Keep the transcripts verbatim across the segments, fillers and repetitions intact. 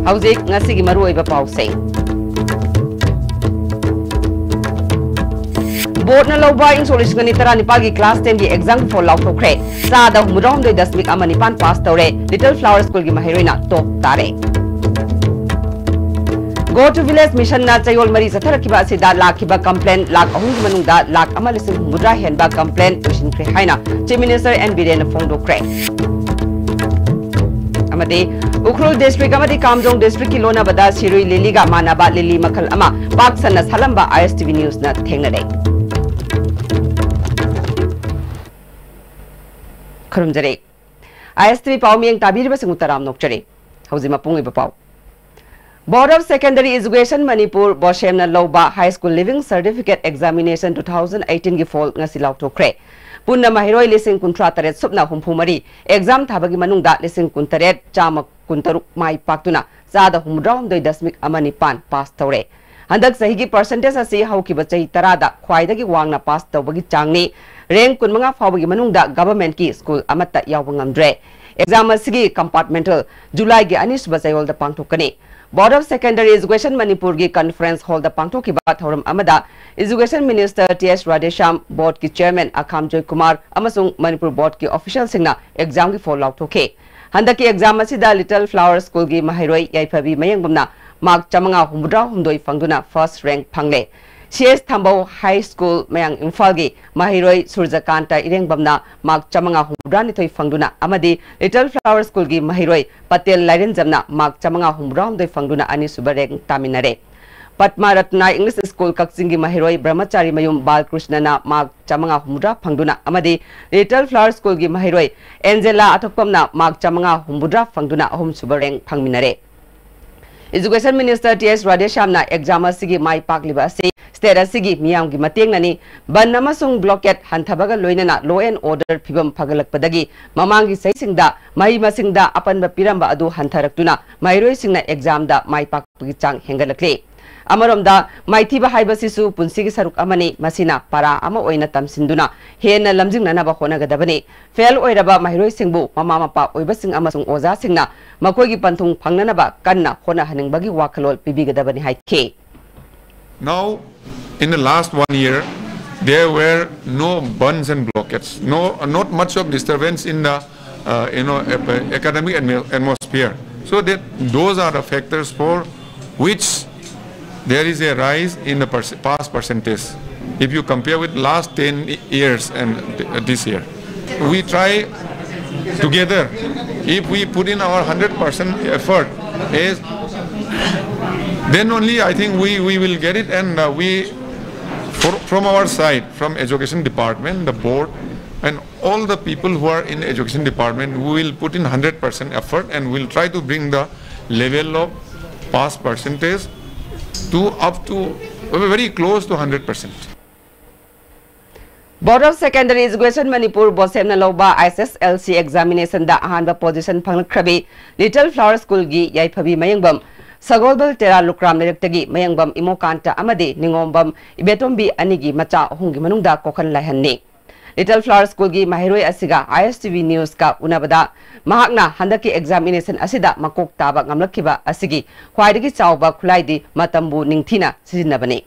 ꯍꯧꯖꯤꯛ ꯉꯁꯤꯒꯤ ꯃꯔꯨꯑꯣꯏꯕ ꯄꯥꯎꯁꯤꯡ꯫ ꯕꯣꯔꯗꯅ ꯂꯧꯕ ꯏꯪ ꯁꯣꯛ ꯂꯤꯁꯤꯡ ꯑꯅꯤ ꯇꯔꯥꯅꯤꯄꯥꯜꯒꯤ ꯀ꯭ꯂꯥꯁ ꯇꯦꯟꯒꯤ ꯑꯦꯛꯖꯥꯝ ꯐꯣꯜ ꯂꯥꯎꯊꯣꯛꯈ꯭ꯔꯦ꯫ ꯆꯥꯗ ꯍꯨꯝꯐꯨꯇꯔꯥꯍꯨꯝꯗꯣꯏ ꯗꯁꯃꯤꯛ ꯑꯃ ꯅꯤꯄꯥꯟ ꯄꯥꯁ ꯇꯧꯔꯦ꯫ ꯂꯤꯇꯜ ꯐ꯭ꯂꯥꯋꯔ ꯁ꯭ꯀꯨꯜꯒꯤ ꯃꯍꯩꯔꯣꯏꯅ ꯇꯣꯞ ꯇꯥꯔꯦ꯫ Go to Village ꯃꯤꯁꯟꯅ ꯆꯌꯣꯜ ꯃꯔꯤ ꯆꯠꯊꯔꯛꯈꯤꯕ ꯑꯁꯤꯗ ꯂꯥꯛꯈꯤꯕ ꯀꯝꯄ꯭ꯂꯦꯟ ꯂꯥꯈ ꯑꯍꯨꯝꯒꯤ ꯃꯅꯨꯡꯗ ꯂꯥꯈ ꯑꯃ ꯂꯤꯁꯤꯡ ꯍꯨꯝꯐꯨꯇꯔꯥ ꯍꯦꯟꯕ ꯀꯝꯄ꯭ꯂꯦꯟ ꯂꯣꯏꯁꯤꯟꯈ꯭ꯔꯦ ꯍꯥꯏꯅ ꯆꯤꯐ ꯃꯤꯅꯤꯁꯇꯔ ꯑꯦꯟ ꯕꯤꯔꯦꯟꯅ ꯐꯣꯡꯗꯣꯛꯈ꯭ꯔꯦ꯫ ꯑꯃꯗꯤ ꯎꯈ꯭ꯔꯨꯜ ꯗꯤꯁꯇ꯭ꯔꯤꯛ ꯑꯃꯗꯤ ꯀꯥꯝꯖꯣꯡ ꯗꯤꯁꯇ꯭ꯔꯤꯛꯀꯤ ꯂꯣꯟꯅꯕꯗ ꯁꯤꯔꯨꯏ ꯂꯤꯂꯤꯒ ꯃꯥꯟꯅꯕ ꯂꯤꯂꯤ ꯃꯈꯜ ꯑꯃ ꯄꯥꯛ ꯁꯟꯅ ꯁꯥꯠꯂꯝꯕ ꯑꯥꯏ ꯑꯦꯁ ꯇꯤ ꯚꯤ ꯅ꯭ꯌꯨꯁꯅ ꯊꯦꯡꯅꯔꯦ꯫ ꯈꯨꯔꯨꯝꯖꯔꯤ꯫ ꯑꯥꯏ ꯑꯦꯁ ꯇꯤ ꯚꯤ ꯄꯥꯎ ꯃꯤꯠꯌꯦꯡ ꯇꯥꯕꯤꯔꯤꯕꯁꯤꯡꯕꯨ ꯇꯔꯥꯝꯅ ꯑꯣꯛꯆꯔꯤ꯫ ꯍꯧꯖꯤꯛ ꯃꯄꯨꯡ ꯑꯣꯏꯕ ꯄꯥꯎ꯫ Board of Secondary Education Manipur, ꯕꯣꯁꯦꯝꯅ ꯂꯧꯕ High School Leaving Certificate Examination two thousand eighteen ꯒꯤ ꯐꯣꯜ ꯉꯁꯤ ꯂꯥꯎꯊꯣꯛꯈ꯭ꯔꯦ꯫ ꯄꯨꯟꯅ ꯃꯍꯩꯔꯣꯏ ꯂꯤꯁꯤꯡ ꯀꯨꯟꯊ꯭ꯔꯥ ꯇꯔꯦꯠ ꯁꯨꯞꯅ ꯍꯨꯝꯐꯨ ꯃꯔꯤ ꯑꯦꯛꯖꯥꯝ ꯊꯥꯕꯒꯤ ꯃꯅꯨꯡꯗ ꯂꯤꯁꯤꯡ ꯀꯨꯟꯇꯔꯦꯠ ꯆꯥꯝꯃ ꯀꯨꯟꯇꯔꯨꯛ ꯃꯥꯏ ꯄꯥꯛꯇꯨꯅ ꯆꯥꯗ ꯍꯨꯝꯐꯨꯇꯔꯥꯍꯨꯝꯗꯣꯏ ꯗꯁꯃꯤꯛ ꯑꯃ ꯅꯤꯄꯥꯟ ꯄꯥꯁ ꯇꯧꯔꯦ꯫ ꯍꯟꯗꯛ ꯆꯍꯤꯒꯤ ꯄꯔꯁꯦꯟꯇꯦꯖ ꯑꯁꯤ ꯍꯧꯈꯤꯕ ꯆꯍꯤ ꯇꯔꯥꯗ ꯈ꯭ꯋꯥꯏꯗꯒꯤ ꯋꯥꯡꯅ ꯄꯥꯁ ꯇꯧꯕꯒꯤ ꯆꯥꯡꯅꯤ꯫ ꯔꯦꯡꯛ ꯀꯨꯟꯃꯉꯥ ꯐꯥꯎꯕꯒꯤ ꯃꯅꯨꯡꯗ ꯒꯚꯔꯟꯃꯦꯟꯠꯀꯤ ꯁ꯭ꯀꯨꯜ ꯑꯃꯠꯇ ꯌꯥꯎꯕ ꯉꯝꯗ꯭ꯔꯦ꯫ ꯑꯦꯛꯖꯥꯝ ꯑꯁꯤꯒꯤ ꯀꯝꯄꯥꯔꯠꯃꯦꯟꯇꯦꯜ ꯖꯨꯂꯥꯏꯒꯤ ꯑꯅꯤꯁꯨꯕ ꯆꯌꯣꯜꯗ ꯄꯥꯡꯊꯣꯛꯀꯅꯤ꯫ Board of Secondary Education ꯃꯅꯤꯄꯨꯔꯒꯤ ꯀꯟꯐꯔꯦꯟꯁ ꯍꯣꯜꯗ ꯄꯥꯡꯊꯣꯛꯈꯤꯕ ꯊꯧꯔꯝ ꯑꯃꯗ ꯏꯖꯨꯀꯦꯁꯟ ꯃꯤꯅꯤꯁꯇꯔ ꯇꯤ ꯑꯦꯁ ꯔꯥꯙꯦꯁ꯭ꯌꯥꯝ, ꯕꯣꯔꯗꯀꯤ ꯆꯤꯌꯔꯃꯦꯟ ꯑꯈꯥꯝ ꯖꯣꯏꯀꯨꯃꯥꯔ ꯑꯃꯁꯨꯡ ꯃꯅꯤꯄꯨꯔ ꯕꯣꯔꯗꯀꯤ ꯑꯣꯐꯤꯁꯤꯌꯦꯜꯁꯤꯡꯅ ꯑꯦꯛꯖꯥꯝꯒꯤ ꯐꯣꯜ ꯂꯥꯎꯊꯣꯛꯈꯤ꯫ ꯍꯟꯗꯛꯀꯤ ꯑꯦꯛꯖꯥꯝ ꯑꯁꯤꯗ ꯂꯤꯇꯜ ꯐ꯭ꯂꯥꯋꯔ ꯁ꯭ꯀꯨꯜꯒꯤ ꯃꯍꯩꯔꯣꯏ ꯌꯥꯏꯐꯕꯤ ꯃꯌꯦꯡꯕꯝꯅ ꯃꯥꯔꯛ ꯆꯥꯃꯉꯥ ꯍꯨꯝꯐꯨꯇꯔꯥꯍꯨꯝꯗꯣꯏ ꯐꯪꯗꯨꯅ ꯐꯥꯔꯁ ꯔꯦꯡꯛ ꯐꯪꯂꯦ꯫ ꯁꯤ ꯑꯦꯁ ꯊꯝꯕꯧ ꯍꯥꯏ ꯁ꯭ꯀꯨꯜ ꯃꯌꯥꯡ ꯏꯝꯐꯥꯜꯒꯤ ꯃꯍꯩꯔꯣꯏ ꯁꯨꯔꯖꯀꯥꯟꯇ ꯏꯔꯦꯡꯕꯝꯅ ꯃꯥꯔꯛ ꯆꯥꯃꯉꯥ ꯍꯨꯝꯐꯨꯇꯔꯥꯅꯤꯊꯣꯏ ꯐꯪꯗꯨꯅ ꯑꯃꯗꯤ ꯂꯤꯇꯜ ꯐ꯭ꯂꯥꯋꯔ ꯁ꯭ꯀꯨꯜꯒꯤ ꯃꯍꯩꯔꯣꯏ ꯄꯇꯦꯜ ꯂꯥꯏꯔꯦꯟꯖꯝꯅ ꯃꯥꯔꯛ ꯆꯥꯃꯉꯥ ꯍꯨꯝꯐꯨꯇꯔꯥꯍꯨꯝꯗꯣꯏ ꯐꯪꯗꯨꯅ ꯑꯅꯤꯁꯨꯕ ꯔꯦꯡꯛ ꯇꯥꯃꯤꯟꯅꯔꯦ꯫ ꯄꯗꯃ ꯔꯠꯅ ꯏꯪꯂꯤꯁ ꯁ꯭ꯀꯨꯜ ꯀꯛꯆꯤꯡꯒꯤ ꯃꯍꯩꯔꯣꯏ ꯕ꯭ꯔꯍ꯭ꯃꯆꯥꯔꯤ ꯃꯌꯨꯝ ꯕꯥꯜꯀ꯭ꯔꯤꯁꯅꯅ ꯃꯥꯔꯛ ꯆꯥꯃꯉꯥ ꯍꯨꯝꯐꯨꯇꯔꯥ ꯐꯪꯗꯨꯅ ꯑꯃꯗꯤ ꯂꯤꯇꯜ ꯐ꯭ꯂꯥꯋꯔ ꯁ꯭ꯀꯨꯜꯒꯤ ꯃꯍꯩꯔꯣꯏ ꯑꯦꯟꯖꯦꯂꯥ ꯑꯊꯣꯛꯄꯝꯅ ꯃꯥꯔꯛ ꯆꯥꯃꯉꯥ ꯍꯨꯝꯐꯨꯇꯔꯥ ꯐꯪꯗꯨꯅ ꯑꯍꯨꯝꯁꯨꯕ ꯔꯦꯡꯛ ꯐꯪꯃꯤꯟꯅꯔꯦ꯫ ꯏꯖꯨꯀꯦꯁꯟ ꯃꯤꯅꯤꯁꯇꯔ ꯇꯤ ꯑꯦꯁ ꯔꯥꯙꯦꯁ꯭ꯌꯥꯝꯅ ꯑꯦꯛꯖꯥꯝ ꯑꯁꯤꯒꯤ ꯃꯥꯏ ꯄꯥꯛꯂꯤꯕ ꯑꯁꯤ ꯁ꯭ꯇꯦꯠ ꯑꯁꯤꯒꯤ ꯃꯤꯌꯥꯝꯒꯤ ꯃꯇꯦꯡꯅꯅꯤ꯫ ꯕꯟ ꯑꯃꯁꯨꯡ ꯕ꯭ꯂꯣꯀꯦꯠ ꯍꯟꯊꯕꯒ ꯂꯣꯏꯅꯅ ꯂꯣ ꯑꯦꯟ ꯑꯣꯔꯗꯔ ꯐꯤꯕꯝ ꯐꯒꯠꯂꯛꯄꯗꯒꯤ ꯃꯃꯥꯡꯒꯤ ꯆꯍꯤꯁꯤꯡꯗ ꯃꯍꯩ ꯃꯁꯤꯡꯗ ꯑꯄꯟꯕ ꯄꯤꯔꯝꯕ ꯑꯗꯨ ꯍꯟꯊꯔꯛꯇꯨꯅ ꯃꯍꯩꯔꯣꯏꯁꯤꯡꯅ ꯑꯦꯛꯖꯥꯝꯗ ꯃꯥꯏ ꯄꯥꯛꯄꯒꯤ ꯆꯥꯡ ꯍꯦꯟꯒꯠꯂꯛꯂꯤ꯫ ꯑꯃꯔꯣꯝꯗ, ꯃꯥꯏꯊꯤꯕ ꯍꯥꯏꯕꯁꯤꯁꯨ ꯄꯨꯟꯁꯤꯒꯤ ꯁꯔꯨꯛ ꯑꯃꯅꯤ꯫ ꯃꯁꯤꯅ ꯄꯥꯔꯥ ꯑꯃ ꯑꯣꯏꯅ ꯇꯝꯁꯤꯟꯗꯨꯅ ꯍꯦꯟꯅ ꯂꯝꯖꯤꯡꯅꯅꯕ ꯍꯣꯠꯅꯒꯗꯕꯅꯤ꯫ ꯐꯦꯜ ꯑꯣꯏꯔꯕ ꯃꯍꯩꯔꯣꯏꯁꯤꯡꯕꯨ ꯃꯃꯥ ꯃꯄꯥ ꯑꯣꯏꯕꯁꯤꯡ ꯑꯃꯁꯨꯡ ꯑꯣꯖꯥꯁꯤꯡꯅ ꯃꯈꯣꯏꯒꯤ ꯄꯟꯊꯨꯡ ꯐꯪꯅꯅꯕ ꯀꯟꯅ ꯍꯣꯠꯅꯍꯟꯅꯤꯡꯕꯒꯤ ꯋꯥꯈꯜꯂꯣꯟ ꯄꯤꯕꯤꯒꯗꯕꯅꯤ ꯍꯥꯏꯈꯤ꯫ Now, in the last one year, there were no burns and blockades, no, not much of disturbance in the uh, you know, ap- academic atmo- atmosphere. So that those are the factors for which there is a rise in the perc- pass percentage. If you compare with last ten years and th- this year, we try together. If we put in our hundred percent effort, is then only I think we, we will get it. And uh, we, for, from our side, from education department, the board, and all the people who are in education department, we will put in hundred percent effort and we'll try to bring the level of pass percentage to up to very close to hundred percent. Board of Secondary Education Manipur, BOSEM ꯅ ꯂꯧꯕ ISSLC examination ꯗ ꯑꯍꯥꯟꯕ position ꯐꯪꯂꯛꯈ꯭ꯔꯕꯤ Little Flower School ꯒꯤ ꯌꯥꯏꯐꯕꯤ ꯃꯌꯦꯡꯕꯝ ꯁꯒꯣꯜꯕꯜ ꯇꯦꯔꯥ ꯂꯨꯀ꯭ꯔꯥꯝ ꯂꯩꯔꯛꯇꯒꯤ ꯃꯌꯦꯡꯕꯝ ꯏꯃꯣꯀꯥꯟꯇ ꯑꯃꯗꯤ ꯅꯤꯉꯣꯝꯕꯝ ꯏꯕꯦꯇꯣꯝꯕꯤ ꯑꯅꯤꯒꯤ ꯃꯆꯥ ꯑꯍꯨꯝꯒꯤ ꯃꯅꯨꯡꯗ ꯀꯣꯀꯟ ꯂꯥꯏꯍꯟꯅꯤ꯫ Little Flower School ꯒꯤ ꯃꯍꯩꯔꯣꯏ ꯑꯁꯤꯒ ISTV News ꯀ ꯎꯅꯕꯗ ꯃꯍꯥꯛꯅ ꯍꯟꯗꯛꯀꯤ examination ꯑꯁꯤꯗ ꯃꯀꯣꯛ ꯇꯥꯕ ꯉꯝꯂꯛꯈꯤꯕ ꯑꯁꯤꯒꯤ ꯈ꯭ꯋꯥꯏꯗꯒꯤ ꯆꯥꯎꯕ ꯈꯨꯠꯂꯥꯏꯗꯤ ꯃꯇꯝꯕꯨ ꯅꯤꯡꯊꯤꯅ ꯁꯤꯖꯤꯟꯅꯕꯅꯤ꯫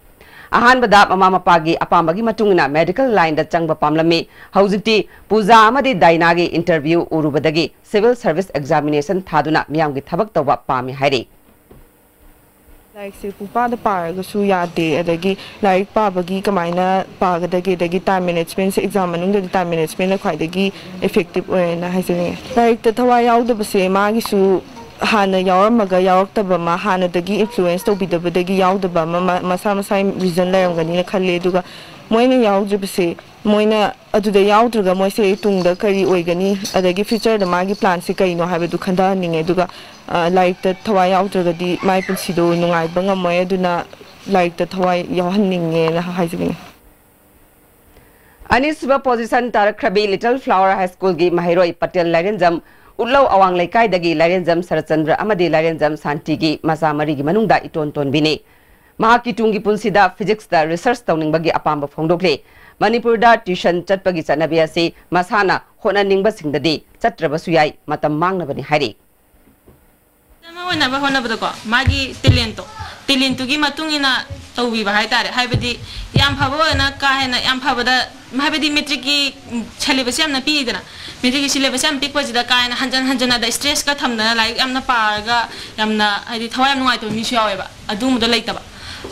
ꯑꯍꯥꯟꯕꯗ ꯃꯃꯥ ꯃꯄꯥꯒꯤ ꯑꯄꯥꯝꯕꯒꯤ ꯃꯇꯨꯡ ꯏꯟꯅ medical line ꯗ ꯆꯪꯕ ꯄꯥꯝꯂꯝꯃꯤ꯫ ꯍꯧꯖꯤꯛꯇꯤ ꯄꯨꯖꯥ ꯑꯃꯗꯤ ꯗꯥꯏꯅꯥꯒꯤ interview ꯎꯔꯨꯕꯗꯒꯤ civil service examination ꯊꯥꯗꯨꯅ ꯃꯤꯌꯥꯝꯒꯤ ꯊꯕꯛ ꯇꯧꯕ ꯄꯥꯝꯃꯤ ꯍꯥꯏꯔꯤ꯫ ꯂꯥꯏꯔꯤꯛꯁꯦ ꯄꯨꯡꯄꯥꯗ ꯄꯥꯔꯒꯁꯨ ꯌꯥꯗꯦ꯫ ꯑꯗꯒꯤ ꯂꯥꯏꯔꯤꯛ ꯄꯥꯕꯒꯤ ꯀꯃꯥꯏꯅ ꯄꯥꯒꯗꯒꯦ, ꯑꯗꯒꯤ time management ꯁꯦ, exam ꯃꯅꯨꯡꯗꯗꯤ time management ꯅ ꯈ꯭ꯋꯥꯏꯗꯒꯤ effective ꯑꯣꯏꯌꯦꯅ ꯍꯥꯏꯖꯅꯤꯡꯉꯦ꯫ ꯂꯥꯏꯔꯤꯛꯇ ꯊꯋꯥꯏ ꯌꯥꯎꯗꯕꯁꯦ ꯃꯥꯒꯤꯁꯨ ꯍꯥꯟꯅ ꯌꯥꯎꯔꯝꯃꯒ ꯌꯥꯎꯔꯛꯇꯕ ꯑꯃ, ꯍꯥꯟꯅꯗꯒꯤ influence ꯇꯧꯕꯤꯗꯕꯗꯒꯤ ꯌꯥꯎꯗꯕ ꯑꯃ, ꯃ- ꯃꯁꯥ ꯃꯁꯥꯒꯤ reason ꯂꯩꯔꯝꯒꯅꯤꯅ ꯈꯜꯂꯦ꯫ ꯑꯗꯨꯒ ꯃꯣꯏꯅ ꯌꯥꯎꯗ꯭ꯔꯤꯕꯁꯦ, ꯃꯣꯏꯅ ꯑꯗꯨꯗ ꯌꯥꯎꯗ꯭ꯔꯒ ꯃꯣꯏꯁꯦ ꯇꯨꯡꯗ ꯀꯔꯤ ꯑꯣꯏꯒꯅꯤ, ꯑꯗꯒꯤ future ꯗ ꯃꯥꯒꯤ plan ꯁꯦ ꯀꯩꯅꯣ ꯍꯥꯏꯕꯗꯨ ꯈꯟꯊꯍꯟꯅꯤꯡꯉꯦ꯫ ꯑꯗꯨꯒ ꯑ, ꯂꯥꯏꯔꯤꯛꯇ ꯊꯋꯥꯏ ꯌꯥꯎꯗ꯭ꯔꯒꯗꯤ ꯃꯥꯒꯤ ꯄꯨꯟꯁꯤꯗꯣ ꯅꯨꯡꯉꯥꯏꯕ ꯉꯝꯃꯣꯏ꯫ ꯑꯗꯨꯅ ꯂꯥꯏꯔꯤꯛꯇ ꯊꯋꯥꯏ ꯌꯥꯎꯍꯟꯅꯤꯡꯉꯦꯅ ꯍꯥꯏꯖꯅꯤꯡꯉꯦ꯫ ꯑꯅꯤꯁꯨꯕ position ꯇꯥꯔꯛꯈ꯭ꯔꯕꯤ Little Flower High School ꯒꯤ ꯃꯍꯩꯔꯣꯏ ꯄꯇꯦꯜ ꯂꯥꯏꯔꯦꯟꯖꯝ ꯎꯠꯂꯧ ꯑꯋꯥꯡ ꯂꯩꯀꯥꯏꯗꯒꯤ ꯂꯥꯏꯔꯦꯟꯖꯝ ꯁꯔꯠꯆꯟꯗ꯭ꯔ ꯑꯃꯗꯤ ꯂꯥꯏꯔꯦꯟꯖꯝ ꯁꯥꯟꯇꯤꯒꯤ ꯃꯆꯥ ꯃꯔꯤꯒꯤ ꯃꯅꯨꯡꯗ ꯏꯇꯣꯟ ꯇꯣꯟꯕꯤꯅꯤ꯫ ꯃꯍꯥꯛꯀꯤ ꯇꯨꯡꯒꯤ ꯄꯨꯟꯁꯤꯗ physics ꯇ research ꯇꯧꯅꯤꯡꯕꯒꯤ ꯑꯄꯥꯝꯕ ꯐꯣꯡꯗꯣꯛꯂꯤ꯫ ꯃꯅꯤꯄꯨꯔꯗ tuition ꯆꯠꯄꯒꯤ ꯆꯠꯅꯕꯤ ꯑꯁꯤ ꯃꯁꯥꯅ ꯍꯣꯠꯅꯅꯤꯡꯕꯁꯤꯡꯗꯗꯤ ꯆꯠꯇ꯭ꯔꯕꯁꯨ ꯌꯥꯏ, ꯃꯇꯝ ꯃꯥꯡꯅꯕꯅꯤ ꯍꯥꯏꯔꯤ꯫ ꯑꯃ ꯑꯣꯏꯅꯕ ꯍꯣꯠꯅꯕꯗꯀꯣ, ꯃꯥꯒꯤ talent ꯇꯣ, talent ꯇꯨꯒꯤ ꯃꯇꯨꯡ ꯏꯟꯅ ꯇꯧꯕꯤꯕ ꯍꯥꯏꯇꯥꯔꯦ꯫ ꯍꯥꯏꯕꯗꯤ, ꯌꯥꯝ ꯐꯕ ꯑꯣꯏꯅ, ꯀꯥ ꯍꯦꯟꯅ ꯌꯥꯝ ꯐꯕꯗ, ꯍꯥꯏꯕꯗꯤ, matric ꯀꯤ syllabus ꯌꯥꯝꯅ ꯄꯤꯛꯏꯗꯅ, matric ꯀꯤ syllabus ꯌꯥꯝ ꯄꯤꯛꯄꯁꯤꯗ ꯀꯥ ꯍꯦꯟꯅ ꯍꯟꯖꯟ ꯍꯟꯖꯟꯅ ꯑꯗ stress ꯀ ꯊꯝꯗꯅ ꯂꯥꯏꯔꯤꯛ ꯌꯥꯝꯅ ꯄꯥꯔꯒ ꯌꯥꯝꯅ, ꯍꯥꯏꯗꯤ, ꯊꯋꯥꯏ ꯌꯥꯝ ꯅꯨꯡꯉꯥꯏꯇꯕ ꯃꯤꯁꯨ ꯌꯥꯎꯋꯦꯕ꯫ ꯑꯗꯨꯒꯨꯝꯕꯗꯣ ꯂꯩꯇꯕ꯫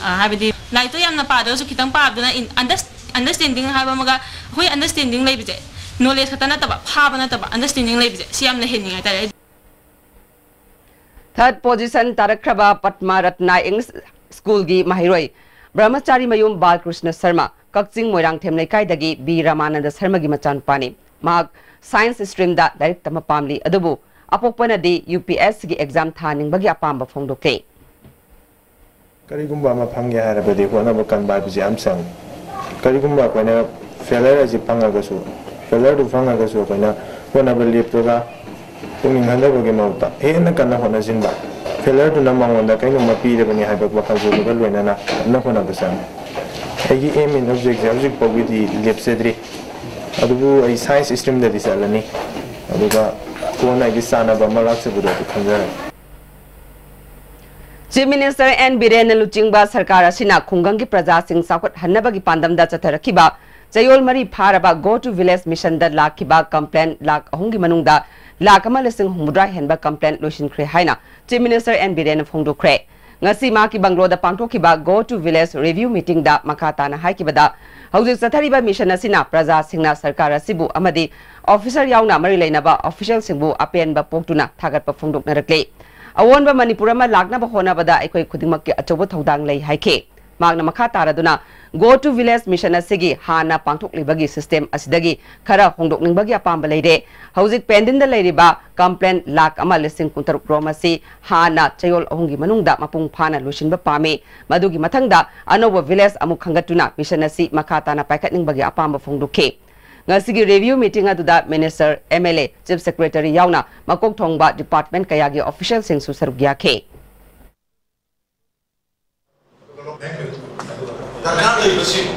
ꯑ, ꯍꯥꯏꯕꯗꯤ, ꯂꯥꯏꯔꯤꯛꯇꯣ ꯌꯥꯝꯅ ꯄꯥꯗ꯭ꯔꯒꯁꯨ ꯈꯤꯇꯪ ꯄꯥꯕꯗꯨꯅ in-, unders-, understanding ꯍꯥꯏꯕ ꯑꯃꯒ, ꯑꯩꯈꯣꯏ understanding ꯂꯩꯕꯁꯦ, knowledge ꯈꯛꯇ ꯅꯠꯇꯕ, ꯐꯥꯕ ꯅꯠꯇꯕ, understanding ꯂꯩꯕꯁꯦ, ꯁꯤ ꯌꯥꯝ ꯂꯩꯍꯟꯅꯤꯡꯉꯦ ꯍꯥꯏꯇꯥꯔꯦ꯫ Third position ꯇꯥꯔꯛꯈ꯭ꯔꯕ Padma Ratna English School ꯒꯤ ꯃꯍꯩꯔꯣꯏ ꯕ꯭ꯔꯍꯃꯆꯥꯔꯤ ꯃꯌꯨꯝ ꯕꯥꯜꯀ꯭ꯔꯤꯁꯅ ꯁꯔꯃ, ꯀꯛꯆꯤꯡ ꯃꯣꯏꯔꯥꯡꯊꯦꯝ ꯂꯩꯀꯥꯏꯗꯒꯤ ꯕꯤ ꯔꯥꯃꯥꯅꯟꯗ ꯁꯔꯃꯒꯤ ꯃꯆꯥꯅꯨꯄꯥꯅꯤ꯫ ꯃꯍꯥꯛ science stream ꯗ ꯂꯥꯏꯔꯤꯛ ꯇꯝꯕ ꯄꯥꯝꯂꯤ, ꯑꯗꯨꯕꯨ ꯑꯄꯣꯛꯄꯅꯗꯤ UPSC ꯒꯤ exam ꯊꯥꯅꯤꯡꯕꯒꯤ ꯑꯄꯥꯝꯕ ꯐꯣꯡꯗꯣꯛꯂꯤ꯫ ꯀꯔꯤꯒꯨꯝꯕ ꯑꯃ ꯐꯪꯒꯦ ꯍꯥꯏꯔꯕꯗꯤ ꯍꯣꯠꯅꯕ ꯀꯟꯕ ꯍꯥꯏꯕꯁꯤ ꯌꯥꯝ ꯆꯪꯉꯤ꯫ ꯀꯔꯤꯒꯨꯝꯕ ꯑꯩꯈꯣꯏꯅ failure ꯑꯁꯤ ꯐꯪꯉꯒꯁꯨ, failure ꯗꯨ ꯐꯪꯉꯒꯁꯨ ꯑꯩꯈꯣꯏꯅ ꯍꯣꯠꯅꯕ ꯂꯦꯞꯇ꯭ꯔꯒ ꯄꯨꯛꯅꯤꯡ ꯍꯟꯊꯕꯒꯤ ꯃꯍꯨꯠꯇ ꯍꯦꯟꯅ ꯀꯟꯅ ꯍꯣꯠꯅꯁꯤꯟꯕ, failure ꯗꯨꯅ ꯃꯉꯣꯟꯗ ꯀꯩꯅꯣꯝꯃ ꯄꯤꯔꯕꯅꯤ ꯍꯥꯏꯕ ꯋꯥꯈꯜꯂꯣꯟꯗꯨꯒ ꯂꯣꯏꯅꯅ ꯀꯟꯅ ꯍꯣꯠꯅꯕ ꯆꯪꯉꯤ꯫ ꯑꯩꯒꯤ aim in object ꯁꯦ ꯍꯧꯖꯤꯛ ꯐꯥꯎꯒꯤꯗꯤ ꯂꯦꯞꯆꯗ꯭ꯔꯤ꯫ ꯑꯗꯨꯕꯨ ꯑꯩ science stream ꯗꯗꯤ ꯆꯠꯂꯅꯤ꯫ ꯑꯗꯨꯒ ꯀꯣꯟꯅ ꯑꯩꯒꯤ ꯆꯥꯅꯕ ꯑꯃ ꯂꯥꯛꯆꯕꯗꯣ ꯑꯗꯨ ꯈꯟꯖꯔꯒꯦ꯫ Chief Minister N ꯕꯤꯔꯦꯟꯅ ꯂꯨꯆꯤꯡꯕ ꯁꯔꯀꯥꯔ ꯑꯁꯤꯅ ꯈꯨꯡꯒꯪꯒꯤ ꯄ꯭ꯔꯖꯥꯁꯤꯡ ꯆꯥꯎꯈꯠꯍꯟꯅꯕꯒꯤ ꯄꯥꯟꯗꯝꯗ ꯆꯠꯊꯔꯛꯈꯤꯕ ꯆꯌꯣꯜ ꯃꯔꯤ ꯐꯥꯔꯕ Go to Village Mission ꯗ ꯂꯥꯛꯈꯤꯕ complaint ꯂꯥꯈ ꯑꯍꯨꯝꯒꯤ ꯃꯅꯨꯡꯗ ꯂꯥꯈ ꯑꯃ ꯂꯤꯁꯤꯡ ꯍꯨꯝꯐꯨꯇꯔꯥ ꯍꯦꯟꯕ complaint ꯂꯣꯏꯁꯤꯟꯈ꯭ꯔꯦ ꯍꯥꯏꯅ Chief Minister N ꯕꯤꯔꯦꯟꯅ ꯐꯣꯡꯗꯣꯛꯈ꯭ꯔꯦ꯫ ꯉꯁꯤ ꯃꯍꯥꯛꯀꯤ bungalow ꯗ ꯄꯥꯡꯊꯣꯛꯈꯤꯕ Go to Village Review Meeting ꯗ ꯃꯈꯥ ꯇꯥꯅ ꯍꯥꯏꯈꯤꯕꯗ, ꯍꯧꯖꯤꯛ ꯆꯠꯊꯔꯤꯕ mission ꯑꯁꯤꯅ ꯄ꯭ꯔꯖꯥꯁꯤꯡꯅ ꯁꯔꯀꯥꯔ ꯑꯁꯤꯕꯨ ꯑꯃꯗꯤ officer ꯌꯥꯎꯅ ꯃꯔꯤ ꯂꯩꯅꯕ official ꯁꯤꯡꯕꯨ ꯑꯄꯦꯟꯕ ꯄꯣꯛꯇꯨꯅ ꯊꯥꯒꯠꯄ ꯐꯣꯡꯗꯣꯛꯅꯔꯛꯂꯤ꯫ ꯑꯑꯣꯟꯕ ꯃꯅꯤꯄꯨꯔ ꯑꯃ ꯂꯥꯛꯅꯕ ꯍꯣꯠꯅꯕꯗ ꯑꯩꯈꯣꯏ ꯈꯨꯗꯤꯡꯃꯛꯀꯤ ꯑꯆꯧꯕ ꯊꯧꯗꯥꯡ ꯂꯩ ꯍꯥꯏꯈꯤ꯫ ꯃꯍꯥꯛꯅ ꯃꯈꯥ ꯇꯥꯔꯗꯨꯅ, Go to Village Mission ꯑꯁꯤꯒꯤ ꯍꯥꯟꯅ ꯄꯥꯡꯊꯣꯛꯂꯤꯕꯒꯤ system ꯑꯁꯤꯗꯒꯤ ꯈꯔ ꯍꯣꯡꯗꯣꯛꯅꯤꯡꯕꯒꯤ ꯑꯄꯥꯝꯕ ꯂꯩꯔꯦ꯫ ꯍꯧꯖꯤꯛ pending ꯗ ꯂꯩꯔꯤꯕ complaint ꯂꯥꯈ ꯑꯃ ꯂꯤꯁꯤꯡ ꯀꯨꯟꯇꯔꯨꯛ ꯔꯣꯝ ꯑꯁꯤ ꯍꯥꯟꯅ ꯆꯌꯣꯜ ꯑꯍꯨꯝꯒꯤ ꯃꯅꯨꯡꯗ ꯃꯄꯨꯡ ꯐꯥꯅ ꯂꯣꯏꯁꯤꯟꯕ ꯄꯥꯝꯃꯤ꯫ ꯃꯗꯨꯒꯤ ꯃꯊꯪꯗ ꯑꯅꯧꯕ village ꯑꯃꯨꯛ ꯈꯟꯒꯠꯇꯨꯅ mission ꯑꯁꯤ ꯃꯈꯥ ꯇꯥꯅ ꯄꯥꯏꯈꯠꯅꯤꯡꯕꯒꯤ ꯑꯄꯥꯝꯕ ꯐꯣꯡꯗꯣꯛꯈꯤ꯫ ꯉꯁꯤꯒꯤ review meeting ꯑꯗꯨꯗ minister, MLA, chief secretary ꯌꯥꯎꯅ ꯃꯀꯣꯛ ꯊꯣꯡꯕ department ꯀꯌꯥꯒꯤ official ꯁꯤꯡꯁꯨ ꯁꯔꯨꯛ ꯌꯥꯈꯤ꯫ ꯗꯔꯀꯥꯔ ꯂꯩꯕꯁꯤ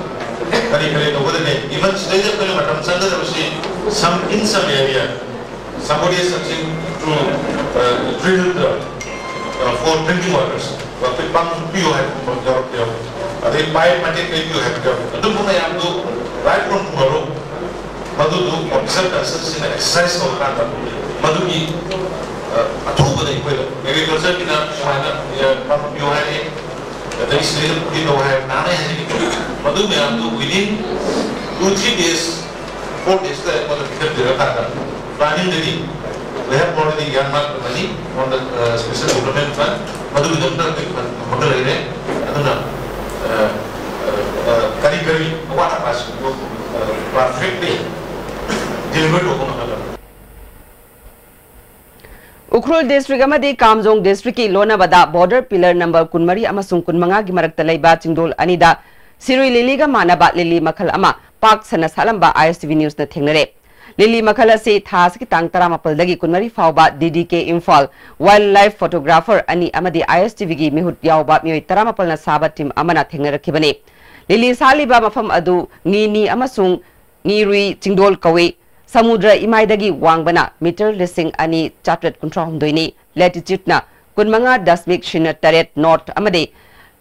ꯀꯔꯤ ꯀꯔꯤ ꯇꯧꯒꯗꯒꯦ? Even ꯁꯤꯗꯩꯗ ꯑꯩꯈꯣꯏꯅ ꯃꯇꯝ ꯆꯪꯒꯗꯕꯁꯤ, some, in some area, somebody is searching to, uh, drill the, uh, for drinking waters. ꯑꯩꯈꯣꯏ ꯄꯝ ꯄꯤꯌꯨ ꯍꯥꯏꯕ ꯌꯥꯎꯔꯛꯄ ꯌꯥꯎꯏ, ꯑꯗꯩ ꯄꯥꯏꯞ ꯃꯇꯦꯛ ꯂꯩꯕꯤꯌꯨ ꯍꯥꯏꯕ ꯌꯥꯎꯏ꯫ ꯑꯗꯨꯝꯕ ꯃꯌꯥꯝꯗꯨ right from tomorrow ꯃꯗꯨꯗꯨ officer consulꯁꯤꯡꯅ exercise ꯇꯧꯔꯀꯥꯟꯗ ꯃꯗꯨꯒꯤ, ꯑ, ꯑꯊꯨꯕꯗ ꯑꯩꯈꯣꯏꯗ agricultureꯒꯤꯅ ꯁꯨꯃꯥꯏꯅ, ꯑ, ꯄꯝ ꯄꯤꯌꯨ ꯍꯥꯏꯔꯛꯑꯦ, ꯑꯗꯒꯤ ꯁꯤꯗꯩꯗ ꯄꯨꯈ꯭ꯔꯤ ꯇꯧ ꯍꯥꯏꯕ ꯅꯍꯥꯟꯅ ꯍꯥꯏꯖꯈꯤꯕꯗꯣ, ꯃꯗꯨ ꯃꯌꯥꯝꯗꯨ within two three days, four daysꯇ ꯑꯩꯉꯣꯟꯗ ꯄꯤꯈꯠꯄꯤꯔꯀꯥꯟꯗ planningꯗꯒꯤ we have already earmarked the money on the, uh, special development fund, ꯃꯗꯨꯒꯤꯗꯃꯛꯇ ꯑꯩꯈꯣꯏ fund ꯊꯝꯃꯒ ꯂꯩꯔꯦ꯫ ꯑꯗꯨꯅ, ꯑ, ꯑ, ꯑ, ꯀꯔꯤ ꯀꯔꯤ ꯑꯋꯥꯠ ꯑꯄꯥꯁꯤꯡꯗꯨ, ꯑ, perfectly deliver ꯇꯧꯕ ꯉꯝꯒꯗꯕ꯫ ꯎꯈ꯭ꯔꯨꯜ district ꯑꯃꯗꯤ ꯀꯥꯝꯖꯣꯡ districtꯀꯤ ꯂꯣꯟꯅꯕꯗ border pillar number ꯀꯨꯟꯃꯔꯤ ꯑꯃꯁꯨꯡ ꯀꯨꯟꯃꯉꯥꯒꯤ ꯃꯔꯛꯇ ꯂꯩꯕ ꯆꯤꯡꯗꯣꯜ ꯑꯅꯤꯗ ꯁꯤꯔꯨꯏ ꯂꯤꯂꯤꯒ ꯃꯥꯟꯅꯕ ꯂꯤꯂꯤ ꯃꯈꯜ ꯑꯃ ꯄꯥꯛ ꯁꯟꯅ ꯁꯥꯠꯂꯝꯕ ISTV newsꯅ ꯊꯦꯡꯅꯔꯦ꯫ ꯂꯤꯂꯤ ꯃꯈꯜ ꯑꯁꯤ ꯊꯥ ꯑꯁꯤꯒꯤ ꯇꯥꯡ ꯇꯔꯥꯃꯥꯄꯜꯗꯒꯤ ꯀꯨꯟꯃꯔꯤ ꯐꯥꯎꯕ DDK ꯏꯝꯐꯥꯜ, wildlife photographer ꯑꯅꯤ ꯑꯃꯗꯤ ISTVꯒꯤ ꯃꯤꯍꯨꯠ ꯌꯥꯎꯕ ꯃꯤꯑꯣꯏ ꯇꯔꯥꯃꯥꯄꯜꯅ ꯁꯥꯕ team ꯑꯃꯅ ꯊꯦꯡꯅꯔꯛꯈꯤꯕꯅꯤ꯫ ꯂꯤꯂꯤ ꯁꯥꯠꯂꯤꯕ ꯃꯐꯝ ꯑꯗꯨ ꯉꯤꯅꯤ ꯑꯃꯁꯨꯡ ꯉꯤꯔꯨꯏ ꯆꯤꯡꯗꯣꯜ ꯀꯧꯏ꯫ ꯁꯃꯨꯗ꯭ꯔ ꯏꯃꯥꯏꯗꯒꯤ ꯋꯥꯡꯕꯅ meter ꯂꯤꯁꯤꯡ ꯑꯅꯤ ꯆꯥꯇ꯭ꯔꯦꯠ ꯀꯨꯟꯊ꯭ꯔꯥ ꯍꯨꯝꯗꯣꯏꯅꯤ, latitudeꯅ ꯀꯨꯟꯃꯉꯥ ꯗꯁꯃꯤꯛ ꯁꯤꯅꯣ ꯇꯔꯦꯠ north ꯑꯃꯗꯤ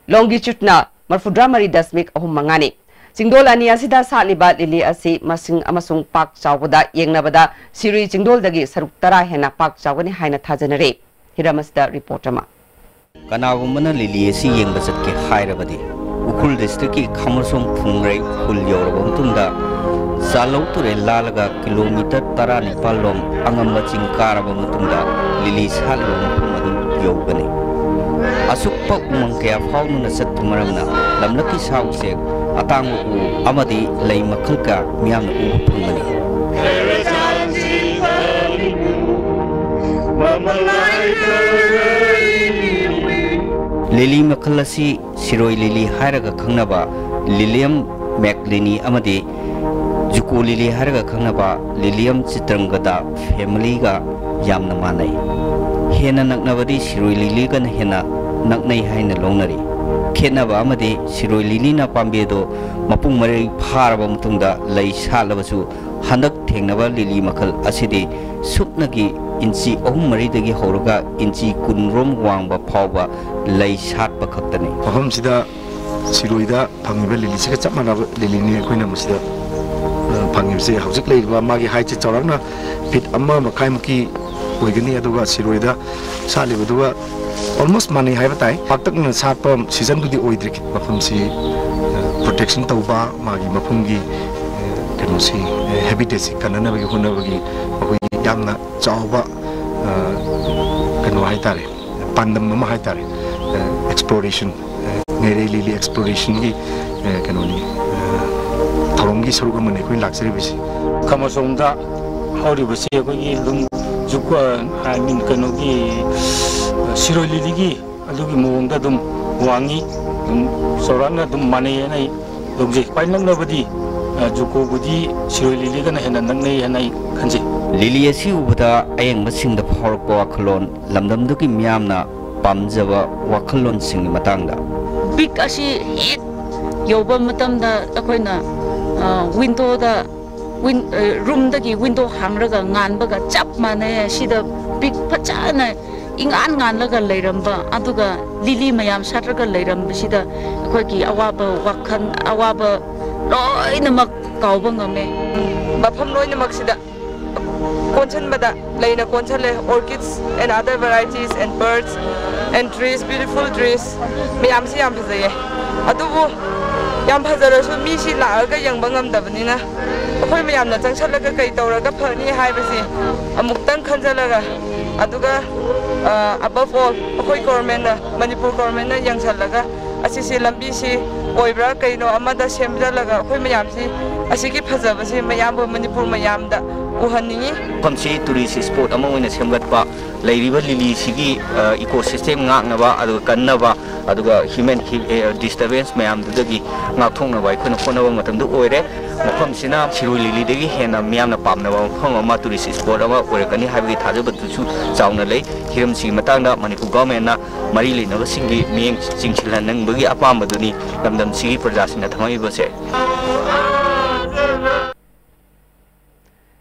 longitudeꯅ ꯃꯔꯐꯨꯇꯔꯥ ꯃꯔꯤ ꯗꯁꯃꯤꯛ ꯑꯍꯨꯝ ꯃꯉꯥꯅꯤ꯫ ꯆꯤꯡꯗꯣꯜ ꯑꯅꯤ ꯑꯁꯤꯗ ꯁꯥꯠꯂꯤꯕ ꯂꯤꯂꯤ ꯑꯁꯤ ꯃꯁꯤꯡ ꯑꯃꯁꯨꯡ ꯄꯥꯛ ꯆꯥꯎꯕꯗ ꯌꯦꯡꯅꯕꯗ ꯁꯤꯔꯨꯏ ꯆꯤꯡꯗꯣꯜꯗꯒꯤ ꯁꯔꯨꯛ ꯇꯔꯥ ꯍꯦꯟꯅ ꯄꯥꯛ ꯆꯥꯎꯒꯅꯤ ꯍꯥꯏꯅ ꯊꯥꯖꯅꯔꯤ꯫ ꯍꯤꯔꯝ ꯑꯁꯤꯗ report ꯑꯃ꯫ ꯀꯅꯥꯒꯨꯝꯕꯅ ꯂꯤꯂꯤ ꯑꯁꯤ ꯌꯦꯡꯕ ꯆꯠꯀꯦ ꯍꯥꯏꯔꯕꯗꯤ, ꯎꯈ꯭ꯔꯨꯜ districtꯀꯤ ꯈꯥꯃꯔꯁꯣꯡ ꯐꯨꯡꯔꯩ ꯈꯨꯜ ꯌꯧꯔꯕ ꯃꯇꯨꯡꯗ, ꯆꯥꯂꯧ ꯇꯨꯔꯦꯜ ꯂꯥꯜꯂꯒ kilometre ꯇꯔꯥꯅꯤꯄꯥꯜ ꯂꯣꯝ ꯑꯉꯝꯕ ꯆꯤꯡ ꯀꯥꯔꯕ ꯃꯇꯨꯡꯗ, ꯂꯤꯂꯤ ꯁꯥꯠꯂꯤꯕ ꯃꯐꯝ ꯑꯗꯨ ꯌꯧꯒꯅꯤ꯫ ꯑꯁꯨꯛꯄ ꯎꯃꯪ ꯀꯌꯥ ꯐꯥꯎꯗꯨꯅ ꯆꯠꯄ ꯃꯔꯝꯅ, ꯂꯝꯂꯛꯀꯤ ꯁꯥ ꯎꯆꯦꯛ, ꯑꯇꯥꯡꯕ ꯎ ꯑꯃꯗꯤ ꯂꯩ ꯃꯈꯜ ꯀꯌꯥ ꯃꯤꯌꯥꯝꯅ ꯎꯕ ꯐꯪꯒꯅꯤ꯫ ꯂꯤꯂꯤ ꯃꯈꯜ ꯑꯁꯤ ꯁꯤꯔꯣꯏ ꯂꯤꯂꯤ ꯍꯥꯏꯔꯒ ꯈꯪꯅꯕ Lilium magnei ꯑꯃꯗꯤ Juco lily ꯍꯥꯏꯔꯒ ꯈꯪꯅꯕ Lilium citrangada familyꯒ ꯌꯥꯝꯅ ꯃꯥꯟꯅꯩ꯫ ꯍꯦꯟꯅ ꯅꯛꯅꯕꯗꯤ ꯁꯤꯔꯣꯏ ꯂꯤꯂꯤꯒꯅ ꯍꯦꯟꯅ ꯅꯛꯅꯩ ꯍꯥꯏꯅ ꯂꯧꯅꯔꯤ꯫ ꯈꯦꯠꯅꯕ ꯑꯃꯗꯤ ꯁꯤꯔꯣꯏ ꯂꯤꯂꯤꯅ ꯄꯥꯝꯕꯤ ꯑꯗꯨ ꯃꯄꯨꯡ ꯃꯔꯩ ꯐꯥꯔꯕ ꯃꯇꯨꯡꯗ ꯂꯩ ꯁꯥꯠꯂꯕꯁꯨ, ꯍꯟꯗꯛ ꯊꯦꯡꯅꯕ ꯂꯤꯂꯤ ꯃꯈꯜ ꯑꯁꯤꯗꯤ ꯁꯨꯞꯅꯒꯤ ꯏꯟꯆꯤ ꯑꯍꯨꯝ ꯃꯔꯤꯗꯒꯤ ꯍꯧꯔꯒ ꯏꯟꯆꯤ ꯀꯨꯟ ꯔꯣꯝ ꯋꯥꯡꯕ ꯐꯥꯎꯕ ꯂꯩ ꯁꯥꯠꯄ ꯈꯛꯇꯅꯤ꯫ ꯃꯐꯝꯁꯤꯗ ꯁꯤꯔꯣꯏꯗ ꯐꯪꯉꯤꯕ ꯂꯤꯂꯤꯁꯤꯒ ꯆꯞ ꯃꯥꯟꯅꯕ ꯂꯤꯂꯤꯅꯤ ꯑꯩꯈꯣꯏꯅ ꯃꯁꯤꯗ, ꯑ, ꯐꯪꯉꯤꯕꯁꯦ꯫ ꯍꯧꯖꯤꯛ ꯂꯩꯔꯤꯕ ꯃꯥꯒꯤ ꯍꯥꯏꯠꯁꯦ ꯆꯥꯎꯔꯥꯛꯅ ꯐꯤꯠ ꯑꯃ ꯃꯈꯥꯏꯃꯨꯛꯀꯤ ꯑꯣꯏꯒꯅꯤ, ꯑꯗꯨꯒ ꯁꯤꯔꯣꯏꯗ ꯁꯥꯠꯂꯤꯕꯗꯨꯒ almost ꯃꯥꯟꯅꯩ ꯍꯥꯏꯕ ꯇꯥꯏ꯫ ꯄꯥꯛꯇꯛꯅꯅ ꯁꯥꯠꯄ ꯁꯤꯖꯟꯗꯨꯗꯤ ꯑꯣꯏꯗ꯭ꯔꯤ꯫ ꯃꯐꯝꯁꯤ, ꯑ, ꯄ꯭ꯔꯣꯇꯦꯛꯁꯟ ꯇꯧꯕ, ꯃꯥꯒꯤ ꯃꯐꯝꯒꯤ, ꯑ, ꯀꯩꯅꯣꯁꯤ, ꯑ, ꯍꯦꯕꯤꯇꯦꯠꯁꯤ ꯀꯟꯅꯅꯕꯒꯤ ꯍꯣꯠꯅꯕꯒꯤ ꯑꯩꯈꯣꯏꯒꯤ ꯌꯥꯝꯅ ꯆꯥꯎꯕ, ꯑ, ꯀꯩꯅꯣ ꯍꯥꯏꯇꯥꯔꯦ, ꯄꯥꯟꯗꯝ ꯑꯃ ꯍꯥꯏꯇꯥꯔꯦ, ꯑ, ꯑꯦꯛꯁꯄ꯭ꯂꯣꯔꯦꯁꯟ, ꯑ, ꯉꯩꯔꯩ ꯂꯤꯂꯤ ꯑꯦꯛꯁꯄ꯭ꯂꯣꯔꯦꯁꯟꯒꯤ, ꯑ, ꯀꯩꯅꯣꯅꯤ, ꯑ, ꯊꯧꯔꯝꯒꯤ ꯁꯔꯨꯛ ꯑꯃꯅꯤ ꯑꯩꯈꯣꯏ ꯂꯥꯛꯆꯔꯤꯕꯁꯤ꯫ ꯈꯃꯁꯣꯡꯗ ꯍꯧꯔꯤꯕꯁꯤ ꯑꯩꯈꯣꯏꯒꯤ ꯑꯗꯨꯝ ꯖꯨꯀꯣ-, I mean, ꯀꯩꯅꯣꯒꯤ, ꯁꯤꯔꯣꯏ ꯂꯤꯂꯤꯒꯤ ꯑꯗꯨꯒꯤ ꯃꯑꯣꯡꯗ ꯑꯗꯨꯝ ꯋꯥꯡꯉꯤ, ꯑꯗꯨꯝ ꯆꯥꯎꯔꯥꯛꯅ ꯑꯗꯨꯝ ꯃꯥꯟꯅꯩ ꯍꯥꯏꯅ ꯑꯩ ꯂꯧꯖꯩ꯫ ꯈ꯭ꯋꯥꯏ ꯅꯛꯅꯕꯗꯤ, ꯑ, ꯖꯨꯀꯣꯕꯨꯗꯤ ꯁꯤꯔꯣꯏ ꯂꯤꯂꯤꯒꯅ ꯍꯦꯟꯅ ꯅꯛꯅꯩ ꯍꯥꯏꯅ ꯑꯩ ꯈꯟꯖꯩ꯫ ꯂꯤꯂꯤ ꯑꯁꯤ ꯎꯕꯗ ꯑꯌꯦꯡꯕꯁꯤꯡꯗ ꯐꯥꯎꯔꯛꯄ ꯋꯥꯈꯜꯂꯣꯟ, ꯂꯝꯗꯝꯗꯨꯒꯤ ꯃꯤꯌꯥꯝꯅ ꯄꯥꯝꯖꯕ ꯋꯥꯈꯜꯂꯣꯟꯁꯤꯡꯒꯤ ꯃꯇꯥꯡꯗ꯫ ꯄꯤꯛ ꯑꯁꯤ ꯍꯦꯛ ꯌꯧꯕ ꯃꯇꯝꯗ ꯑꯩꯈꯣꯏꯅ, ꯑ, ꯋꯤꯟꯗꯣꯗ ꯋꯤꯟ-, ꯑ, ꯔꯨꯝꯗꯒꯤ ꯋꯤꯟꯗꯣ ꯍꯥꯡꯔꯒ ꯉꯥꯟꯕꯒ ꯆꯞ ꯃꯥꯟꯅꯩ꯫ ꯑꯁꯤꯗ ꯄꯤꯛ ꯐꯖꯅ ꯏꯉꯥꯟ ꯉꯥꯟꯂꯒ ꯂꯩꯔꯝꯕ, ꯑꯗꯨꯒ ꯂꯤꯂꯤ ꯃꯌꯥꯝ ꯁꯥꯠꯂꯒ ꯂꯩꯔꯝꯕꯁꯤꯗ ꯑꯩꯈꯣꯏꯒꯤ ꯑꯋꯥꯕ ꯋꯥꯈꯜ, ꯑꯋꯥꯕ ꯂꯣꯏꯅꯃꯛ ꯀꯥꯎꯕ ꯉꯝꯃꯦ꯫ ꯃꯐꯝ ꯂꯣꯏꯅꯃꯛꯁꯤꯗ ꯀꯣꯟꯁꯤꯟꯕꯗ ꯂꯩꯅ ꯀꯣꯟꯁꯤꯜꯂꯦ, orchids and other varieties and birds and trees, beautiful trees ꯃꯌꯥꯝꯁꯤ ꯌꯥꯝ ꯐꯖꯩꯌꯦ꯫ ꯑꯗꯨꯕꯨ ꯌꯥꯝ ꯐꯖꯔꯁꯨ ꯃꯤꯁꯤ ꯂꯥꯛꯑꯒ ꯌꯦꯡꯕ ꯉꯝꯗꯕꯅꯤꯅ ꯑꯩꯈꯣꯏ ꯃꯌꯥꯝꯅ ꯆꯪꯁꯜꯂꯒ ꯀꯩ ꯇꯧꯔꯒ ꯐꯅꯤ ꯍꯥꯏꯕꯁꯤ ꯑꯃꯨꯛꯇꯪ ꯈꯟꯖꯜꯂꯒ, ꯑꯗꯨꯒ, ꯑ, above all ꯑꯩꯈꯣꯏ ꯒꯣꯔꯃꯦꯟꯅ, ꯃꯅꯤꯄꯨꯔ ꯒꯣꯔꯃꯦꯟꯅ ꯌꯦꯡꯁꯜꯂꯒ ꯑꯁꯤꯁꯤ ꯂꯝꯕꯤꯁꯤ ꯑꯣꯏꯕ꯭ꯔꯥ ꯀꯩꯅꯣ ꯑꯃꯗ ꯁꯦꯝꯖꯜꯂꯒ ꯑꯩꯈꯣꯏ ꯃꯌꯥꯝꯁꯤ ꯑꯁꯤꯒꯤ ꯐꯖꯕꯁꯦ ꯃꯌꯥꯝꯕꯨ ꯃꯅꯤꯄꯨꯔ ꯃꯌꯥꯝꯗ ꯎꯍꯟꯅꯤꯡꯉꯤ꯫ ꯃꯐꯝꯁꯤ ꯇꯨꯔꯤꯁ ꯏꯁꯄꯣꯠ ꯑꯃ ꯑꯣꯏꯅ ꯁꯦꯝꯒꯠꯄ, ꯂꯩꯔꯤꯕ ꯂꯤꯂꯤꯁꯤꯒꯤ ꯏꯀꯣ ꯁꯤꯁꯇꯦꯝ ꯉꯥꯛꯅꯕ, ꯑꯗꯨꯒ ꯀꯟꯅꯕ, ꯑꯗꯨꯒ ꯍ꯭ꯌꯨꯃꯦꯟ ꯗꯤꯁꯇꯔꯕꯦꯟꯁ ꯃꯌꯥꯝꯗꯨꯗꯒꯤ ꯉꯥꯛꯊꯣꯛꯅꯕ ꯑꯩꯈꯣꯏꯅ ꯍꯣꯠꯅꯕ ꯃꯇꯝꯗ ꯑꯣꯏꯔꯦ꯫ ꯃꯐꯝꯁꯤꯅ ꯁꯤꯔꯣꯏ ꯂꯤꯂꯤꯗꯒꯤ ꯍꯦꯟꯅ ꯃꯤꯌꯥꯝꯅ ꯄꯥꯝꯅꯕ ꯃꯐꯝ ꯑꯃ, ꯇꯨꯔꯤꯁ ꯏꯁꯄꯣꯠ ꯑꯃ ꯑꯣꯏꯔꯛꯀꯅꯤ ꯍꯥꯏꯕꯒꯤ ꯊꯥꯖꯕꯗꯨꯁꯨ ꯆꯥꯎꯅ ꯂꯩ꯫ ꯍꯤꯔꯝꯁꯤꯒꯤ ꯃꯇꯥꯡꯗ ꯃꯅꯤꯄꯨꯔ ꯒꯣꯔꯃꯦꯟꯅ ꯃꯔꯤ ꯂꯩꯅꯕꯁꯤꯡꯒꯤ ꯃꯤꯠꯌꯦꯡ ꯆꯤꯡꯁꯤꯜꯍꯟꯅꯤꯡꯕꯒꯤ ꯑꯄꯥꯝꯕꯗꯨꯅꯤ ꯂꯝꯗꯝꯁꯤꯒꯤ ꯄ꯭ꯔꯖꯥꯁꯤꯡꯅ ꯊꯝꯃꯛꯏꯕꯁꯦ꯫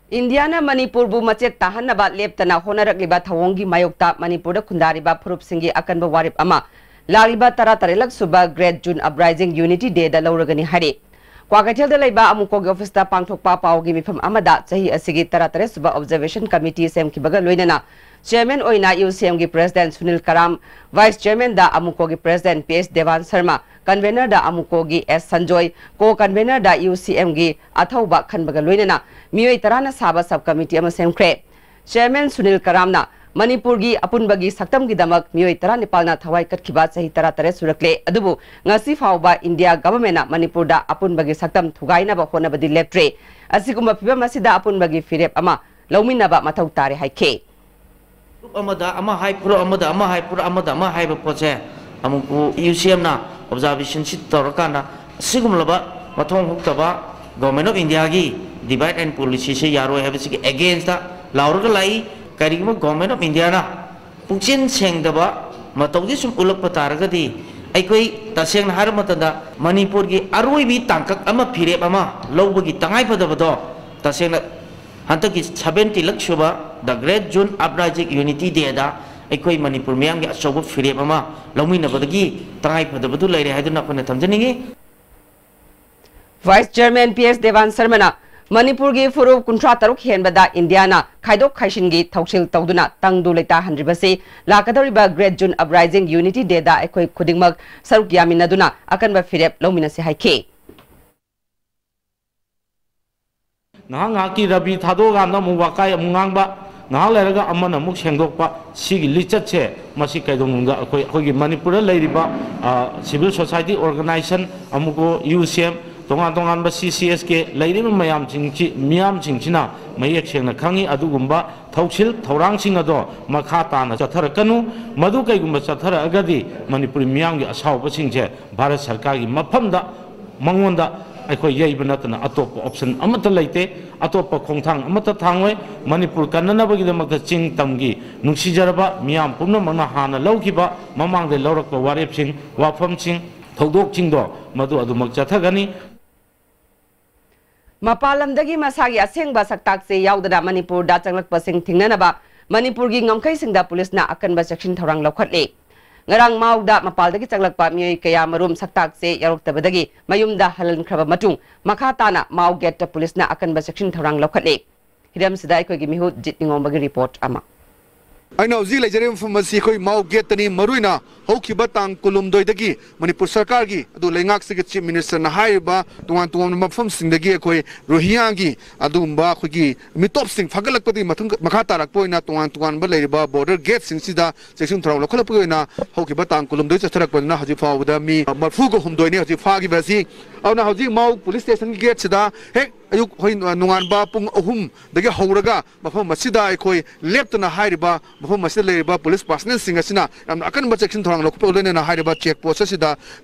ꯏꯟꯗꯤꯌꯥꯅ ꯃꯅꯤꯄꯨꯔꯕꯨ ꯃꯆꯦꯠ ꯇꯥꯍꯟꯅꯕ ꯂꯦꯞꯇꯅ ꯍꯣꯠꯅꯔꯛꯂꯤꯕ ꯊꯧꯑꯣꯡꯒꯤ ꯃꯥꯌꯣꯛꯇ ꯃꯅꯤꯄꯨꯔꯗ ꯈꯨꯟꯗꯥꯔꯤꯕ ꯐꯨꯔꯨꯞꯁꯤꯡꯒꯤ ꯑꯀꯟꯕ ꯋꯥꯔꯦꯞ ꯑꯃ ꯂꯥꯛꯂꯤꯕ ꯇꯔꯥꯇꯔꯦꯠꯂꯛ ꯁꯨꯕ Great June Uprising Unity Day ꯗ ꯂꯧꯔꯒꯅꯤ ꯍꯥꯏꯔꯤ꯫ ꯀ꯭ꯋꯥꯀꯩꯊꯦꯜꯗ ꯂꯩꯕ ꯑꯃꯨꯀꯣꯒꯤ ꯑꯣꯐꯤꯁꯇ ꯄꯥꯡꯊꯣꯛꯄ ꯄꯥꯎꯒꯤ ꯃꯤꯐꯝ ꯑꯃꯗ ꯆꯍꯤ ꯑꯁꯤꯒꯤ ꯇꯔꯥꯇꯔꯦꯠ ꯁꯨꯕ ꯑꯣꯕꯖꯔꯕꯦꯁꯟ ꯀꯃꯤꯇꯤ ꯁꯦꯝꯈꯤꯕꯒ ꯂꯣꯏꯅꯅ ꯆꯤꯌꯔꯃꯦꯟ ꯑꯣꯏꯅ ꯌꯨ ꯁꯤ ꯑꯦꯝꯒꯤ ꯄ꯭ꯔꯦꯁꯤꯗꯦꯟꯠ ꯁꯨꯅꯤꯜ ꯀꯔꯥꯝ, ꯚꯥꯏꯁ ꯆꯤꯌꯔꯃꯦꯟꯗ ꯑꯃꯨꯀꯣꯒꯤ president P S Deban Sharma, ꯀꯟꯚꯦꯅꯔꯗ ꯑꯃꯨꯀꯣꯒꯤ ꯑꯦꯁ ꯁꯟꯖꯣꯏ, ꯀꯣ ꯀꯟꯚꯦꯅꯔꯗ ꯌꯨ ꯁꯤ ꯑꯦꯝꯒꯤ ꯑꯊꯧꯕ ꯈꯟꯕꯒ ꯂꯣꯏꯅꯅ ꯃꯤꯑꯣꯏ ꯇꯔꯥꯅ ꯁꯥꯕ ꯁꯕ ꯀꯃꯤꯇꯤ ꯑꯃ ꯁꯦꯝꯈ꯭ꯔꯦ꯫ ꯆꯤꯌꯔꯃꯦꯟ ꯁꯨꯅꯤꯜ ꯀꯔꯥꯝꯅ ꯃꯅꯤꯄꯨꯔꯒꯤ ꯑꯄꯨꯟꯕꯒꯤ ꯁꯛꯇꯝꯒꯤꯗꯃꯛ ꯃꯤꯑꯣꯏ ꯇꯔꯥꯅꯤꯄꯥꯜꯅ ꯊꯋꯥꯏ ꯀꯠꯈꯤꯕ ꯆꯍꯤ ꯇꯔꯥꯇꯔꯦꯠ ꯁꯨꯔꯛꯂꯦ, ꯑꯗꯨꯕꯨ ꯉꯁꯤ ꯐꯥꯎꯕ ꯏꯟꯗꯤꯌꯥ ꯒꯚꯔꯟꯃꯦꯟꯠꯅ ꯃꯅꯤꯄꯨꯔꯗ ꯑꯄꯨꯟꯕꯒꯤ ꯁꯛꯇꯝ ꯊꯨꯒꯥꯏꯅꯕ ꯍꯣꯠꯅꯕꯗꯤ ꯂꯦꯞꯇ꯭ꯔꯤ꯫ ꯑꯁꯤꯒꯨꯝꯕ ꯐꯤꯚꯝ ꯑꯁꯤꯗ ꯑꯄꯨꯟꯕꯒꯤ ꯐꯤꯔꯦꯞ ꯑꯃ ꯂꯧꯃꯤꯟꯅꯕ ꯃꯊꯧ ꯇꯥꯔꯦ ꯍꯥꯏꯈꯤ꯫ ꯐꯨꯔꯨꯞ ꯑꯃꯗ ꯑꯃ ꯍꯥꯏ, ꯐꯨꯔꯨꯞ ꯑꯃꯗ ꯑꯃ ꯍꯥꯏ, ꯐꯨꯔꯨꯞ ꯑꯃꯗ ꯑꯃ ꯍꯥꯏꯕ ꯄꯣꯠꯁꯦ ꯑꯃꯨꯛ ꯌꯨ ꯁꯤ ꯑꯦꯝꯅ ꯑꯣꯕꯖꯥꯔꯕꯦꯁꯟꯁꯤ ꯇꯧꯔꯀꯥꯟꯗ ꯑꯁꯤꯒꯨꯝꯂꯕ ꯃꯊꯣꯡ ꯍꯨꯛꯇꯕ Government of India ꯒꯤ divide and rule policy ꯁꯦ ꯌꯥꯔꯣꯏ ꯍꯥꯏꯕꯁꯤꯒꯤ against ꯇ ꯂꯥꯎꯔꯒ ꯂꯥꯛꯏ꯫ ꯀꯔꯤꯒꯨꯝꯕ Government of India ꯅ ꯄꯨꯛꯆꯦꯜ ꯁꯦꯡꯗꯕ ꯃꯇꯧꯗꯤ ꯁꯨꯝ ꯎꯠꯂꯛꯄ ꯇꯥꯔꯒꯗꯤ ꯑꯩꯈꯣꯏ ꯇꯁꯦꯡꯅ ꯍꯥꯏꯔꯕ ꯃꯇꯝꯗ ꯃꯅꯤꯄꯨꯔꯒꯤ ꯑꯔꯣꯏꯕꯤ ꯇꯥꯡꯀꯛ ꯑꯃ ꯐꯤꯔꯦꯞ ꯑꯃ ꯂꯧꯕꯒꯤ ꯇꯉꯥꯏꯐꯗꯕꯗꯣ ꯇꯁꯦꯡꯅ ꯍꯟꯗꯛꯀꯤ ꯁꯕꯦꯟꯇꯤ ꯂꯛ ꯁꯨꯕ The Great June Uprising Unity Day ꯗ ꯑꯩꯈꯣꯏ ꯃꯅꯤꯄꯨꯔ ꯃꯤꯌꯥꯝꯒꯤ ꯑꯆꯧꯕ ꯐꯤꯔꯦꯞ ꯑꯃ ꯂꯧꯃꯤꯟꯅꯕꯗꯒꯤ ꯇꯉꯥꯏꯐꯗꯕꯗꯨ ꯂꯩꯔꯦ ꯍꯥꯏꯗꯨꯅ ꯑꯩꯈꯣꯏꯅ ꯊꯝꯖꯅꯤꯡꯏ꯫ ꯚꯥꯏꯁ ꯆꯤꯌꯔꯃꯦꯟ ꯄꯤ ꯑꯦꯁ ꯗꯦꯕꯥꯟ ꯁꯔꯃꯅ ꯃꯅꯤꯄꯨꯔꯒꯤ ꯐꯨꯔꯨꯞ ꯀꯨꯟꯊ꯭ꯔꯥ ꯇꯔꯨꯛ ꯍꯦꯟꯕꯗ ꯏꯟꯗꯤꯌꯥꯅ ꯈꯥꯏꯗꯣꯛ ꯈꯥꯏꯖꯤꯟꯒꯤ ꯊꯧꯁꯤꯜ ꯇꯧꯗꯨꯅ ꯇꯪꯗꯨ ꯂꯩꯇꯥꯍꯟꯗ꯭ꯔꯤꯕꯁꯤ ꯂꯥꯛꯀꯗꯧꯔꯤꯕ Great June Uprising Unity Day ꯗ ꯑꯩꯈꯣꯏ ꯈꯨꯗꯤꯡꯃꯛ ꯁꯔꯨꯛ ꯌꯥꯃꯤꯟꯅꯗꯨꯅ ꯑꯀꯟꯕ ꯐꯤꯔꯦꯞ ꯂꯧꯃꯤꯟꯅꯁꯤ ꯍꯥꯏꯈꯤ꯫ ꯉꯥꯏꯍꯥꯛ ꯉꯥꯏꯍꯥꯛꯀꯤ ꯔꯕꯤ ꯊꯥꯗꯣꯛꯑꯀꯥꯟꯗ ꯑꯃꯨꯛ ꯋꯥꯀꯥꯏ ꯑꯃꯨꯛ ꯉꯥꯡꯕ, ꯉꯥꯏꯍꯥꯛ ꯂꯩꯔꯒ ꯑꯃꯅ ꯑꯃꯨꯛ ꯁꯦꯡꯗꯣꯛꯄ, ꯁꯤꯒꯤ ꯂꯤꯆꯠꯁꯦ ꯃꯁꯤ ꯀꯩꯗꯧꯅꯨꯡꯗ ꯑꯩꯈꯣꯏ, ꯑꯩꯈꯣꯏꯒꯤ ꯃꯅꯤꯄꯨꯔꯗ ꯂꯩꯔꯤꯕ, ꯑ, civil society organization, ꯑꯃꯨꯛꯀꯣ ꯌꯨ ꯁꯤ ꯑꯦꯝ, ꯇꯣꯉꯥꯟ ꯇꯣꯉꯥꯟꯕ ꯁꯤ ꯁꯤ ꯑꯦꯁ ꯀꯦ ꯂꯩꯔꯤꯕ ꯃꯌꯥꯝꯁꯤꯡꯁꯤ, ꯃꯤꯌꯥꯝꯁꯤꯡꯁꯤꯅ ꯃꯌꯦꯛ ꯁꯦꯡꯅ ꯈꯪꯉꯤ꯫ ꯑꯗꯨꯒꯨꯝꯕ ꯊꯧꯁꯤꯜ ꯊꯧꯔꯥꯡꯁꯤꯡ ꯑꯗꯣ ꯃꯈꯥ ꯇꯥꯅ ꯆꯠꯊꯔꯛꯀꯅꯨ꯫ ꯃꯗꯨ ꯀꯩꯒꯨꯝꯕ ꯆꯠꯊꯔꯛꯑꯒꯗꯤ ꯃꯅꯤꯄꯨꯔꯤ ꯃꯤꯌꯥꯝꯒꯤ ꯑꯁꯥꯎꯕꯁꯤꯡꯁꯦ ꯚꯥꯔꯠ ꯁꯔꯀꯥꯔꯒꯤ ꯃꯐꯝꯗ, ꯃꯉꯣꯟꯗ ꯑꯩꯈꯣꯏ ꯌꯩꯕ ꯅꯠꯇꯅ ꯑꯇꯣꯞꯄ ꯑꯣꯞꯁꯟ ꯑꯃꯠꯇ ꯂꯩꯇꯦ, ꯑꯇꯣꯞꯄ ꯈꯣꯡꯊꯥꯡ ꯑꯃꯠꯇ ꯊꯥꯡꯉꯣꯏ꯫ ꯃꯅꯤꯄꯨꯔ ꯀꯟꯅꯅꯕꯒꯤꯗꯃꯛꯇ ꯆꯤꯡ ꯇꯝꯒꯤ ꯅꯨꯡꯁꯤꯖꯔꯕ ꯃꯤꯌꯥꯝ ꯄꯨꯝꯅꯃꯛꯅ ꯍꯥꯟꯅ ꯂꯧꯈꯤꯕ ꯃꯃꯥꯡꯗ ꯂꯧꯔꯛꯄ ꯋꯥꯔꯦꯞꯁꯤꯡ, ꯋꯥꯐꯝꯁꯤꯡ, ꯊꯧꯗꯣꯛꯁꯤꯡꯗꯣ ꯃꯗꯨ ꯑꯗꯨꯃꯛ ꯆꯠꯊꯒꯅꯤ꯫ ꯃꯄꯥꯟ ꯂꯝꯗꯒꯤ ꯃꯁꯥꯒꯤ ꯑꯁꯦꯡꯕ ꯁꯛꯇꯥꯛꯁꯦ ꯌꯥꯎꯗꯅ ꯃꯅꯤꯄꯨꯔꯗ ꯆꯪꯂꯛꯄꯁꯤꯡ ꯊꯤꯡꯅꯅꯕ ꯃꯅꯤꯄꯨꯔꯒꯤ ꯉꯝꯈꯩꯁꯤꯡꯗ ꯄꯨꯂꯤꯁꯅ ꯑꯀꯟꯕ ꯆꯦꯛꯁꯤꯟ ꯊꯧꯔꯥꯡ ꯂꯧꯈꯠꯂꯦ꯫ ꯉꯔꯥꯡ ꯃꯥꯎꯗ ꯃꯄꯥꯟꯗꯒꯤ ꯆꯪꯂꯛꯄ ꯃꯤꯑꯣꯏ ꯀꯌꯥ ꯃꯔꯨꯝ ꯁꯛꯇꯥꯛꯁꯦ ꯌꯥꯎꯔꯛꯇꯕꯗꯒꯤ ꯃꯌꯨꯝꯗ ꯍꯜꯍꯟꯈ꯭ꯔꯕ ꯃꯇꯨꯡ, ꯃꯈꯥ ꯇꯥꯅ ꯃꯥꯎ ꯒꯦꯠꯇ ꯄꯨꯂꯤꯁꯅ ꯑꯀꯟꯕ ꯆꯦꯛꯁꯤꯟ ꯊꯧꯔꯥꯡ ꯂꯧꯈꯠꯂꯦ꯫ ꯍꯤꯔꯝꯁꯤꯗ ꯑꯩꯈꯣꯏꯒꯤ ꯃꯤꯍꯨꯠ ꯖꯤꯠ ꯅꯤꯉꯣꯝꯕꯒꯤ ꯔꯤꯄꯣꯔꯠ ꯑꯃ꯫ ꯑꯩꯅ ꯍꯧꯖꯤꯛ ꯂꯩꯖꯔꯤꯕ ꯃꯐꯝ ꯑꯁꯤ ꯑꯩꯈꯣꯏ ꯃꯥꯎ ꯒꯦꯠꯇꯅꯤ꯫ ꯃꯔꯨꯑꯣꯏꯅ ꯍꯧꯈꯤꯕ ꯇꯥꯡ ꯀꯨꯟꯍꯨꯝꯗꯣꯏꯗꯒꯤ ꯃꯅꯤꯄꯨꯔ ꯁꯔꯀꯥꯔꯒꯤ, ꯑꯗꯨ ꯂꯩꯉꯥꯛꯁꯤꯒꯤ ꯆꯤꯐ ꯃꯤꯅꯤꯁꯇꯔꯅ ꯍꯥꯏꯔꯤꯕ ꯇꯣꯉꯥꯟ ꯇꯣꯉꯥꯟꯕ ꯃꯐꯝꯁꯤꯡꯗꯒꯤ ꯑꯩꯈꯣꯏ ꯔꯣꯍꯤꯡꯌꯥꯒꯤ ꯑꯗꯨꯒꯨꯝꯕ ꯑꯩꯈꯣꯏꯒꯤ ꯃꯤꯇꯣꯞꯁꯤꯡ ꯐꯒꯠꯂꯛꯄꯗꯒꯤ ꯃꯊꯪ, ꯃꯈꯥ ꯇꯥꯔꯛꯄ ꯑꯣꯏꯅ ꯇꯣꯉꯥꯟ ꯇꯣꯉꯥꯟꯕ ꯂꯩꯔꯤꯕ ꯕꯣꯔꯗꯔ ꯒꯦꯠꯁꯤꯡꯁꯤꯗ ꯆꯦꯛꯁꯤꯟ ꯊꯧꯔꯥꯡ ꯂꯧꯈꯠꯂꯛꯄꯒꯤ ꯑꯣꯏꯅ ꯍꯧꯈꯤꯕ ꯇꯥꯡ ꯀꯨꯟꯍꯨꯝꯗꯣꯏ ꯆꯠꯊꯔꯛꯄꯗꯨꯅ ꯍꯧꯖꯤꯛ ꯐꯥꯎꯕꯗ ꯃꯤ ꯃꯔꯐꯨꯒ ꯍꯨꯝꯗꯣꯏꯅꯤ ꯍꯧꯖꯤꯛ ꯐꯥꯈꯤꯕ ꯑꯁꯤ꯫ ꯑꯗꯨꯅ ꯍꯧꯖꯤꯛ ꯃꯥꯎ ꯄꯨꯂꯤꯁ ꯁ꯭ꯇꯦꯁꯟꯒꯤ ꯒꯦꯠꯁꯤꯗ ꯍꯦꯛ ꯑꯌꯨꯛ ꯍꯣꯏ ꯅꯣꯡꯉꯥꯟꯕ ꯄꯨꯡ ꯑꯍꯨꯝꯗꯒꯤ ꯍꯧꯔꯒ ꯃꯐꯝ ꯑꯁꯤꯗ ꯑꯩꯈꯣꯏ ꯂꯦꯞꯇꯅ ꯍꯥꯏꯔꯤꯕ ꯃꯐꯝ ꯑꯁꯤꯗ ꯂꯩꯔꯤꯕ ꯄꯨꯂꯤꯁ ꯄꯥꯔꯁꯅꯦꯜꯁꯤꯡ ꯑꯁꯤꯅ ꯌꯥꯝꯅ ꯑꯀꯟꯕ ꯆꯦꯛꯁꯤꯟ ꯊꯧꯔꯥꯡ ꯂꯧꯈꯠꯄꯒ ꯂꯣꯏꯅꯅ ꯍꯥꯏꯔꯤꯕ ꯆꯦꯛ ꯄꯣꯁ ꯑꯁꯤꯗ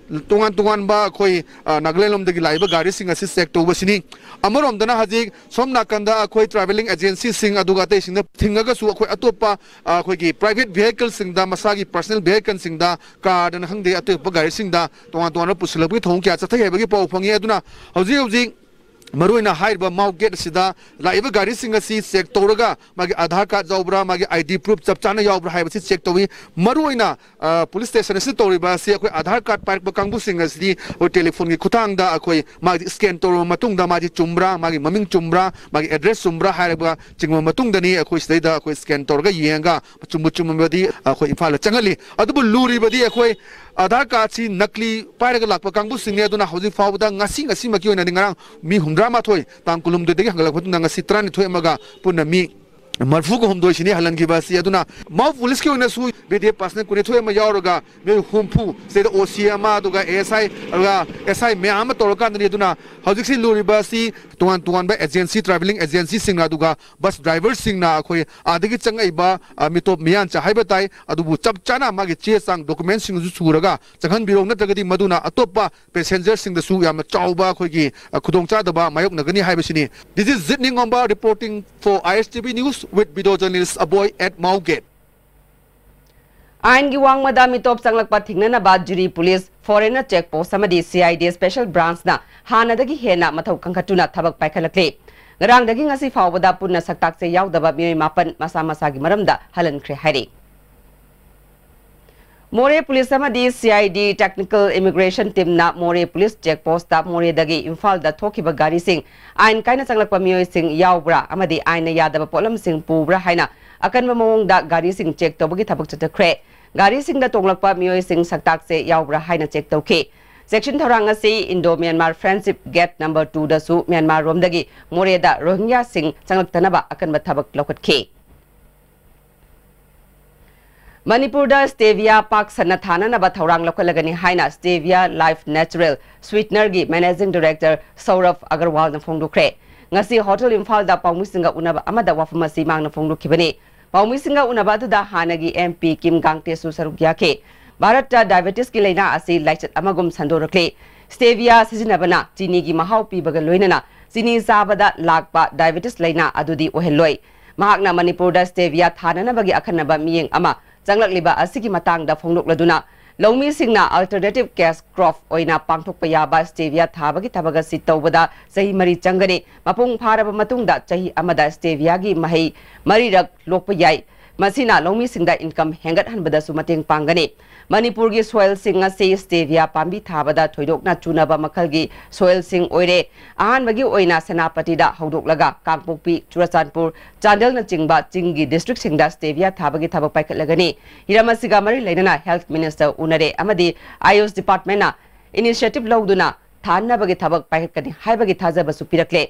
ꯇꯣꯉꯥꯟ ꯇꯣꯉꯥꯟꯕ ꯑꯩꯈꯣꯏ, ꯑ, ꯅꯥꯒꯥꯂꯦꯟ ꯂꯣꯝꯗꯒꯤ ꯂꯥꯛꯏꯕ ꯒꯥꯔꯤꯁꯤꯡ ꯑꯁꯤ ꯆꯦꯛ ꯇꯧꯕꯁꯤꯅꯤ꯫ ꯑꯃꯔꯣꯝꯗꯅ ꯍꯧꯖꯤꯛ ꯁꯣꯝ ꯅꯥꯀꯟꯗ ꯑꯩꯈꯣꯏ ꯇ꯭ꯔꯥꯚꯦꯂꯤꯡ ꯑꯦꯖꯦꯟꯁꯤꯁꯤꯡ ꯑꯗꯨꯒ ꯑꯇꯩꯁꯤꯡꯗ ꯊꯤꯡꯉꯒꯁꯨ ꯑꯩꯈꯣꯏ ꯑꯇꯣꯞꯄ, ꯑ, ꯑꯩꯈꯣꯏꯒꯤ ꯄ꯭ꯔꯥꯏꯚꯦꯠ ꯚꯤꯍꯤꯀꯜꯁꯤꯡꯗ, ꯃꯁꯥꯒꯤ ꯄꯥꯔꯁꯅꯦꯜ ꯚꯤꯍꯤꯀꯜꯁꯤꯡꯗ, ꯀꯥꯔꯗꯅ ꯈꯪꯗꯦ, ꯑꯇꯣꯞꯄ ꯒꯥꯔꯤꯁꯤꯡꯗ ꯇꯣꯉꯥꯟ ꯇꯣꯉꯥꯟꯕ ꯄꯨꯁꯤꯜꯂꯛꯄꯒꯤ ꯊꯧꯑꯣꯡ ꯀꯌꯥ ꯆꯠꯊꯩ ꯍꯥꯏꯕꯒꯤ ꯄꯥꯎ ꯐꯪꯉꯤ꯫ ꯑꯗꯨꯅ ꯍꯧꯖꯤꯛ ꯍꯧꯖꯤꯛ ꯃꯔꯨꯑꯣꯏꯅ ꯍꯥꯏꯔꯤꯕ ꯃꯥꯎ ꯒꯦꯠ ꯑꯁꯤꯗ ꯂꯥꯛꯏꯕ ꯒꯥꯔꯤꯁꯤꯡ ꯑꯁꯤ ꯆꯦꯛ ꯇꯧꯔꯒ ꯃꯥꯒꯤ ꯑꯥꯙꯥꯔ ꯀꯥꯔꯗ ꯌꯥꯎꯕ꯭ꯔꯥ, ꯃꯥꯒꯤ ꯑꯥꯏ ꯗꯤ ꯄ꯭ꯔꯨꯐ ꯆꯞ ꯆꯥꯅ ꯌꯥꯎꯕ꯭ꯔꯥ ꯍꯥꯏꯕꯁꯤ ꯆꯦꯛ ꯇꯧꯏ꯫ ꯃꯔꯨꯑꯣꯏꯅ, ꯑ, ꯄꯨꯂꯤꯁ ꯁ꯭ꯇꯦꯁꯟ ꯑꯁꯤꯗ ꯇꯧꯔꯤꯕ ꯑꯁꯤ ꯑꯩꯈꯣꯏ ꯑꯥꯙꯥꯔ ꯀꯥꯔꯗ ꯄꯥꯏꯔꯛꯄ ꯀꯥꯡꯕꯨꯁꯤꯡ ꯑꯁꯤꯗꯤ ꯑꯩꯈꯣꯏ ꯇꯦꯂꯤꯐꯣꯟꯒꯤ ꯈꯨꯠꯊꯥꯡꯗ ꯑꯩꯈꯣꯏ ꯃꯥꯒꯤ ꯁ꯭ꯀꯦꯟ ꯇꯧꯔꯕ ꯃꯇꯨꯡꯗ ꯃꯥꯁꯤ ꯆꯨꯝꯕ꯭ꯔꯥ, ꯃꯥꯒꯤ ꯃꯃꯤꯡ ꯆꯨꯝꯕ꯭ꯔꯥ, ꯃꯥꯒꯤ ꯑꯦꯗ꯭ꯔꯦꯁ ꯆꯨꯝꯕ꯭ꯔꯥ ꯍꯥꯏꯔꯕ ꯆꯤꯡꯕ ꯃꯇꯨꯡꯗꯅꯤ ꯑꯩꯈꯣꯏ ꯁꯤꯗꯩꯗ ꯑꯩꯈꯣꯏ ꯁ꯭ꯀꯦꯟ ꯇꯧꯔꯒ ꯌꯦꯡꯉꯒ ꯆꯨꯝꯕꯨ ꯆꯨꯝꯃꯕꯗꯤ ꯑꯩꯈꯣꯏ ꯏꯝꯐꯥꯜꯗ ꯆꯪꯍꯜꯂꯤ꯫ ꯑꯗꯨꯕꯨ ꯂꯨꯔꯤꯕꯗꯤ ꯑꯩꯈꯣꯏ ꯑꯥꯙꯥꯔ ꯀꯥꯔꯗꯁꯤ ꯅꯀꯂꯤ ꯄꯥꯏꯔꯒ ꯂꯥꯛꯄ ꯀꯥꯡꯕꯨꯁꯤꯡꯅꯤ꯫ ꯑꯗꯨꯅ ꯍꯧꯖꯤꯛ ꯐꯥꯎꯕꯗ ꯉꯁꯤ, ꯉꯁꯤꯃꯛꯀꯤ ꯑꯣꯏꯅꯗꯤ ꯉꯔꯥꯡ ꯃꯤ ꯍꯨꯝꯗ꯭ꯔꯥ ꯃꯥꯊꯣꯏ, ꯇꯥꯡ ꯀꯨꯟꯍꯨꯝꯗꯣꯏꯗꯒꯤ ꯍꯪꯒꯠꯂꯛꯄ ꯃꯇꯨꯡꯗ ꯉꯁꯤ ꯇꯔꯥꯅꯤꯊꯣꯏ ꯑꯃꯒ ꯄꯨꯟꯅ ꯃꯤ ꯃꯔꯤꯐꯨꯒ ꯍꯨꯝꯗꯣꯏ ꯁꯤꯅꯤ ꯍꯜꯍꯟꯈꯤꯕ ꯑꯁꯤ꯫ ꯑꯗꯨꯅ ꯃꯥꯎ ꯄꯨꯂꯤꯁꯀꯤ ꯑꯣꯏꯅꯁꯨ ꯕꯤ ꯗꯤ ꯑꯦꯐ ꯄꯥꯔꯁꯅꯦꯜ ꯀꯨꯟꯅꯤꯊꯣꯏ ꯑꯃ ꯌꯥꯎꯔꯒ ꯃꯤꯑꯣꯏ ꯍꯨꯝꯐꯨ, ꯁꯤꯗ ꯑꯣ ꯁꯤ ꯑꯃ, ꯑꯗꯨꯒ ꯑꯦꯁ ꯑꯥꯏ, ꯑꯗꯨꯒ ꯑꯦꯁ ꯑꯥꯏ ꯃꯌꯥꯝ ꯑꯃ ꯇꯧꯔꯀꯥꯟꯗꯅꯤ꯫ ꯑꯗꯨꯅ ꯍꯧꯖꯤꯛꯁꯤ ꯂꯨꯔꯤꯕ ꯑꯁꯤ ꯇꯣꯉꯥꯟ ꯇꯣꯉꯥꯟꯕ ꯑꯦꯖꯦꯟꯁꯤ, ꯇ꯭ꯔꯥꯚꯦꯂꯤꯡ ꯑꯦꯖꯦꯟꯁꯤꯁꯤꯡꯅ, ꯑꯗꯨꯒ ꯕꯁ ꯗ꯭ꯔꯥꯏꯚꯔꯁꯤꯡꯅ ꯑꯩꯈꯣꯏ ꯑꯥꯗꯒꯤ ꯆꯪꯉꯛꯏꯕ, ꯑ, ꯃꯤꯇꯣꯞ ꯃꯤꯌꯥꯟꯆꯥ ꯍꯥꯏꯕ ꯇꯥꯏ, ꯑꯗꯨꯕꯨ ꯆꯞ ꯆꯥꯅ ꯃꯥꯒꯤ ꯆꯦ ꯆꯥꯡ, ꯗꯣꯀꯨꯃꯦꯟꯁꯤꯡꯁꯨ ꯁꯨꯔꯒ ꯆꯪꯍꯟꯕꯤꯔꯣ, ꯅꯠꯇ꯭ꯔꯒꯗꯤ ꯃꯗꯨꯅ ꯑꯇꯣꯞꯄ ꯄꯦꯁꯦꯟꯖꯔꯁꯤꯡꯗꯁꯨ ꯌꯥꯝꯅ ꯆꯥꯎꯕ ꯑꯩꯈꯣꯏꯒꯤ, ꯑ, ꯈꯨꯗꯣꯡꯆꯥꯗꯕ ꯃꯥꯌꯣꯛꯅꯒꯅꯤ ꯍꯥꯏꯕꯁꯤꯅꯤ꯫ This is Zit Ningomba reporting for I S T V News with video journalist Aboy at Mao Gate. ꯑꯥꯏꯟꯒꯤ ꯋꯥꯡꯃꯗ ꯃꯤꯇꯣꯞ ꯆꯪꯂꯛꯄ ꯊꯤꯡꯅꯅꯕ ꯖꯤꯔꯤ ꯄꯨꯂꯤꯁ, ꯐꯣꯔꯦꯅꯔ ꯆꯦꯛ ꯄꯣꯁ ꯑꯃꯗꯤ ꯁꯤ ꯑꯥꯏ ꯗꯤ ꯁ꯭ꯄꯦꯁꯦꯜ ꯕ꯭ꯔꯥꯟꯆꯅ ꯍꯥꯟꯅꯗꯒꯤ ꯍꯦꯟꯅ ꯃꯊꯧ ꯀꯟꯈꯠꯇꯨꯅ ꯊꯕꯛ ꯄꯥꯏꯈꯠꯂꯛꯂꯤ꯫ ꯉꯔꯥꯡꯗꯒꯤ ꯉꯁꯤ ꯐꯥꯎꯕꯗ ꯄꯨꯟꯅ ꯁꯛꯇꯥꯛꯆꯦ ꯌꯥꯎꯗꯕ ꯃꯤꯑꯣꯏ ꯃꯥꯄꯟ ꯃꯁꯥ ꯃꯁꯥꯒꯤ ꯃꯔꯝꯗ ꯍꯜꯍꯟꯈ꯭ꯔꯦ ꯍꯥꯏꯔꯤ꯫ ꯃꯣꯔꯦ ꯄꯨꯂꯤꯁ ꯑꯃꯗꯤ C I D technical immigration ꯇꯤꯝꯅ ꯃꯣꯔꯦ ꯄꯨꯂꯤꯁ ꯆꯦꯛ ꯄꯣꯁꯇ ꯃꯣꯔꯦꯗꯒꯤ ꯏꯝꯐꯥꯜꯗ ꯊꯣꯛꯈꯤꯕ ꯒꯥꯔꯤꯁꯤꯡ ꯑꯥꯏꯟ ꯀꯥꯏꯅ ꯆꯪꯂꯛꯄ ꯃꯤꯑꯣꯏꯁꯤꯡ ꯌꯥꯎꯕ꯭ꯔꯥ ꯑꯃꯗꯤ ꯑꯥꯏꯟꯅ ꯌꯥꯗꯕ ꯄꯣꯠꯂꯝꯁꯤꯡ ꯄꯨꯕ꯭ꯔꯥ ꯍꯥꯏꯅ ꯑꯀꯟꯕ ꯃꯑꯣꯡꯗ ꯒꯥꯔꯤꯁꯤꯡ ꯆꯦꯛ ꯇꯧꯕꯒꯤ ꯊꯕꯛ ꯆꯠꯊꯈ꯭ꯔꯦ꯫ ꯒꯥꯔꯤꯁꯤꯡꯗ ꯇꯣꯡꯂꯛꯄ ꯃꯤꯑꯣꯏꯁꯤꯡ ꯁꯛꯇꯥꯛꯁꯦ ꯌꯥꯎꯕ꯭ꯔꯥ ꯍꯥꯏꯅ ꯆꯦꯛ ꯇꯧꯈꯤ꯫ ꯆꯦꯛꯁꯤꯟ ꯊꯧꯔꯥꯡ ꯑꯁꯤ Indo Myanmar friendship gate number ꯇꯨꯗꯁꯨ ꯃ꯭ꯌꯥꯟꯃꯥꯔ ꯔꯣꯝꯗꯒꯤ ꯃꯣꯔꯦꯗ ꯔꯣꯍꯤꯡꯒ꯭ꯌꯥꯁꯤꯡ ꯆꯪꯂꯛꯇꯅꯕ ꯑꯀꯟꯕ ꯊꯕꯛ ꯂꯧꯈꯠꯈꯤ꯫ ꯃꯅꯤꯄꯨꯔꯗ ꯁ꯭ꯇꯦꯚꯤꯌꯥ ꯄꯥꯛ ꯁꯟꯅ ꯊꯥꯅꯅꯕ ꯊꯧꯔꯥꯡ ꯂꯧꯈꯠꯂꯒꯅꯤ ꯍꯥꯏꯅ ꯁ꯭ꯇꯦꯚꯤꯌꯥ ꯂꯥꯏꯐ ꯅꯦꯆꯔꯦꯜ ꯁ꯭ꯋꯤꯠꯅꯔꯒꯤ ꯃꯦꯅꯦꯖꯤꯡ ꯗꯤꯔꯦꯛꯇꯔ ꯁꯧꯔꯚ ꯑꯒꯔꯋꯥꯜꯅ ꯐꯣꯡꯗꯣꯛꯈ꯭ꯔꯦ꯫ ꯉꯁꯤ ꯍꯣꯇꯦꯜ ꯏꯝꯐꯥꯜꯗ ꯄꯥꯎꯃꯤꯁꯤꯡꯒ ꯎꯅꯕ ꯑꯃꯗ ꯋꯥꯐꯝ ꯑꯁꯤ ꯃꯍꯥꯛꯅ ꯐꯣꯡꯗꯣꯛꯈꯤꯕꯅꯤ꯫ ꯄꯥꯎꯃꯤꯁꯤꯡꯒ ꯎꯅꯕ ꯑꯗꯨꯗ ꯍꯥꯟꯅꯒꯤ ꯑꯦꯝ ꯄꯤ ꯀꯤꯝ ꯒꯥꯡꯇꯦꯁꯨ ꯁꯔꯨꯛ ꯌꯥꯈꯤ꯫ ꯚꯥꯔꯠꯇ ꯗꯥꯏꯕꯦꯇꯤꯁꯀꯤ ꯂꯥꯏꯅꯥ ꯑꯁꯤ ꯂꯥꯏꯆꯠ ꯑꯃꯒꯨꯝ ꯁꯟꯗꯣꯔꯛꯂꯤ꯫ ꯁ꯭ꯇꯦꯚꯤꯌꯥ ꯁꯤꯖꯤꯟꯅꯕꯅ ꯆꯤꯅꯤꯒꯤ ꯃꯍꯥꯎ ꯄꯤꯕꯒ ꯂꯣꯏꯅꯅ ꯆꯤꯅꯤ ꯆꯥꯕꯗ ꯂꯥꯛꯄ ꯗꯥꯏꯕꯦꯇꯤꯁ ꯂꯥꯏꯅꯥ ꯑꯗꯨꯗꯤ ꯑꯣꯏꯍꯜꯂꯣꯏ꯫ ꯃꯍꯥꯛꯅ ꯃꯅꯤꯄꯨꯔꯗ ꯁ꯭ꯇꯦꯚꯤꯌꯥ ꯊꯥꯅꯅꯕꯒꯤ ꯑꯈꯟꯅꯕ ꯃꯤꯠꯌꯦꯡ ꯑꯃ ꯆꯪꯂꯛꯂꯤꯕ ꯑꯁꯤꯒꯤ ꯃꯇꯥꯡꯗ ꯐꯣꯡꯗꯣꯛꯂꯗꯨꯅ, ꯂꯧꯃꯤꯁꯤꯡꯅ ꯑꯜꯇꯔꯅꯦꯇꯤꯚ ꯀꯦꯁ ꯀ꯭ꯔꯣꯞ ꯑꯣꯏꯅ ꯄꯥꯡꯊꯣꯛꯄ ꯌꯥꯕ ꯁ꯭ꯇꯦꯚꯤꯌꯥ ꯊꯥꯕꯒꯤ ꯊꯕꯛ ꯑꯁꯤ ꯇꯧꯕꯗ ꯆꯍꯤ ꯃꯔꯤ ꯆꯪꯒꯅꯤ꯫ ꯃꯄꯨꯡ ꯐꯥꯔꯕ ꯃꯇꯨꯡꯗ ꯆꯍꯤ ꯑꯃꯗ ꯁ꯭ꯇꯦꯚꯤꯌꯥꯒꯤ ꯃꯍꯩ ꯃꯔꯤꯔꯛ ꯂꯣꯛꯄ ꯌꯥꯏ꯫ ꯃꯁꯤꯅ ꯂꯧꯃꯤꯁꯤꯡꯗ ꯏꯟꯀꯝ ꯍꯦꯟꯒꯠꯍꯟꯕꯗꯁꯨ ꯃꯇꯦꯡ ꯄꯥꯡꯒꯅꯤ꯫ ꯃꯅꯤꯄꯨꯔꯒꯤ ꯁꯣꯏꯜꯁꯤꯡ ꯑꯁꯤ ꯁ꯭ꯇꯦꯚꯤꯌꯥ ꯄꯥꯝꯕꯤ ꯊꯥꯕꯗ ꯊꯣꯏꯗꯣꯛꯅ ꯆꯨꯅꯕ ꯃꯈꯜꯒꯤ ꯁꯣꯏꯜꯁꯤꯡ ꯑꯣꯏꯔꯦ꯫ ꯑꯍꯥꯟꯕꯒꯤ ꯑꯣꯏꯅ ꯁꯦꯅꯥꯄꯇꯤꯗ ꯍꯧꯗꯣꯛꯂꯒ ꯀꯥꯡꯄꯣꯛꯄꯤ, ꯆꯨꯔꯆꯥꯟꯄꯨꯔ, ꯆꯥꯟꯗꯦꯜꯅꯆꯤꯡꯕ ꯆꯤꯡꯒꯤ ꯗꯤꯁꯇ꯭ꯔꯤꯛꯁꯤꯡꯗ ꯁ꯭ꯇꯦꯚꯤꯌꯥ ꯊꯥꯕꯒꯤ ꯊꯕꯛ ꯄꯥꯏꯈꯠꯂꯒꯅꯤ꯫ ꯍꯤꯔꯝ ꯑꯁꯤꯒ ꯃꯔꯤ ꯂꯩꯅꯅ ꯍꯦꯜꯊ ꯃꯤꯅꯤꯁꯇꯔ ꯎꯅꯔꯦ ꯑꯃꯗꯤ ꯑꯥꯌꯨꯁ ꯗꯤꯄꯥꯔꯠꯃꯦꯟꯅ ꯏꯅꯤꯁꯤꯌꯦꯇꯤꯚ ꯂꯧꯗꯨꯅ ꯊꯥꯅꯕꯒꯤ ꯊꯕꯛ ꯄꯥꯏꯈꯠꯀꯅꯤ ꯍꯥꯏꯕꯒꯤ ꯊꯥꯖꯕꯁꯨ ꯄꯤꯔꯛꯂꯦ꯫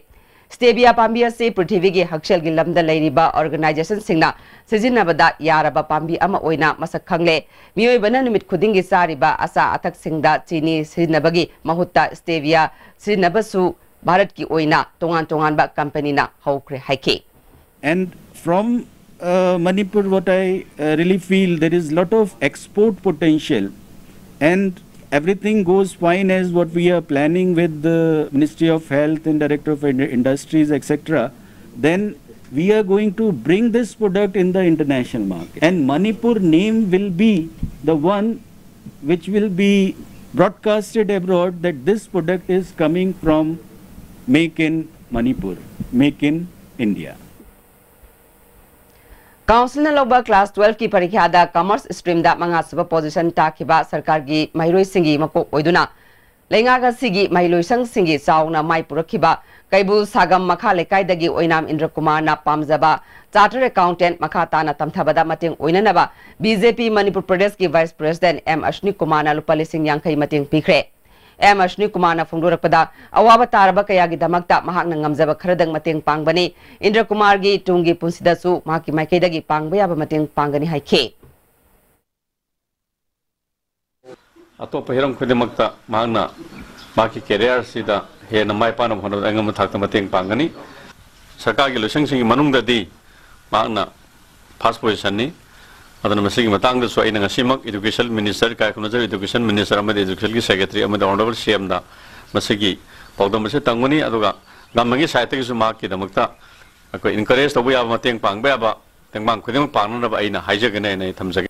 Stevia ꯄꯥꯝꯕꯤ ꯑꯁꯤ ꯄ꯭ꯔꯤꯊꯤꯕꯤꯒꯤ ꯍꯛꯁꯦꯜꯒꯤ ꯂꯝꯗ ꯂꯩꯔꯤꯕ organization ꯁꯤꯡꯅ ꯁꯤꯖꯤꯟꯅꯕꯗ ꯌꯥꯔꯕ ꯄꯥꯝꯕꯤ ꯑꯃ ꯑꯣꯏꯅ ꯃꯁꯛ ꯈꯪꯂꯦ꯫ ꯃꯤꯑꯣꯏꯕꯅ ꯅꯨꯃꯤꯠ ꯈꯨꯗꯤꯡꯒꯤ ꯆꯥꯔꯤꯕ ꯑꯆꯥ ꯑꯊꯛꯁꯤꯡꯗ ꯆꯤꯅꯤ ꯁꯤꯖꯤꯟꯅꯕꯒꯤ ꯃꯍꯨꯠꯇ stevia ꯁꯤꯖꯤꯟꯅꯕꯁꯨ ꯚꯥꯔꯠꯀꯤ ꯑꯣꯏꯅ ꯇꯣꯉꯥꯟ ꯇꯣꯉꯥꯟꯕ company ꯅ ꯍꯧꯈ꯭ꯔꯦ ꯍꯥꯏꯈꯤ꯫ And from uh, Manipur, what I uh, really feel, there is lot of export potential, and everything goes fine as what we are planning with the Ministry of Health and Director of Ind- Industries, et cetera. Then we are going to bring this product in the international market, and Manipur name will be the one which will be broadcasted abroad that this product is coming from Make in Manipur, Make in India. Council ꯅ ꯂꯧꯕ class twelve ꯀꯤ ꯄꯔꯤꯈ꯭ꯌꯥꯗ commerce stream ꯗ ꯃꯉꯥꯁꯨꯕ position ꯇꯥꯈꯤꯕ ꯁꯔꯀꯥꯔꯒꯤ ꯃꯍꯩꯔꯣꯏꯁꯤꯡꯒꯤ ꯃꯀꯣꯛ ꯑꯣꯏꯗꯨꯅ ꯂꯩꯉꯥꯛ ꯑꯁꯤꯒꯤ ꯃꯍꯩꯂꯣꯏꯁꯪꯁꯤꯡꯒꯤ ꯆꯥꯎꯅ ꯃꯥꯏ ꯄꯨꯔꯛꯈꯤꯕ ꯀꯩꯕꯨꯜ ꯁꯥꯒꯝ ꯃꯈꯥ ꯂꯩꯀꯥꯏꯗꯒꯤ ꯑꯣꯏꯅꯥꯝ ꯏꯟꯗ꯭ꯔ ꯀꯨꯃꯥꯔꯅ ꯄꯥꯝꯖꯕ chartered accountant ꯃꯈꯥ ꯇꯥꯅ ꯇꯝꯊꯕꯗ ꯃꯇꯦꯡ ꯑꯣꯏꯅꯅꯕ B J P ꯃꯅꯤꯄꯨꯔ ꯄ꯭ꯔꯗꯦꯁꯀꯤ vice president M ꯑꯁ꯭ꯅꯤ ꯀꯨꯃꯥꯔꯅ ꯂꯨꯄꯥ ꯂꯤꯁꯤꯡ ꯌꯥꯡꯈꯩ ꯃꯇꯦꯡ ꯄꯤꯈ꯭ꯔꯦ꯫ M ꯑꯁ꯭ꯅꯤ ꯀꯨꯃꯥꯔꯅ ꯐꯣꯡꯗꯣꯔꯛꯄꯗ, ꯑꯋꯥꯕ ꯇꯥꯔꯕ ꯀꯌꯥꯒꯤꯗꯃꯛꯇ ꯃꯍꯥꯛꯅ ꯉꯝꯖꯕ ꯈꯔꯗꯪ ꯃꯇꯦꯡ ꯄꯥꯡꯕꯅꯤ꯫ ꯏꯟꯗ꯭ꯔ ꯀꯨꯃꯥꯔꯒꯤ ꯇꯨꯡꯒꯤ ꯄꯨꯟꯁꯤꯗꯁꯨ ꯃꯍꯥꯛꯀꯤ ꯃꯥꯏꯀꯩꯗꯒꯤ ꯄꯥꯡꯕ ꯌꯥꯕ ꯃꯇꯦꯡ ꯄꯥꯡꯒꯅꯤ ꯍꯥꯏꯈꯤ꯫ ꯑꯇꯣꯞꯄ ꯍꯤꯔꯝ ꯈꯨꯗꯤꯡꯃꯛꯇ ꯃꯍꯥꯛꯅ ꯃꯍꯥꯛꯀꯤ career ꯁꯤꯗ ꯍꯦꯟꯅ ꯃꯥꯏ ꯄꯥꯛꯅꯕ ꯍꯣꯠꯅꯕꯗ ꯑꯉꯝꯕ ꯊꯥꯛꯇ ꯃꯇꯦꯡ ꯄꯥꯡꯒꯅꯤ꯫ ꯁꯔꯀꯥꯔꯒꯤ ꯂꯣꯏꯁꯪꯁꯤꯡꯒꯤ ꯃꯅꯨꯡꯗꯗꯤ ꯃꯍꯥꯛꯅ first position ꯅꯤ꯫ ꯑꯗꯨꯅ ꯃꯁꯤꯒꯤ ꯃꯇꯥꯡꯗꯁꯨ ꯑꯩꯅ ꯉꯁꯤꯃꯛ education minister, ꯏꯀꯥꯏ ꯈꯨꯝꯅꯖꯔꯕ education minister ꯑꯃꯗꯤ education ꯒꯤ secretary ꯑꯃꯗꯤ honourable C M ꯗ ꯃꯁꯤꯒꯤ ꯄꯥꯎꯗꯝ ꯑꯁꯤ ꯇꯝꯒꯅꯤ꯫ ꯑꯗꯨꯒ government ꯀꯤ side ꯇꯒꯤꯁꯨ ꯃꯍꯥꯛꯀꯤꯗꯃꯛꯇ ꯑꯩꯈꯣꯏ encourage ꯇꯧꯕ ꯌꯥꯕ, ꯃꯇꯦꯡ ꯄꯥꯡꯕ ꯌꯥꯕ ꯇꯦꯡꯕꯥꯡ ꯈꯨꯗꯤꯡꯃꯛ ꯄꯥꯡꯅꯅꯕ ꯑꯩꯅ ꯍꯥꯏꯖꯒꯅꯤ ꯍꯥꯏꯅ ꯑꯩ ꯊꯝꯖꯒꯦ꯫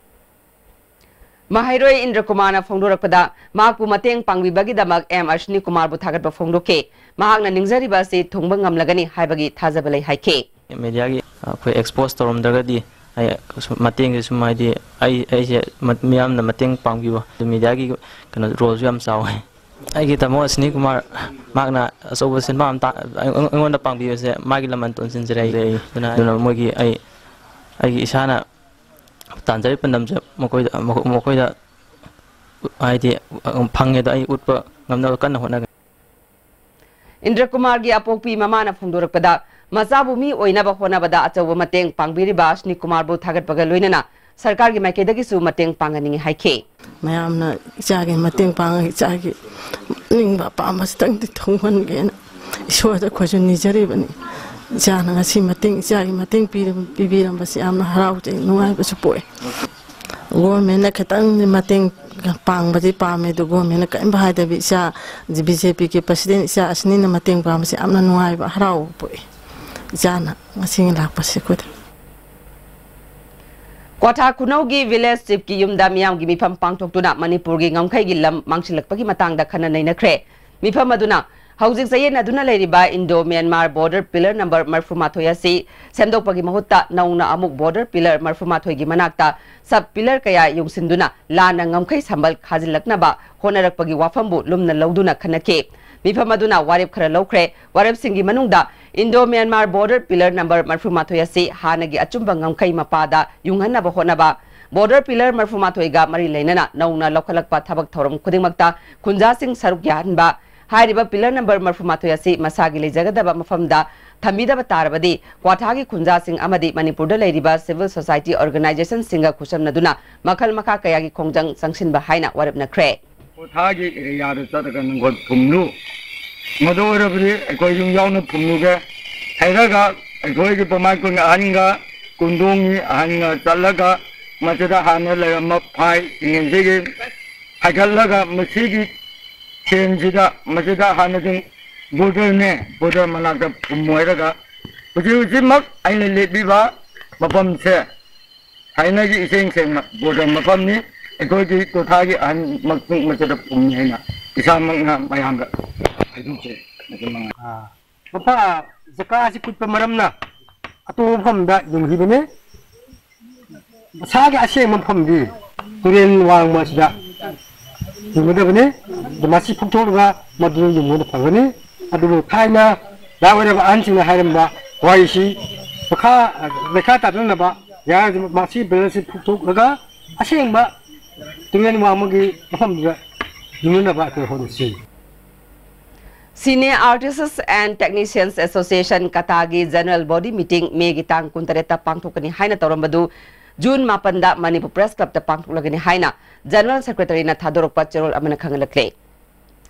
ꯃꯍꯩꯔꯣꯏ ꯏꯟꯗ꯭ꯔ ꯀꯨꯃꯥꯔꯅ ꯐꯣꯡꯗꯣꯔꯛꯄꯗ, ꯃꯍꯥꯛꯄꯨ ꯃꯇꯦꯡ ꯄꯥꯡꯕꯤꯕꯒꯤꯗꯃꯛ M ꯑꯁ꯭ꯅꯤ ꯀꯨꯃꯥꯔꯕꯨ ꯊꯥꯒꯠꯄ ꯐꯣꯡꯗꯣꯛꯈꯤ꯫ ꯃꯍꯥꯛꯅ ꯅꯤꯡꯖꯔꯤꯕ ꯑꯁꯤ ꯊꯨꯡꯕ ꯉꯝꯂꯒꯅꯤ ꯍꯥꯏꯕꯒꯤ ꯊꯥꯖꯕ ꯂꯩ ꯍꯥꯏꯈꯤ꯫ Media ꯒꯤ ꯑꯩꯈꯣꯏ expose ꯇꯧꯔꯝꯗ꯭ꯔꯒꯗꯤ ꯑꯩ ꯁꯨꯝ ꯃꯇꯦꯡꯁꯦ ꯁꯨꯝ ꯍꯥꯏꯗꯤ ꯑꯩ ꯑꯩꯁꯦ ꯃ- ꯃꯤꯌꯥꯝꯅ ꯃꯇꯦꯡ ꯄꯥꯡꯕꯤꯕ ꯑꯗꯨ media ꯒꯤ ꯀꯩꯅꯣ role ꯁꯨ ꯌꯥꯝ ꯆꯥꯎꯋꯦ꯫ ꯑꯩꯒꯤ ꯇꯥꯃꯣ ꯑꯁ꯭ꯅꯤ ꯀꯨꯃꯥꯔ ꯃꯍꯥꯛꯅ ꯑꯆꯧꯕ ꯁꯦꯟꯐꯝ ꯑꯃ ꯇꯥ- ꯑꯩꯉꯣꯟꯗ ꯄꯥꯡꯕꯤꯕꯁꯦ ꯃꯥꯒꯤ ꯂꯃꯟ ꯇꯣꯟꯁꯤꯟꯖꯔꯦ ꯑꯩ꯫ ꯑꯗꯨꯅ ꯑꯗꯨꯅ ꯃꯣꯏꯒꯤ ꯑꯩ ꯑꯩꯒꯤ ꯏꯁꯥꯅ ꯇꯥꯟꯖꯔꯤꯕ ꯄꯥꯟꯗꯝꯁꯦ ꯃꯈꯣꯏꯗ ꯃꯈꯣꯏꯗ ꯍꯥꯏꯗꯤ ꯐꯪꯉꯦꯗꯣ ꯑꯩ ꯎꯠꯄ ꯉꯝꯅꯕ ꯀꯟꯅ ꯍꯣꯠꯅꯒꯅꯤ꯫ ꯏꯟꯗ꯭ꯔ ꯀꯨꯃꯥꯔꯒꯤ ꯑꯄꯣꯛꯄꯤ ꯃꯃꯥꯅ ꯐꯣꯡꯗꯣꯔꯛꯄꯗ, ꯃꯆꯥꯕꯨ ꯃꯤ ꯑꯣꯏꯅꯕ ꯍꯣꯠꯅꯕꯗ ꯑꯆꯧꯕ ꯃꯇꯦꯡ ꯄꯥꯡꯕꯤꯔꯤꯕ ꯑꯁꯅꯤ ꯀꯨꯃꯥꯔꯕꯨ ꯊꯥꯒꯠꯄꯒ ꯂꯣꯏꯅꯅ ꯁꯔꯀꯥꯔꯒꯤ ꯃꯥꯏꯀꯩꯗꯒꯤꯁꯨ ꯃꯇꯦꯡ ꯄꯥꯡꯍꯟꯅꯤꯡꯏ ꯍꯥꯏꯈꯤ꯫ ꯃꯌꯥꯝꯅ ꯏꯆꯥꯒꯤ ꯃꯇꯦꯡ ꯄꯥꯡꯉꯒ ꯏꯆꯥꯒꯤ ꯑꯅꯤꯡꯕ ꯑꯄꯥꯝꯕꯁꯤꯇꯪꯗꯤ ꯊꯨꯡꯍꯟꯒꯦꯅ ꯏꯁꯣꯔꯗ ꯑꯩꯈꯣꯏꯁꯨ ꯅꯤꯖꯔꯤꯕꯅꯤ꯫ ꯏꯆꯥꯅ ꯉꯁꯤ ꯃꯇꯦꯡ, ꯏꯆꯥꯒꯤ ꯃꯇꯦꯡ ꯄꯤꯔ-, ꯄꯤꯕꯤꯔꯝꯕꯁꯤ ꯌꯥꯝꯅ ꯍꯔꯥꯎꯖꯩ, ꯅꯨꯡꯉꯥꯏꯕꯁꯨ ꯄꯣꯛꯑꯦ꯫ ꯒꯣꯔꯃꯦꯟꯅ ꯈꯤꯇꯪꯗꯤ ꯃꯇꯦꯡ ꯄꯥꯡꯕꯗꯤ ꯄꯥꯝꯃꯦ, ꯑꯗꯨ ꯒꯣꯔꯃꯦꯟꯅ ꯀꯔꯤꯝ ꯍꯥꯏꯗꯕꯤ ꯏꯆꯥ ꯕꯤ ꯖꯦ ꯄꯤꯒꯤ ꯄ꯭ꯔꯁꯤꯗꯦꯟ ꯏꯆꯥ ꯑꯁꯅꯤꯅ ꯃꯇꯦꯡ ꯄꯥꯡꯕꯁꯤ ꯌꯥꯝꯅ ꯅꯨꯡꯉꯥꯏꯕ, ꯍꯔꯥꯎꯕ ꯄꯣꯛꯏ꯫ ꯏꯆꯥꯅ ꯉꯁꯤ ꯂꯥꯛꯄꯁꯦ ꯑꯩꯈꯣꯏꯗ꯫ ꯀ꯭ꯋꯥꯊꯥ ꯈꯨꯅꯧꯒꯤ ꯚꯤꯂꯦꯖ ꯆꯤꯐꯀꯤ ꯌꯨꯝꯗ ꯃꯤꯌꯥꯝꯒꯤ ꯃꯤꯐꯝ ꯄꯥꯡꯊꯣꯛꯇꯨꯅ ꯃꯅꯤꯄꯨꯔꯒꯤ ꯉꯝꯈꯩꯒꯤ ꯂꯝ ꯃꯥꯡꯁꯤꯜꯂꯛꯄꯒꯤ ꯃꯇꯥꯡꯗ ꯈꯟꯅ ꯅꯩꯅꯈ꯭ꯔꯦ꯫ ꯃꯤꯐꯝ ꯑꯗꯨꯅ ꯍꯧꯖꯤꯛ ꯆꯌꯦꯠꯅꯗꯨꯅ ꯂꯩꯔꯤꯕ Indo Myanmar border pillar number ꯃꯔꯤꯐꯨ ꯃꯥꯊꯣꯏ ꯑꯁꯤ ꯁꯦꯝꯗꯣꯛꯄꯒꯤ ꯃꯍꯨꯠꯇ ꯅꯧꯅ ꯑꯃꯨꯛ ꯕꯣꯔꯗꯔ ꯄꯤꯂꯔ ꯃꯔꯤꯐꯨ ꯃꯥꯊꯣꯏꯒꯤ ꯃꯅꯥꯛꯇ ꯁꯕ ꯄꯤꯂꯔ ꯀꯌꯥ ꯌꯨꯡꯁꯤꯟꯗꯨꯅ ꯂꯥꯟꯅ ꯉꯝꯈꯩ ꯁꯝꯕꯜ ꯈꯥꯖꯤꯜꯂꯛꯅꯕ ꯍꯣꯠꯅꯔꯛꯄꯒꯤ ꯋꯥꯐꯝꯕꯨ ꯂꯨꯝꯅ ꯂꯧꯗꯨꯅ ꯈꯟꯅꯈꯤ꯫ ꯃꯤꯐꯝ ꯑꯗꯨꯅ ꯋꯥꯔꯦꯞ ꯈꯔ ꯂꯧꯈ꯭ꯔꯦ꯫ ꯋꯥꯔꯦꯞꯁꯤꯡꯒꯤ ꯃꯅꯨꯡꯗ Indo Myanmar border pillar number ꯃꯔꯤꯐꯨ ꯃꯥꯊꯣꯏ ꯑꯁꯤ ꯍꯥꯟꯅꯒꯤ ꯑꯆꯨꯝꯕ ꯉꯝꯈꯩ ꯃꯄꯥꯗ ꯌꯨꯡꯍꯟꯅꯕ ꯍꯣꯠꯅꯕ, ꯕꯣꯔꯗꯔ ꯄꯤꯂꯔ ꯃꯔꯤꯐꯨ ꯃꯥꯊꯣꯏꯒ ꯃꯔꯤ ꯂꯩꯅꯅ ꯅꯧꯅ ꯂꯧꯈꯠꯂꯛꯄ ꯊꯕꯛ ꯊꯧꯔꯝ ꯈꯨꯗꯤꯡꯃꯛꯇ ꯈꯨꯟꯖꯥꯁꯤꯡ ꯁꯔꯨꯛ ꯌꯥꯍꯟꯕ, ꯍꯥꯏꯔꯤꯕ ꯄꯤꯂꯔ ꯅꯝꯕꯔ ꯃꯔꯤꯐꯨ ꯃꯥꯊꯣꯏ ꯑꯁꯤ ꯃꯁꯥꯒꯤ ꯂꯩꯖꯒꯗꯕ ꯃꯐꯝꯗ ꯊꯝꯕꯤꯗꯕ ꯇꯥꯔꯕꯗꯤ ꯀ꯭ꯋꯥꯊꯥꯒꯤ ꯈꯨꯟꯖꯥꯁꯤꯡ ꯑꯃꯗꯤ ꯃꯅꯤꯄꯨꯔꯗ ꯂꯩꯔꯤꯕ ꯁꯤꯚꯤꯜ ꯁꯣꯁꯥꯏꯇꯤ ꯑꯣꯔꯒꯅꯥꯏꯖꯦꯁꯟꯁꯤꯡꯒ ꯈꯨꯠꯁꯝꯅꯗꯨꯅ ꯃꯈꯜ ꯃꯈꯥ ꯀꯌꯥꯒꯤ ꯈꯣꯡꯖꯪ ꯆꯪꯁꯤꯟꯕ ꯍꯥꯏꯅ ꯋꯥꯔꯦꯞꯅꯈ꯭ꯔꯦ꯫ ꯀ꯭ꯋꯥꯊꯥꯒꯤ ꯑꯦꯔꯤꯌꯥꯗ ꯆꯠꯂꯒ ꯅꯪꯈꯣꯜ ꯐꯨꯝꯂꯨ꯫ ꯃꯗꯨ ꯑꯣꯏꯔꯕꯗꯤ ꯑꯩꯈꯣꯏ ꯌꯨꯝ ꯌꯥꯎꯅ ꯐꯨꯝꯂꯨꯒꯦ꯫ ꯍꯩꯔꯒ ꯑꯩꯈꯣꯏꯒꯤ ꯄꯃꯥꯏ ꯀꯨꯟ ꯑꯍꯟꯒ ꯀꯨꯟꯗꯣꯡꯒꯤ ꯑꯍꯟꯒ ꯆꯠꯂꯒ ꯃꯁꯤꯗ ꯍꯥꯟꯅ ꯂꯩꯔꯝꯕ ꯐꯥꯏ ꯁꯤꯡꯁꯤꯒꯤ ꯍꯥꯏꯒꯠꯂꯒ ꯃꯁꯤꯒꯤ ꯁꯦꯟꯁꯤꯗ ꯃꯁꯤꯗ ꯍꯥꯟꯅꯗꯤ ꯕꯣꯔꯗꯔꯅꯦ, ꯕꯣꯔꯗꯔ ꯃꯅꯥꯛꯇ ꯐꯨꯝꯃꯣꯏꯔꯒ ꯍꯧꯖꯤꯛ ꯍꯧꯖꯤꯛꯃꯛ ꯑꯩꯅ ꯂꯦꯞꯂꯤꯕ ꯃꯐꯝꯁꯦ ꯊꯥꯏꯅꯒꯤ ꯏꯁꯦꯡ ꯁꯦꯡꯅ ꯕꯣꯔꯗꯔ ꯃꯐꯝꯅꯤ꯫ ꯑꯩꯈꯣꯏꯒꯤ ꯀ꯭ꯋꯥꯊꯥꯒꯤ ꯑꯍꯟꯃꯛꯁꯨ ꯃꯁꯤꯗ ꯐꯨꯝꯃꯤ ꯍꯥꯏꯅ ꯏꯁꯥꯃꯛꯅ ꯃꯌꯥꯝꯗ ꯍꯥꯏꯗꯣꯛꯆꯩ꯫ ꯃꯁꯤ ꯃꯉꯥꯏ꯫ ꯑꯥ, ꯃꯐꯝ, ꯖꯒꯥ ꯑꯁꯤ ꯀꯨꯠꯄ ꯃꯔꯝꯅ ꯑꯇꯣꯞꯄ ꯃꯐꯝꯗ ꯌꯨꯡꯈꯤꯕꯅꯤ꯫ ꯃꯁꯥꯒꯤ ꯑꯁꯦꯡꯕ ꯃꯐꯝꯗꯤ ꯇꯨꯔꯦꯜ ꯋꯥꯡꯃ ꯑꯁꯤꯗ ꯌꯨꯡꯒꯗꯕꯅꯤ꯫ ꯑꯗꯨ ꯃꯁꯤ ꯐꯨꯛꯊꯣꯛꯂꯒ ꯃꯗꯨꯗ ꯌꯨꯡꯕꯅ ꯐꯒꯅꯤ꯫ ꯑꯗꯨꯕꯨ ꯊꯥꯏꯅ ꯅꯍꯥ ꯑꯣꯏꯔꯕ ꯑꯍꯟꯁꯤꯡꯅ ꯍꯥꯏꯔꯝꯕ ꯋꯥꯔꯤꯁꯤ ꯃꯈꯥ, ꯂꯩꯈꯥ ꯇꯥꯗꯅꯕ ꯌꯥꯔꯗꯤ ꯃꯁꯤ ꯕꯦꯂꯦꯟꯁꯁꯤ ꯐꯨꯛꯊꯣꯛꯂꯒ ꯑꯁꯦꯡꯕ ꯇꯨꯔꯦꯜ ꯋꯥꯡꯃꯒꯤ ꯃꯐꯝꯗꯨꯗ ꯌꯨꯡꯅꯅꯕ ꯑꯩꯈꯣꯏ ꯍꯣꯠꯅꯁꯤ꯫ Cine Artists and Technicians Association, ꯀꯇꯥꯒꯤ General Body Meeting ꯃꯦꯒꯤ ꯇꯥꯡ ꯀꯨꯟꯇꯔꯦꯠꯇ ꯄꯥꯡꯊꯣꯛꯀꯅꯤ ꯍꯥꯏꯅ ꯇꯧꯔꯝꯕꯗꯨ ꯖꯨꯟ ꯃꯥꯄꯟꯗ ꯃꯅꯤꯄꯨꯔ Press Clubꯇ ꯄꯥꯡꯊꯣꯛꯂꯒꯅꯤ ꯍꯥꯏꯅ General Secretaryꯅ ꯊꯥꯗꯣꯔꯛꯄ ꯆꯦꯔꯣꯜ ꯑꯃꯅ ꯈꯪꯍꯜꯂꯛꯂꯦ꯫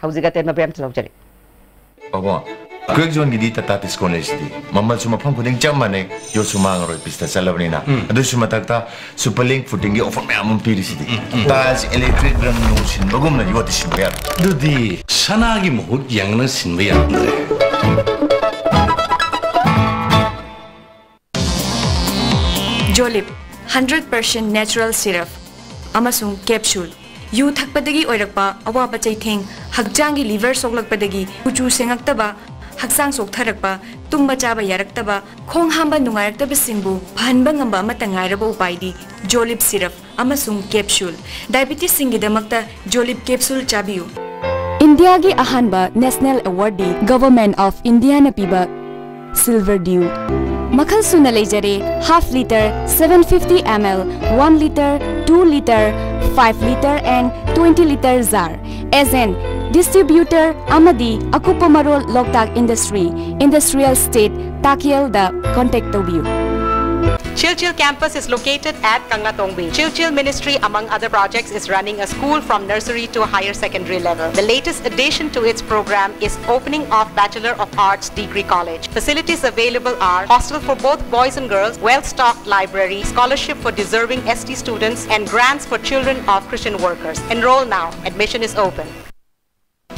ꯍꯧꯖꯤꯛ ꯑꯇꯦꯟꯕ ꯕ꯭ꯔꯦꯛ ꯑꯃ ꯂꯧꯖꯔꯤ꯫ ꯕꯣꯕꯣ, Quick Zoneꯒꯤꯗꯤ Tata Tisconeꯅ ꯂꯩꯁꯤꯗꯤ꯫ ꯃꯃꯜꯁꯨ ꯃꯐꯝ ꯈꯨꯗꯤꯡ ꯆꯞ ꯃꯥꯟꯅꯩ, ꯌꯣꯠꯁꯨ ꯃꯥꯡꯉꯔꯣꯏ, ꯄꯤꯁꯇ ꯆꯠꯂꯕꯅꯤꯅ꯫ ꯎꯝ꯫ ꯑꯗꯨꯁꯨ ꯃꯊꯛꯇ Super Link Footingꯒꯤ offer ꯃꯌꯥꯝ ꯑꯃ ꯄꯤꯔꯤꯁꯤꯗꯤ꯫ ꯎꯝ, ꯎꯝ꯫ Tiles electric ꯔꯪ ꯅꯨꯡ ꯁꯤꯟꯕꯒꯨꯝꯅ ꯌꯣꯠꯇꯤ ꯁꯤꯟꯕ ꯌꯥꯔꯣꯏ꯫ ꯑꯗꯨꯗꯤ ꯁꯅꯥꯒꯤ ꯃꯍꯨꯠ ꯌꯦꯡꯂꯒ ꯁꯤꯟꯕ ꯌꯥꯔꯝꯗ꯭ꯔꯦ꯫ Jolib, hundred percent natural syrup ꯑꯃꯁꯨꯡ capsule꯫ ꯌꯨ ꯊꯛꯄꯗꯒꯤ ꯑꯣꯏꯔꯛꯄ ꯑꯋꯥꯕ ꯆꯩꯊꯦꯡ, ꯍꯛꯆꯥꯡꯒꯤ liver ꯁꯣꯛꯂꯛꯄꯗꯒꯤ ꯀꯨꯆꯨ ꯁꯦꯡꯉꯛꯇꯕ, ꯍꯛꯆꯥꯡ ꯆꯣꯛꯊꯔꯛꯄ, ꯇꯨꯝꯕ ꯆꯥꯕ ꯌꯥꯔꯛꯇꯕ, ꯈꯣꯡ ꯍꯥꯝꯕ ꯅꯨꯡꯉꯥꯏꯔꯛꯇꯕꯁꯤꯡꯕꯨ ꯐꯍꯟꯕ ꯉꯝꯕ ꯑꯃꯠꯇ ꯉꯥꯏꯔꯕ ꯎꯄꯥꯏꯗꯤ Jolib syrup ꯑꯃꯁꯨꯡ capsule꯫ Diabetesꯁꯤꯡꯒꯤꯗꯃꯛꯇ Jolib capsule ꯆꯥꯕꯤꯌꯨ꯫ ꯏꯟꯗꯤꯌꯥꯒꯤ ꯑꯍꯥꯟꯕ national awardꯗꯤ Government of Indiaꯅ ꯄꯤꯕ Silver Dew꯫ ꯃꯈꯜ ꯁꯨꯅ ꯂꯩꯖꯔꯦ, half litre, seven fifty ml, one litre, two litre, five litre and twenty litre jar꯫ Agent, distributor ꯑꯃꯗꯤ ꯑꯀꯨꯞꯄ ꯃꯔꯣꯜ ꯂꯣꯛꯇꯥꯛ Industry, Industrial Estate, ꯇꯥꯀꯦꯜꯗ contact ꯇꯧꯕꯤꯌꯨ꯫ Chilchil campus is located at Kanglatongbi. Chilchil Ministry, among other projects, is running a school from nursery to higher secondary level. The latest addition to its program is opening of Bachelor of Arts Degree College. Facilities available are hostel for both boys and girls, well-stocked library, scholarship for deserving S T students, and grants for children of Christian workers. Enroll now. Admission is open.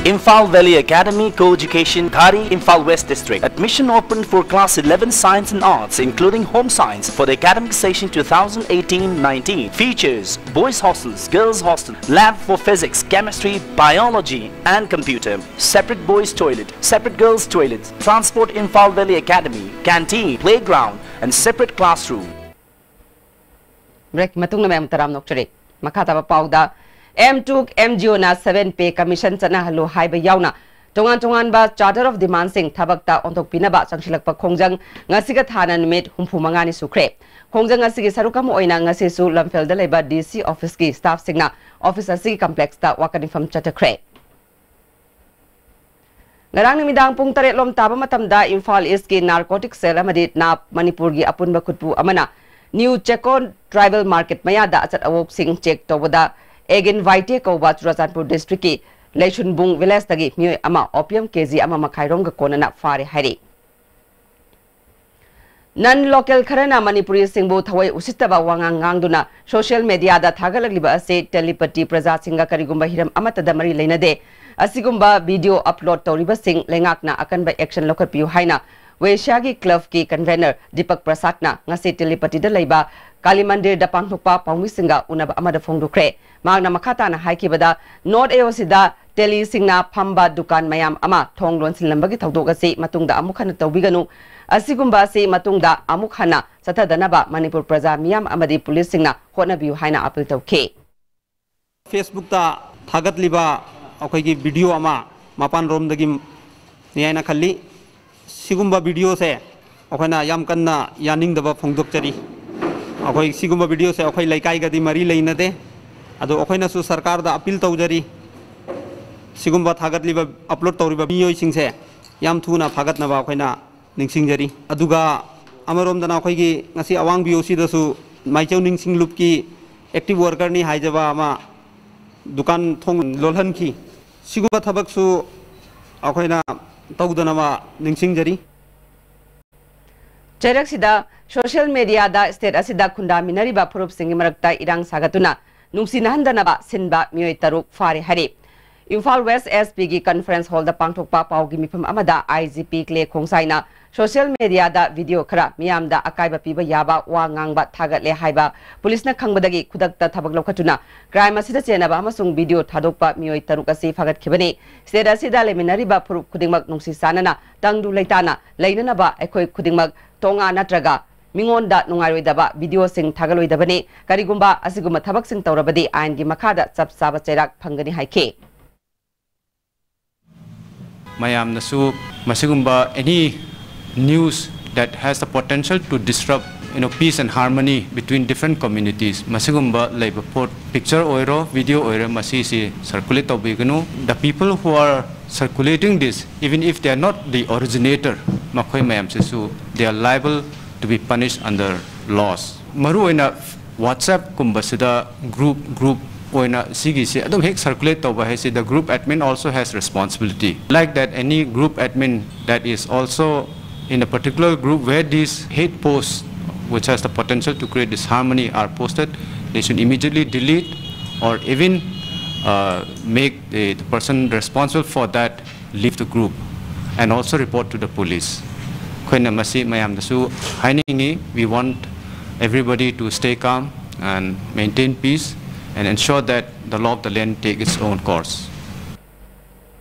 Imphal Valley Academy, co-education, Ghari, Imphal West District. Admission open for class eleven Science and Arts, including Home Science, for the academic session two thousand eighteen nineteen. Features: boys hostels, girls hostel, lab for physics, chemistry, biology, and computer. Separate boys toilet, separate girls toilet. Transport: Imphal Valley Academy, canteen, playground, and separate classroom. Break ꯃꯇꯨꯡꯗ ꯃꯌꯥꯝ ꯇꯔꯥꯝꯅ ꯑꯣꯛꯆꯔꯤ꯫ ꯃꯈꯥ ꯇꯥꯕ ꯄꯥꯎꯗ, M two M G Oꯅ seven Pay Commission ꯆꯠꯅꯍꯜꯂꯨ ꯍꯥꯏꯕ ꯌꯥꯎꯅ ꯇꯣꯉꯥꯟ ꯇꯣꯉꯥꯟꯕ Charter of Demandꯁꯤꯡ ꯊꯕꯛꯇ ꯑꯣꯟꯊꯣꯛꯄꯤꯅꯕ ꯆꯪꯁꯤꯜꯂꯛꯄ ꯈꯣꯡꯖꯪ ꯉꯁꯤꯒ ꯊꯥꯅ ꯅꯨꯃꯤꯠ ꯍꯨꯝꯐꯨ ꯃꯉꯥꯅꯤ ꯁꯨꯈ꯭ꯔꯦ꯫ ꯈꯣꯡꯖꯪ ꯑꯁꯤꯒꯤ ꯁꯔꯨꯛ ꯑꯃ ꯑꯣꯏꯅ ꯉꯁꯤꯁꯨ ꯂꯝꯐꯦꯜꯗ ꯂꯩꯕ D C officeꯀꯤ staffꯁꯤꯡꯅ office ꯑꯁꯤꯒꯤ complexꯇ ꯋꯥꯀꯠ ꯃꯤꯐꯝ ꯆꯠꯊꯈ꯭ꯔꯦ꯫ ꯉꯔꯥꯡ ꯅꯨꯃꯤꯗꯥꯡ ꯄꯨꯡ ꯇꯔꯦꯠ ꯂꯣꯝ ꯇꯥꯕ ꯃꯇꯝꯗ ꯏꯝꯐꯥꯜ ꯏꯁꯀꯤ ꯅꯥꯔꯀꯣꯇꯤꯛ ꯁꯦꯜ ꯑꯃꯗꯤ ꯅꯥꯞ ꯃꯅꯤꯄꯨꯔꯒꯤ ꯑꯄꯨꯟꯕ ꯈꯨꯠꯄꯨ ꯑꯃꯅ ꯅ꯭ꯌꯨ ꯆꯦꯀꯣꯟ ꯇ꯭ꯔꯥꯏꯕꯦꯜ ꯃꯥꯔꯀꯦꯠ ꯃꯌꯥꯗ ꯑꯆꯠ ꯑꯋꯣꯛꯁꯤꯡ ꯆꯦꯛ ꯇꯧꯕꯗ ꯑꯦꯒꯤꯟ ꯚꯥꯏꯇꯦ ꯀꯧꯕ ꯆꯨꯔꯥꯆꯥꯟꯄꯨꯔ ꯗꯤꯁꯇ꯭ꯔꯤꯛꯀꯤ ꯂꯩꯁꯨꯟꯕꯨꯡ ꯚꯤꯂꯦꯖꯇꯒꯤ ꯃꯤꯑꯣꯏ ꯑꯃ ꯑꯣꯄꯤꯌꯝ ꯀꯦꯖꯤ ꯑꯃ ꯃꯈꯥꯏ ꯔꯣꯝꯒ ꯀꯣꯟꯅꯅ ꯐꯥꯔꯦ ꯍꯥꯏꯔꯤ꯫ ꯅꯟ ꯂꯣꯀꯦꯜ ꯈꯔꯅ ꯃꯅꯤꯄꯨꯔꯤꯁꯤꯡꯕꯨ ꯊꯋꯥꯏ ꯎꯁꯤꯠꯇꯕ ꯋꯥꯉꯥꯡ ꯉꯥꯡꯗꯨꯅ ꯁꯣꯁꯤꯌꯦꯜ ꯃꯦꯗꯤꯌꯥꯗ ꯊꯥꯒꯠꯂꯛꯂꯤꯕ ꯑꯁꯤ ꯇꯦꯂꯤꯄꯇꯤ ꯄ꯭ꯔꯖꯥꯁꯤꯡꯒ ꯀꯔꯤꯒꯨꯝꯕ ꯍꯤꯔꯝ ꯑꯃꯠꯇꯗ ꯃꯔꯤ ꯂꯩꯅꯗꯦ꯫ ꯑꯁꯤꯒꯨꯝꯕ ꯚꯤꯗꯤꯑꯣ ꯑꯞꯂꯣꯗ ꯇꯧꯔꯤꯕꯁꯤꯡ ꯂꯩꯉꯥꯛꯅ ꯑꯀꯟꯕ ꯑꯦꯛꯁꯟ ꯂꯧꯈꯠꯄꯤꯌꯨ ꯍꯥꯏꯅ ꯋꯦꯁ꯭ꯌꯥꯒꯤ ꯀ꯭ꯂꯕꯀꯤ ꯀꯟꯚꯦꯅꯔ ꯗꯤꯄꯛ ꯄ꯭ꯔꯁꯥꯗꯅ ꯉꯁꯤ ꯇꯦꯂꯤꯄꯇꯤꯗ ꯂꯩꯕ ꯀꯥꯂꯤ ꯃꯟꯗꯤꯔꯗ ꯄꯥꯡꯊꯣꯛꯄ ꯄꯥꯎꯃꯤꯁꯤꯡꯒ ꯎꯅꯕ ꯑꯃꯗ ꯐꯣꯡꯗꯣꯛꯈ꯭ꯔꯦ꯫ ꯃꯍꯥꯛꯅ ꯃꯈꯥ ꯇꯥꯅ ꯍꯥꯏꯈꯤꯕꯗ, ꯅꯣꯔꯠ ꯑꯦ ꯑꯣ ꯁꯤꯗ ꯇꯦꯂꯤꯁꯤꯡꯅ ꯐꯝꯕ ꯗꯨꯀꯥꯟ ꯃꯌꯥꯝ ꯑꯃ ꯊꯣꯡ ꯂꯣꯟꯁꯤꯜꯂꯝꯕꯒꯤ ꯊꯧꯗꯣꯛ ꯑꯁꯤ ꯃꯇꯨꯡꯗ ꯑꯃꯨꯛ ꯍꯟꯅ ꯇꯧꯕꯤꯒꯅꯨ꯫ ꯑꯁꯤꯒꯨꯝꯕ ꯑꯁꯤ ꯃꯇꯨꯡꯗ ꯑꯃꯨꯛ ꯍꯟꯅ ꯆꯠꯊꯗꯅꯕ ꯃꯅꯤꯄꯨꯔ ꯄ꯭ꯔꯖꯥ ꯃꯤꯌꯥꯝ ꯑꯃꯗꯤ ꯄꯨꯂꯤꯁꯁꯤꯡꯅ ꯍꯣꯠꯅꯕꯤꯌꯨ ꯍꯥꯏꯅ ꯑꯥꯄꯤꯜ ꯇꯧꯈꯤ꯫ Facebookꯇ ꯊꯥꯒꯠꯂꯤꯕ ꯑꯩꯈꯣꯏꯒꯤ ꯚꯤꯗꯤꯑꯣ ꯑꯃ ꯃꯄꯥꯟ ꯔꯣꯝꯗꯒꯤꯅꯤ ꯍꯥꯏꯅ ꯈꯜꯂꯤ꯫ ꯁꯤꯒꯨꯝꯕ ꯚꯤꯗꯤꯑꯣꯁꯦ ꯑꯩꯈꯣꯏꯅ ꯌꯥꯝ ꯀꯟꯅ ꯌꯥꯅꯤꯡꯗꯕ ꯐꯣꯡꯗꯣꯛꯆꯔꯤ꯫ ꯑꯩꯈꯣꯏ ꯁꯤꯒꯨꯝꯕ ꯚꯤꯗꯤꯑꯣꯁꯦ ꯑꯩꯈꯣꯏ ꯂꯩꯀꯥꯏꯒꯗꯤ ꯃꯔꯤ ꯂꯩꯅꯗꯦ꯫ ꯑꯗꯣ ꯑꯩꯈꯣꯏꯅꯁꯨ ꯁꯔꯀꯥꯔꯗ ꯑꯄꯤꯜ ꯇꯧꯖꯔꯤ, ꯁꯤꯒꯨꯝꯕ ꯊꯥꯒꯠꯂꯤꯕ, ꯑꯞꯂꯣꯗ ꯇꯧꯔꯤꯕ ꯃꯤꯑꯣꯏꯁꯤꯡꯁꯦ ꯌꯥꯝ ꯊꯨꯅ ꯐꯥꯒꯠꯅꯕ ꯑꯩꯈꯣꯏꯅ ꯅꯤꯡꯁꯤꯡꯖꯔꯤ꯫ ꯑꯗꯨꯒ ꯑꯃꯔꯣꯝꯗꯅ ꯑꯩꯈꯣꯏꯒꯤ ꯉꯁꯤ ꯑꯋꯥꯡ ꯕꯤ ꯑꯣ ꯁꯤꯗꯁꯨ ꯃꯥꯏꯆꯧ ꯅꯤꯡꯁꯤꯡ ꯂꯨꯞꯀꯤ ꯑꯦꯛꯇꯤꯚ ꯋꯥꯔꯀꯔꯅꯤ ꯍꯥꯏꯖꯕ ꯑꯃ ꯗꯨꯀꯥꯟ ꯊꯣꯡ ꯂꯣꯜꯍꯟꯈꯤ꯫ ꯁꯤꯒꯨꯝꯕ ꯊꯕꯛꯁꯨ ꯑꯩꯈꯣꯏꯅ ꯇꯧꯗꯅꯕ ꯅꯤꯡꯁꯤꯡꯖꯔꯤ꯫ ꯆꯩꯔꯛꯁꯤꯗ ꯁꯣꯁꯤꯌꯦꯜ ꯃꯦꯗꯤꯌꯥꯗ ꯁ꯭ꯇꯦꯠ ꯑꯁꯤꯗ ꯈꯨꯟꯗꯥꯃꯤꯟꯅꯔꯤꯕ ꯐꯨꯔꯨꯞꯁꯤꯡꯒꯤ ꯃꯔꯛꯇ ꯏꯔꯥꯡ ꯁꯥꯒꯠꯇꯨꯅ ꯅꯨꯡꯁꯤꯅꯍꯟꯗꯅꯕ ꯁꯤꯟꯕ ꯃꯤꯑꯣꯏ ꯇꯔꯨꯛ ꯐꯥꯔꯦ ꯍꯥꯏꯔꯤ꯫ ꯏꯝꯐꯥꯜ ꯋꯦꯁ ꯑꯦꯁ ꯄꯤꯒꯤ ꯀꯟꯐꯔꯦꯟꯁ ꯍꯣꯜꯗ ꯄꯥꯡꯊꯣꯛꯄ ꯄꯥꯎꯒꯤ ꯃꯤꯐꯝ ꯑꯃꯗ ꯑꯥꯏ ꯖꯤ ꯄꯤ ꯀ꯭ꯂꯦ ꯈꯣꯡꯁꯥꯏꯅ ꯁꯣꯁꯤꯌꯦꯜ ꯃꯦꯗꯤꯌꯥꯗ ꯚꯤꯗꯤꯑꯣ ꯈꯔ ꯃꯤꯌꯥꯝꯗ ꯑꯀꯥꯏꯕ ꯄꯤꯕ ꯌꯥꯕ ꯋꯥ ꯉꯥꯡꯕ ꯊꯥꯒꯠꯂꯦ ꯍꯥꯏꯕ ꯄꯨꯂꯤꯁꯅ ꯈꯪꯕꯗꯒꯤ ꯈꯨꯗꯛꯇ ꯊꯕꯛ ꯂꯧꯈꯠꯇꯨꯅ ꯀ꯭ꯔꯥꯏꯝ ꯑꯁꯤꯗ ꯆꯦꯟꯅꯕ ꯑꯃꯁꯨꯡ ꯚꯤꯗꯤꯑꯣ ꯊꯥꯗꯣꯛꯄ ꯃꯤꯑꯣꯏ ꯇꯔꯨꯛ ꯑꯁꯤ ꯐꯥꯒꯠꯈꯤꯕꯅꯤ꯫ ꯁ꯭ꯇꯦꯠ ꯑꯁꯤꯗ ꯂꯩꯃꯤꯟꯅꯔꯤꯕ ꯐꯨꯔꯨꯞ ꯈꯨꯗꯤꯡꯃꯛ ꯅꯨꯡꯁꯤ ꯆꯥꯟꯅꯅ ꯇꯪꯗꯨ ꯂꯩꯇꯥꯅ ꯂꯩꯅꯅꯕ ꯑꯩꯈꯣꯏ ꯈꯨꯗꯤꯡꯃꯛ ꯇꯣꯉꯥ ꯅꯠꯇ꯭ꯔꯒ ꯃꯤꯉꯣꯟꯗ ꯅꯨꯡꯉꯥꯏꯔꯣꯏꯗꯕ ꯚꯤꯗꯤꯑꯣꯁꯤꯡ ꯊꯥꯒꯠꯂꯣꯏꯗꯕꯅꯤ꯫ ꯀꯔꯤꯒꯨꯝꯕ ꯑꯁꯤꯒꯨꯝꯕ ꯊꯕꯛꯁꯤꯡ ꯇꯧꯔꯕꯗꯤ ꯑꯥꯏꯟꯒꯤ ꯃꯈꯥꯗ ꯆꯞ ꯆꯥꯕ ꯆꯩꯔꯥꯛ ꯐꯪꯒꯅꯤ ꯍꯥꯏꯈꯤ꯫ ꯃꯌꯥꯝꯅꯁꯨ ꯃꯁꯤꯒꯨꯝꯕ any news that has the potential to disrupt, you know, peace and harmony between different communities, ꯃꯁꯤꯒꯨꯝꯕ ꯂꯩꯕ ꯄꯣꯠ, ꯄꯤꯛꯆꯔ ꯑꯣꯏꯔꯣ, ꯚꯤꯗꯤꯑꯣ ꯑꯣꯏꯔꯣ, ꯃꯁꯤꯁꯤ ꯁꯔꯀꯨꯂꯦꯠ ꯇꯧꯕꯤꯒꯅꯨ꯫ The people who are circulating this, even if they are not the originator, ꯃꯈꯣꯏ ꯃꯌꯥꯝꯁꯤꯁꯨ they are liable to be punished under laws. ꯃꯔꯨꯑꯣꯏꯅ WhatsApp-ꯀꯨꯝꯕꯁꯤꯗ group group ꯑꯣꯏꯅ ꯁꯤꯒꯤꯁꯦ ꯑꯗꯨꯝ ꯍꯦꯛ circulate ꯇꯧꯕ ꯍꯥꯏꯁꯤꯗ group admin also has responsibility. Like that, any group admin that is also in a particular group where these hate posts, which has the potential to create disharmony, are posted, they should immediately delete or even uh, make the, the person responsible for that leave the group and also report to the police. ꯑꯩꯈꯣꯏꯅ ꯃꯁꯤ ꯃꯌꯥꯝꯗꯁꯨ ꯍꯥꯏꯅꯤꯡꯉꯤ, we want everybody to stay calm and maintain peace and ensure that the law of the land take its own course.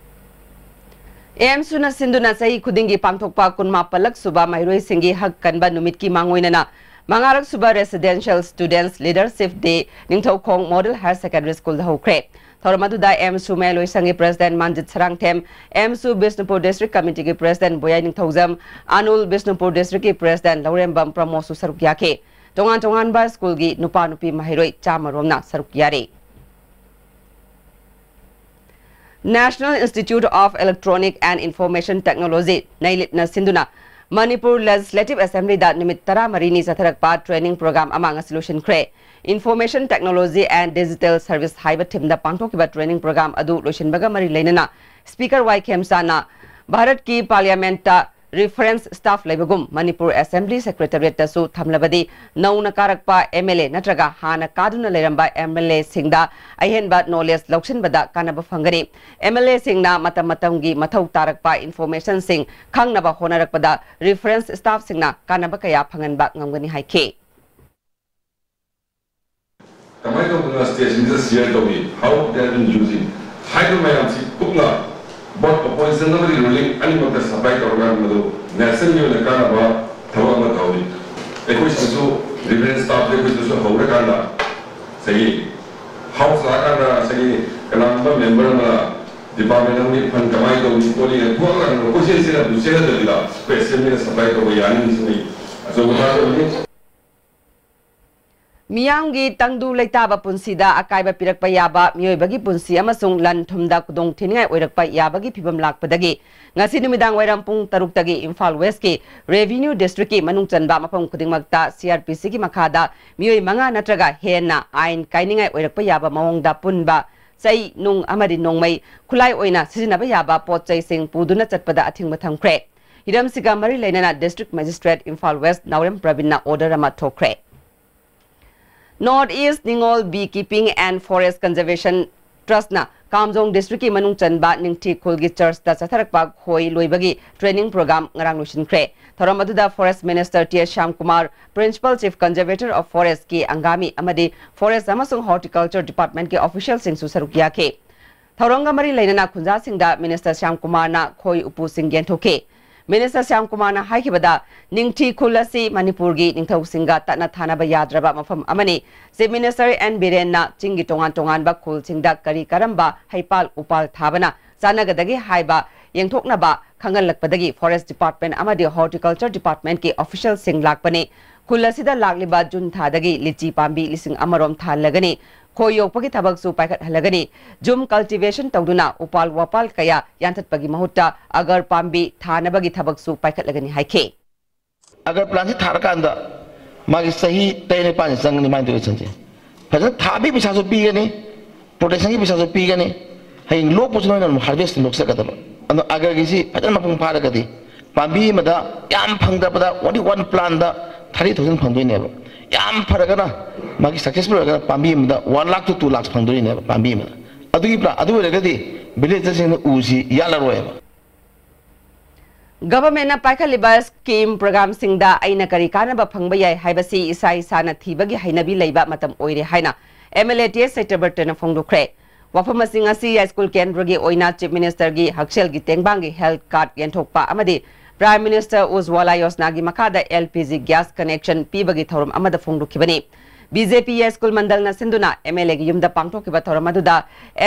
ꯑꯦꯝꯁꯨꯅ ꯁꯤꯟꯗꯨꯅ ꯆꯍꯤ ꯈꯨꯗꯤꯡꯒꯤ ꯄꯥꯡꯊꯣꯛꯄ ꯀꯨꯟꯃꯥꯄꯜꯂꯛ ꯁꯨꯕ ꯃꯍꯩꯔꯣꯏꯁꯤꯡꯒꯤ ꯍꯛ ꯀꯟꯕ ꯅꯨꯃꯤꯠꯀꯤ ꯃꯥꯡꯑꯣꯏꯅꯅ ꯃꯉꯥꯔꯛ ꯁꯨꯕ Residential Students Leadership Day Ningthoukhong Model Higher Secondary School-ꯗ ꯍꯧꯈ꯭ꯔꯦ꯫ ꯊꯧꯔꯝ ꯑꯗꯨꯗ ꯑꯦꯝꯁꯨ ꯃꯌꯥꯏꯂꯣꯏꯁꯪꯒꯤ President ꯃꯥꯟꯖꯤꯠ Sarangthem, ꯑꯦꯝꯁꯨ Bishnupur District Committee-ꯒꯤ President ꯕꯣꯌꯥꯏ ꯅꯤꯡꯊꯧꯖꯝ, ꯑꯥꯅꯨꯜ ꯕꯤꯁꯅꯨꯄꯨꯔ District-ꯀꯤ President ꯂꯧꯔꯦꯝꯕꯝ ꯄ꯭ꯔꯃꯣꯗꯁꯨ ꯁꯔꯨꯛ ꯌꯥꯈꯤ꯫ ꯇꯣꯉꯥꯟ ꯇꯣꯉꯥꯟꯕ ꯁ꯭ꯀꯨꯜꯒꯤ ꯅꯨꯄꯥ ꯅꯨꯄꯤ ꯃꯍꯩꯔꯣꯏ ꯆꯥꯝꯃ ꯔꯣꯝꯅ ꯁꯔꯨꯛ ꯌꯥꯔꯤ꯫ National Institute of Electronic and Information Technology, ꯅꯩꯂꯤꯠꯅ ꯁꯤꯟꯗꯨꯅ ꯃꯅꯤꯄꯨꯔ Legislative Assembly-ꯗ ꯅꯨꯃꯤꯠ ꯇꯔꯥꯃꯔꯤꯅꯤ ꯆꯠꯊꯔꯛꯄ training program ꯑꯃ ꯉꯁꯤ ꯂꯣꯏꯁꯤꯟꯈ꯭ꯔꯦ꯫ Information Technology and Digital Service ꯍꯥꯏꯕ theme-ꯗ ꯄꯥꯡꯊꯣꯛꯈꯤꯕ training program ꯑꯗꯨ ꯂꯣꯏꯁꯤꯟꯕꯒ ꯃꯔꯤ ꯂꯩꯅꯅ Speaker ꯋꯥꯏ ꯈꯦꯝꯆꯥꯟꯅ ꯚꯥꯔꯠꯀꯤ Parliament-ꯇ reference staff ꯂꯩꯕꯒꯨꯝ ꯃꯅꯤꯄꯨꯔ Assembly Secretariat-ꯇꯁꯨ ꯊꯝꯂꯕꯗꯤ ꯅꯧꯅ ꯀꯥꯔꯛꯄ MLA ꯅꯠꯇ꯭ꯔꯒ ꯍꯥꯟꯅ ꯀꯥꯗꯨꯅ ꯂꯩꯔꯝꯕ MLA-ꯁꯤꯡꯗ ꯑꯍꯦꯟꯕ knowledge ꯂꯧꯁꯤꯟꯕꯗ ꯀꯥꯟꯅꯕ ꯐꯪꯒꯅꯤ꯫ MLA-ꯁꯤꯡꯅ ꯃꯇꯝ ꯃꯇꯝꯒꯤ ꯃꯊꯧ ꯇꯥꯔꯛꯄ information-ꯁꯤꯡ ꯈꯪꯅꯕ ꯍꯣꯠꯅꯔꯛꯄꯗ reference staff-ꯁꯤꯡꯅ ꯀꯥꯟꯅꯕ ꯀꯌꯥ ꯐꯪꯍꯟꯕ ꯉꯝꯒꯅꯤ ꯍꯥꯏꯈꯤ꯫ ꯀꯃꯥꯏꯅ ꯇꯧꯗꯅ state-ꯁꯤꯡꯗ share ꯇꯧꯏ, how they have been using ꯍꯥꯏꯕ ꯃꯌꯥꯝꯁꯤ ꯀꯨꯞꯅ both opposition ꯑꯃꯗꯤ ruling ꯑꯅꯤꯃꯛꯇ supply ꯇꯧꯔꯒ ꯃꯗꯨ national-ꯒꯤ ꯑꯣꯏꯅ ꯀꯥꯟꯅꯕ ꯊꯕꯛ ꯑꯃ ꯇꯧꯏ꯫ ꯑꯩꯈꯣꯏ ꯁꯤꯗꯁꯨ reference staff-ꯁꯦ ꯑꯩꯈꯣꯏ ꯁꯤꯗꯁꯨ ꯍꯧꯔꯀꯥꯟꯗ ꯉꯁꯥꯏꯒꯤ House ꯂꯥꯛꯑꯀꯥꯟꯗ ꯉꯁꯥꯏꯒꯤ ꯀꯅꯥꯒꯨꯝꯕ member ꯑꯃꯅ department ꯑꯃꯒꯤ fund ꯀꯃꯥꯏꯅ ꯇꯧꯅꯤ ꯈꯣꯠꯅꯤ ꯊꯣꯛꯂꯀꯥꯟꯗ ꯃꯈꯣꯏꯁꯤꯡꯁꯤꯅ ꯑꯗꯨ ꯆꯦꯟꯅꯗꯕꯤꯗ ꯑꯩꯈꯣꯏ assembly-ꯅ supply ꯇꯧꯕ ꯌꯥꯅꯤ꯫ ꯁꯤꯅ ꯑꯩ ꯑꯆꯧꯕ ꯊꯥꯖꯕꯅꯤ꯫ ꯃꯤꯌꯥꯝꯒꯤ ꯇꯪꯗꯨ ꯂꯩꯇꯥꯕ ꯄꯨꯟꯁꯤꯗ ꯑꯀꯥꯏꯕ ꯄꯤꯔꯛꯄ ꯌꯥꯕ, ꯃꯤꯑꯣꯏꯕꯒꯤ ꯄꯨꯟꯁꯤ ꯑꯃꯁꯨꯡ ꯂꯟ ꯊꯨꯝꯗ ꯈꯨꯗꯣꯡ ꯊꯤꯅꯤꯡꯉꯥꯏ ꯑꯣꯏꯔꯛꯄ ꯌꯥꯕꯒꯤ ꯐꯤꯕꯝ ꯂꯥꯛꯄꯗꯒꯤ ꯉꯁꯤ ꯅꯨꯃꯤꯗꯥꯡ ꯋꯥꯏꯔꯝ ꯄꯨꯡ ꯇꯔꯨꯛꯇꯒꯤ ꯏꯝꯐꯥꯜ ꯋꯦꯁꯀꯤ ꯔꯦꯚꯤꯅ꯭ꯌꯨ ꯗꯤꯁꯇ꯭ꯔꯤꯛꯀꯤ ꯃꯅꯨꯡ ꯆꯟꯕ ꯃꯐꯝ ꯈꯨꯗꯤꯡꯃꯛꯇ ꯁꯤ ꯑꯥꯔ ꯄꯤ ꯁꯤꯒꯤ ꯃꯈꯥꯗ ꯃꯤꯑꯣꯏ ꯃꯉꯥ ꯅꯠꯇ꯭ꯔꯒ ꯍꯦꯟꯅ ꯑꯥꯏꯟ ꯀꯥꯏꯅꯤꯡꯉꯥꯏ ꯑꯣꯏꯔꯛꯄ ꯌꯥꯕ ꯃꯑꯣꯡꯗ ꯄꯨꯟꯕ ꯆꯩ, ꯅꯨꯡ ꯑꯃꯗꯤ ꯅꯣꯡꯃꯩ, ꯈꯨꯠꯂꯥꯏ ꯑꯣꯏꯅ ꯁꯤꯖꯤꯟꯅꯕ ꯌꯥꯕ ꯄꯣꯠ ꯆꯩꯁꯤꯡ ꯄꯨꯗꯨꯅ ꯆꯠꯄꯗ ꯑꯊꯤꯡꯕ ꯊꯝꯈ꯭ꯔꯦ꯫ ꯍꯤꯔꯝꯁꯤꯒ ꯃꯔꯤ ꯂꯩꯅꯅ ꯗꯤꯁꯇ꯭ꯔꯤꯛ ꯃꯦꯖꯤꯁꯇ꯭ꯔꯦꯠ ꯏꯝꯐꯥꯜ ꯋꯦꯁ ꯅꯥꯎꯔꯦꯝ ꯄ꯭ꯔꯕꯤꯟꯅ ꯑꯣꯔꯗꯔ ꯑꯃ ꯊꯣꯛꯈ꯭ꯔꯦ꯫ North East Ningol Bee Keeping and Forest Conservation Trustꯅ ꯀꯥꯝꯖꯣꯡ ꯗꯤꯁꯇ꯭ꯔꯤꯛꯀꯤ ꯃꯅꯨꯡ ꯆꯟꯕ ꯅꯤꯡꯊꯤ ꯈꯨꯜꯒꯤ ꯆꯔꯆꯇ ꯆꯠꯊꯔꯛꯄ ꯈꯣꯏ ꯂꯣꯏꯕꯒꯤ ꯇ꯭ꯔꯦꯅꯤꯡ ꯄ꯭ꯔꯣꯒ꯭ꯔꯥꯝ ꯉꯔꯥꯡ ꯂꯣꯏꯁꯤꯟꯈ꯭ꯔꯦ꯫ ꯊꯧꯔꯝ ꯑꯗꯨꯗ forest minister T S Shyamkumar, principal chief conservator of ꯐꯣꯔꯦꯁꯀꯤ ꯑꯪꯒꯥꯃꯤ ꯑꯃꯗꯤ ꯐꯣꯔꯦꯁ ꯑꯃꯁꯨꯡ ꯍꯣꯔꯇꯤꯀꯜꯆꯔ ꯗꯤꯄꯥꯔꯠꯃꯦꯟꯠꯀꯤ ꯑꯣꯐꯤꯁꯤꯌꯦꯜꯁꯤꯡꯁꯨ ꯁꯔꯨꯛ ꯌꯥꯈꯤ꯫ ꯊꯧꯔꯝꯒ ꯃꯔꯤ ꯂꯩꯅꯅ ꯈꯨꯟꯖꯥꯁꯤꯡꯗ ꯃꯤꯅꯤꯁꯇꯔ ꯁ꯭ꯌꯥꯝꯀꯨꯃꯥꯔꯅ ꯈꯣꯏ ꯎꯄꯨꯁꯤꯡ ꯌꯦꯟꯊꯣꯛꯈꯤ꯫ ꯃꯤꯅꯤꯁꯇꯔ ꯁ꯭ꯌꯥꯝꯀꯨꯃꯥꯔꯅ ꯍꯥꯏꯈꯤꯕꯗ, ꯅꯤꯡꯊꯤ ꯈꯨꯜ ꯑꯁꯤ ꯃꯅꯤꯄꯨꯔꯒꯤ ꯅꯤꯡꯊꯧꯁꯤꯡꯒ ꯇꯠꯅ ꯊꯥꯅꯕ ꯌꯥꯗ꯭ꯔꯕ ꯃꯐꯝ ꯑꯃꯅꯤ꯫ ꯆꯤꯐ ꯃꯤꯅꯤꯁꯇꯔ ꯑꯦꯟ ꯕꯤꯔꯦꯟꯅ ꯆꯤꯡꯒꯤ ꯇꯣꯉꯥꯟ ꯇꯣꯉꯥꯟꯕ ꯈꯨꯜꯁꯤꯡꯗ ꯀꯔꯤ ꯀꯔꯝꯕ ꯍꯩꯄꯥꯜ ꯎꯄꯥꯜ ꯊꯥꯕꯅ ꯆꯥꯟꯅꯒꯗꯒꯦ ꯍꯥꯏꯕ ꯌꯦꯡꯊꯣꯛꯅꯕ ꯈꯪꯍꯜꯂꯛꯄꯗꯒꯤ ꯐꯣꯔꯦꯁ ꯗꯤꯄꯥꯔꯠꯃꯦꯟꯠ ꯑꯃꯗꯤ ꯍꯣꯔꯇꯤꯀꯜꯆꯔ ꯗꯤꯄꯥꯔꯠꯃꯦꯟꯠꯀꯤ ꯑꯣꯐꯤꯁꯤꯌꯦꯜꯁꯤꯡ ꯂꯥꯛꯄꯅꯤ꯫ ꯈꯨꯜ ꯑꯁꯤꯗ ꯂꯥꯛꯂꯤꯕ ꯖꯨꯟ ꯊꯥꯗꯒꯤ ꯂꯤꯆꯤ ꯄꯥꯝꯕꯤ ꯂꯤꯁꯤꯡ ꯑꯃꯔꯣꯝ ꯊꯥꯍꯜꯂꯒꯅꯤ꯫ ꯈꯣꯏ ꯌꯣꯛꯄꯒꯤ ꯊꯕꯛꯁꯨ ꯄꯥꯏꯈꯠꯍꯜꯂꯒꯅꯤ꯫ ꯖꯨꯝ ꯀꯜꯇꯤꯚꯦꯁꯟ ꯇꯧꯗꯨꯅ ꯎꯄꯥꯜ ꯋꯥꯄꯥꯜ ꯀꯌꯥ ꯌꯥꯟꯊꯠꯄꯒꯤ ꯃꯍꯨꯠꯇ ꯑꯒꯔ ꯄꯥꯝꯕꯤ ꯊꯥꯅꯕꯒꯤ ꯊꯕꯛꯁꯨ ꯄꯥꯏꯈꯠꯂꯒꯅꯤ ꯍꯥꯏꯈꯤ꯫ ꯑꯒꯔ ꯄ꯭ꯂꯥꯟꯁꯤ ꯊꯥꯔꯀꯥꯟꯗ ꯃꯥꯒꯤ ꯆꯍꯤ ꯇꯔꯦꯠ ꯅꯤꯄꯥꯜꯁꯤ ꯆꯪꯒꯅꯤ ꯃꯥꯒꯤ ꯗ꯭ꯌꯨꯔꯦꯁꯟꯁꯤ꯫ ꯐꯖꯅ ꯊꯥꯕꯒꯤ ꯄꯩꯁꯥꯁꯨ ꯄꯤꯒꯅꯤ, ꯄ꯭ꯔꯣꯇꯦꯛꯁꯟꯒꯤ ꯄꯩꯁꯥꯁꯨ ꯄꯤꯒꯅꯤ꯫ ꯍꯌꯦꯡ ꯂꯣꯛꯄꯁꯨ ꯅꯣꯏꯅ ꯑꯗꯨꯝ ꯍꯥꯔꯚꯦꯁ ꯂꯣꯛꯆꯒꯗꯕ꯫ ꯑꯗꯣ ꯑꯒꯔꯒꯤꯁꯤ ꯐꯖꯅ ꯃꯄꯨꯡ ꯐꯥꯔꯒꯗꯤ ꯄꯥꯝꯕꯤ ꯑꯃꯗ ꯌꯥꯝ ꯐꯪꯗꯕꯗ only one plantꯗ thirty thousand ꯐꯪꯗꯣꯏꯅꯦꯕ꯫ ꯌꯥꯝ ꯐꯔꯒꯅ, ꯃꯥꯒꯤ ꯁꯛꯁꯦꯁꯐꯨꯜ ꯑꯣꯏꯔꯒꯅ ꯄꯥꯝꯕꯤ ꯑꯃꯗ one lakh to two lakhs ꯐꯪꯗꯣꯏꯅꯦꯕ ꯄꯥꯝꯕꯤ ꯑꯃꯗ꯫ ꯑꯗꯨꯒꯤ ꯄ꯭ꯂꯥꯟ ꯑꯗꯨ ꯑꯣꯏꯔꯒꯗꯤ ꯚꯤꯂꯦꯖꯔꯁꯤꯡꯅ ꯎꯁꯤ ꯌꯥꯜꯂꯔꯣꯏꯕ꯫ ꯒꯚꯔꯟꯃꯦꯟꯠꯅ ꯄꯥꯏꯈꯠꯂꯤꯕ ꯁ꯭ꯀꯤꯝ ꯄ꯭ꯔꯣꯒ꯭ꯔꯥꯝꯁꯤꯡꯗ ꯑꯩꯅ ꯀꯔꯤ ꯀꯥꯟꯅꯕ ꯐꯪꯕ ꯌꯥꯏ ꯍꯥꯏꯕꯁꯤ ꯏꯁꯥ ꯏꯁꯥꯅ ꯊꯤꯕꯒꯤ ꯍꯩꯅꯕꯤ ꯂꯩꯕ ꯃꯇꯝ ꯑꯣꯏꯔꯦ ꯍꯥꯏꯅ ꯑꯦꯝ ꯑꯦꯜ ꯑꯦ ꯇꯤ ꯑꯦꯁ ꯁꯇ꯭ꯌꯕ꯭ꯔꯇꯅ ꯐꯣꯡꯗꯣꯛꯈ꯭ꯔꯦ꯫ ꯋꯥꯐꯝ ꯑꯁꯤ ꯉꯁꯤ ꯌꯥꯏꯁ꯭ꯀꯨꯜ ꯀꯦꯟꯗ꯭ꯔꯒꯤ ꯑꯣꯏꯅ ꯆꯤꯐ ꯃꯤꯅꯤꯁꯇꯔꯒꯤ ꯍꯛꯁꯦꯜꯒꯤ ꯇꯦꯡꯕꯥꯡꯒꯤ ꯍꯦꯜꯊ ꯀꯥꯔꯗ ꯌꯦꯟꯊꯣꯛꯄ ꯑꯃꯗꯤ ꯄ꯭ꯔꯥꯏꯝ ꯃꯤꯅꯤꯁꯇꯔ ꯎꯖ꯭ꯋꯥꯂꯥ ꯌꯣꯖꯅꯥꯒꯤ ꯃꯈꯥꯗ L P G gas connection ꯄꯤꯕꯒꯤ ꯊꯧꯔꯝ ꯑꯃꯗ ꯐꯣꯡꯗꯣꯛꯈꯤꯕꯅꯤ꯫ ꯕꯤ ꯖꯦ ꯄꯤ ꯌꯥꯏꯁ꯭ꯀꯨꯜ ꯃꯟꯗꯜꯅ ꯁꯤꯟꯗꯨꯅ ꯑꯦꯝ ꯑꯦꯜ ꯑꯦꯒꯤ ꯌꯨꯝꯗ ꯄꯥꯡꯊꯣꯛꯈꯤꯕ ꯊꯧꯔꯝ ꯑꯗꯨꯗ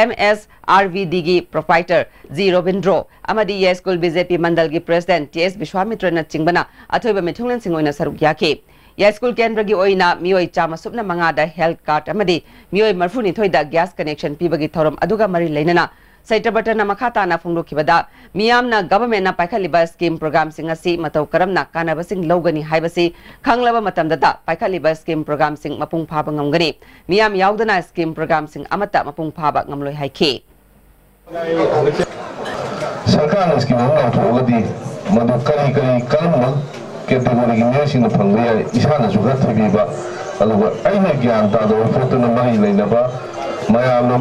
ꯑꯦꯝ ꯑꯦꯁ ꯑꯥꯔ ꯚꯤ ꯗꯤꯒꯤ ꯄ꯭ꯔꯣꯄ꯭ꯔꯥꯏꯇꯔ ꯖꯤ ꯔꯣꯕꯤꯟꯗ꯭ꯔꯣ ꯑꯃꯗꯤ ꯌꯥꯏꯁ꯭ꯀꯨꯜ ꯕꯤ ꯖꯦ ꯄꯤ ꯃꯟꯗꯜꯒꯤ ꯄ꯭ꯔꯦꯁꯤꯗꯦꯟꯠ ꯇꯤ ꯑꯦꯁ ꯕꯤꯁ꯭ꯋꯥꯃꯤꯇ꯭ꯔꯅꯆꯤꯡꯕꯅ ꯑꯊꯣꯏꯕ ꯃꯤꯊꯨꯡꯂꯦꯟꯁꯤꯡ ꯑꯣꯏꯅ ꯁꯔꯨꯛ ꯌꯥꯈꯤ꯫ ꯌꯥꯏꯁ꯭ꯀꯨꯜ ꯀꯦꯟꯗ꯭ꯔꯒꯤ ꯑꯣꯏꯅ ꯃꯤꯑꯣꯏ ꯆꯥꯝꯃ ꯁꯨꯞꯅ ꯃꯉꯥꯗ health card ꯑꯃꯗꯤ ꯃꯤꯑꯣꯏ ꯃꯔꯤꯐꯨꯅꯤꯊꯣꯏꯗ gas connection ꯄꯤꯕꯒꯤ ꯊꯧꯔꯝ ꯑꯗꯨꯒ ꯃꯔꯤ ꯂꯩꯅꯅ ꯁꯩꯇ꯭ꯔꯕꯇꯅ ꯃꯈꯥ ꯇꯥꯅ ꯐꯣꯡꯗꯣꯛꯈꯤꯕꯗ, ꯃꯤꯌꯥꯝꯅ governmentꯅ ꯄꯥꯏꯈꯠꯂꯤꯕ scheme programꯁꯤꯡ ꯑꯁꯤ ꯃꯇꯧ ꯀꯔꯝꯅ ꯀꯥꯟꯅꯕꯁꯤꯡ ꯂꯧꯒꯅꯤ ꯍꯥꯏꯕꯁꯤ ꯈꯪꯂꯕ ꯃꯇꯝꯗꯇ ꯄꯥꯏꯈꯠꯂꯤꯕ scheme programꯁꯤꯡ ꯃꯄꯨꯡ ꯐꯥꯕ ꯉꯝꯒꯅꯤ꯫ ꯃꯤꯌꯥꯝ ꯌꯥꯎꯗꯅ scheme programꯁꯤꯡ ꯑꯃꯠꯇ ꯃꯄꯨꯡ ꯐꯥꯕ ꯉꯝꯂꯣꯏ ꯍꯥꯏꯈꯤ꯫ ꯁꯔꯀꯥꯔꯅ ꯁ꯭ꯀꯤꯝ ꯑꯃ ꯂꯥꯎꯊꯣꯛꯑꯒꯗꯤ ꯃꯗꯨ ꯀꯔꯤ ꯀꯔꯤ, ꯀꯔꯝꯕ ꯀꯦꯇꯦꯒꯣꯔꯤꯒꯤ ꯃꯤꯑꯣꯏꯁꯤꯡꯅ ꯐꯪꯕ ꯌꯥꯏ, ꯏꯁꯥꯅꯁꯨ ꯈꯔ ꯊꯤꯕꯤꯕ, ꯑꯗꯨꯒ ꯑꯩꯅ ꯒ꯭ꯌꯥꯟ ꯇꯥꯗꯕ ꯄꯣꯠꯇꯨꯅ ꯃꯔꯤ ꯂꯩꯅꯕ ꯃꯌꯥꯝꯅ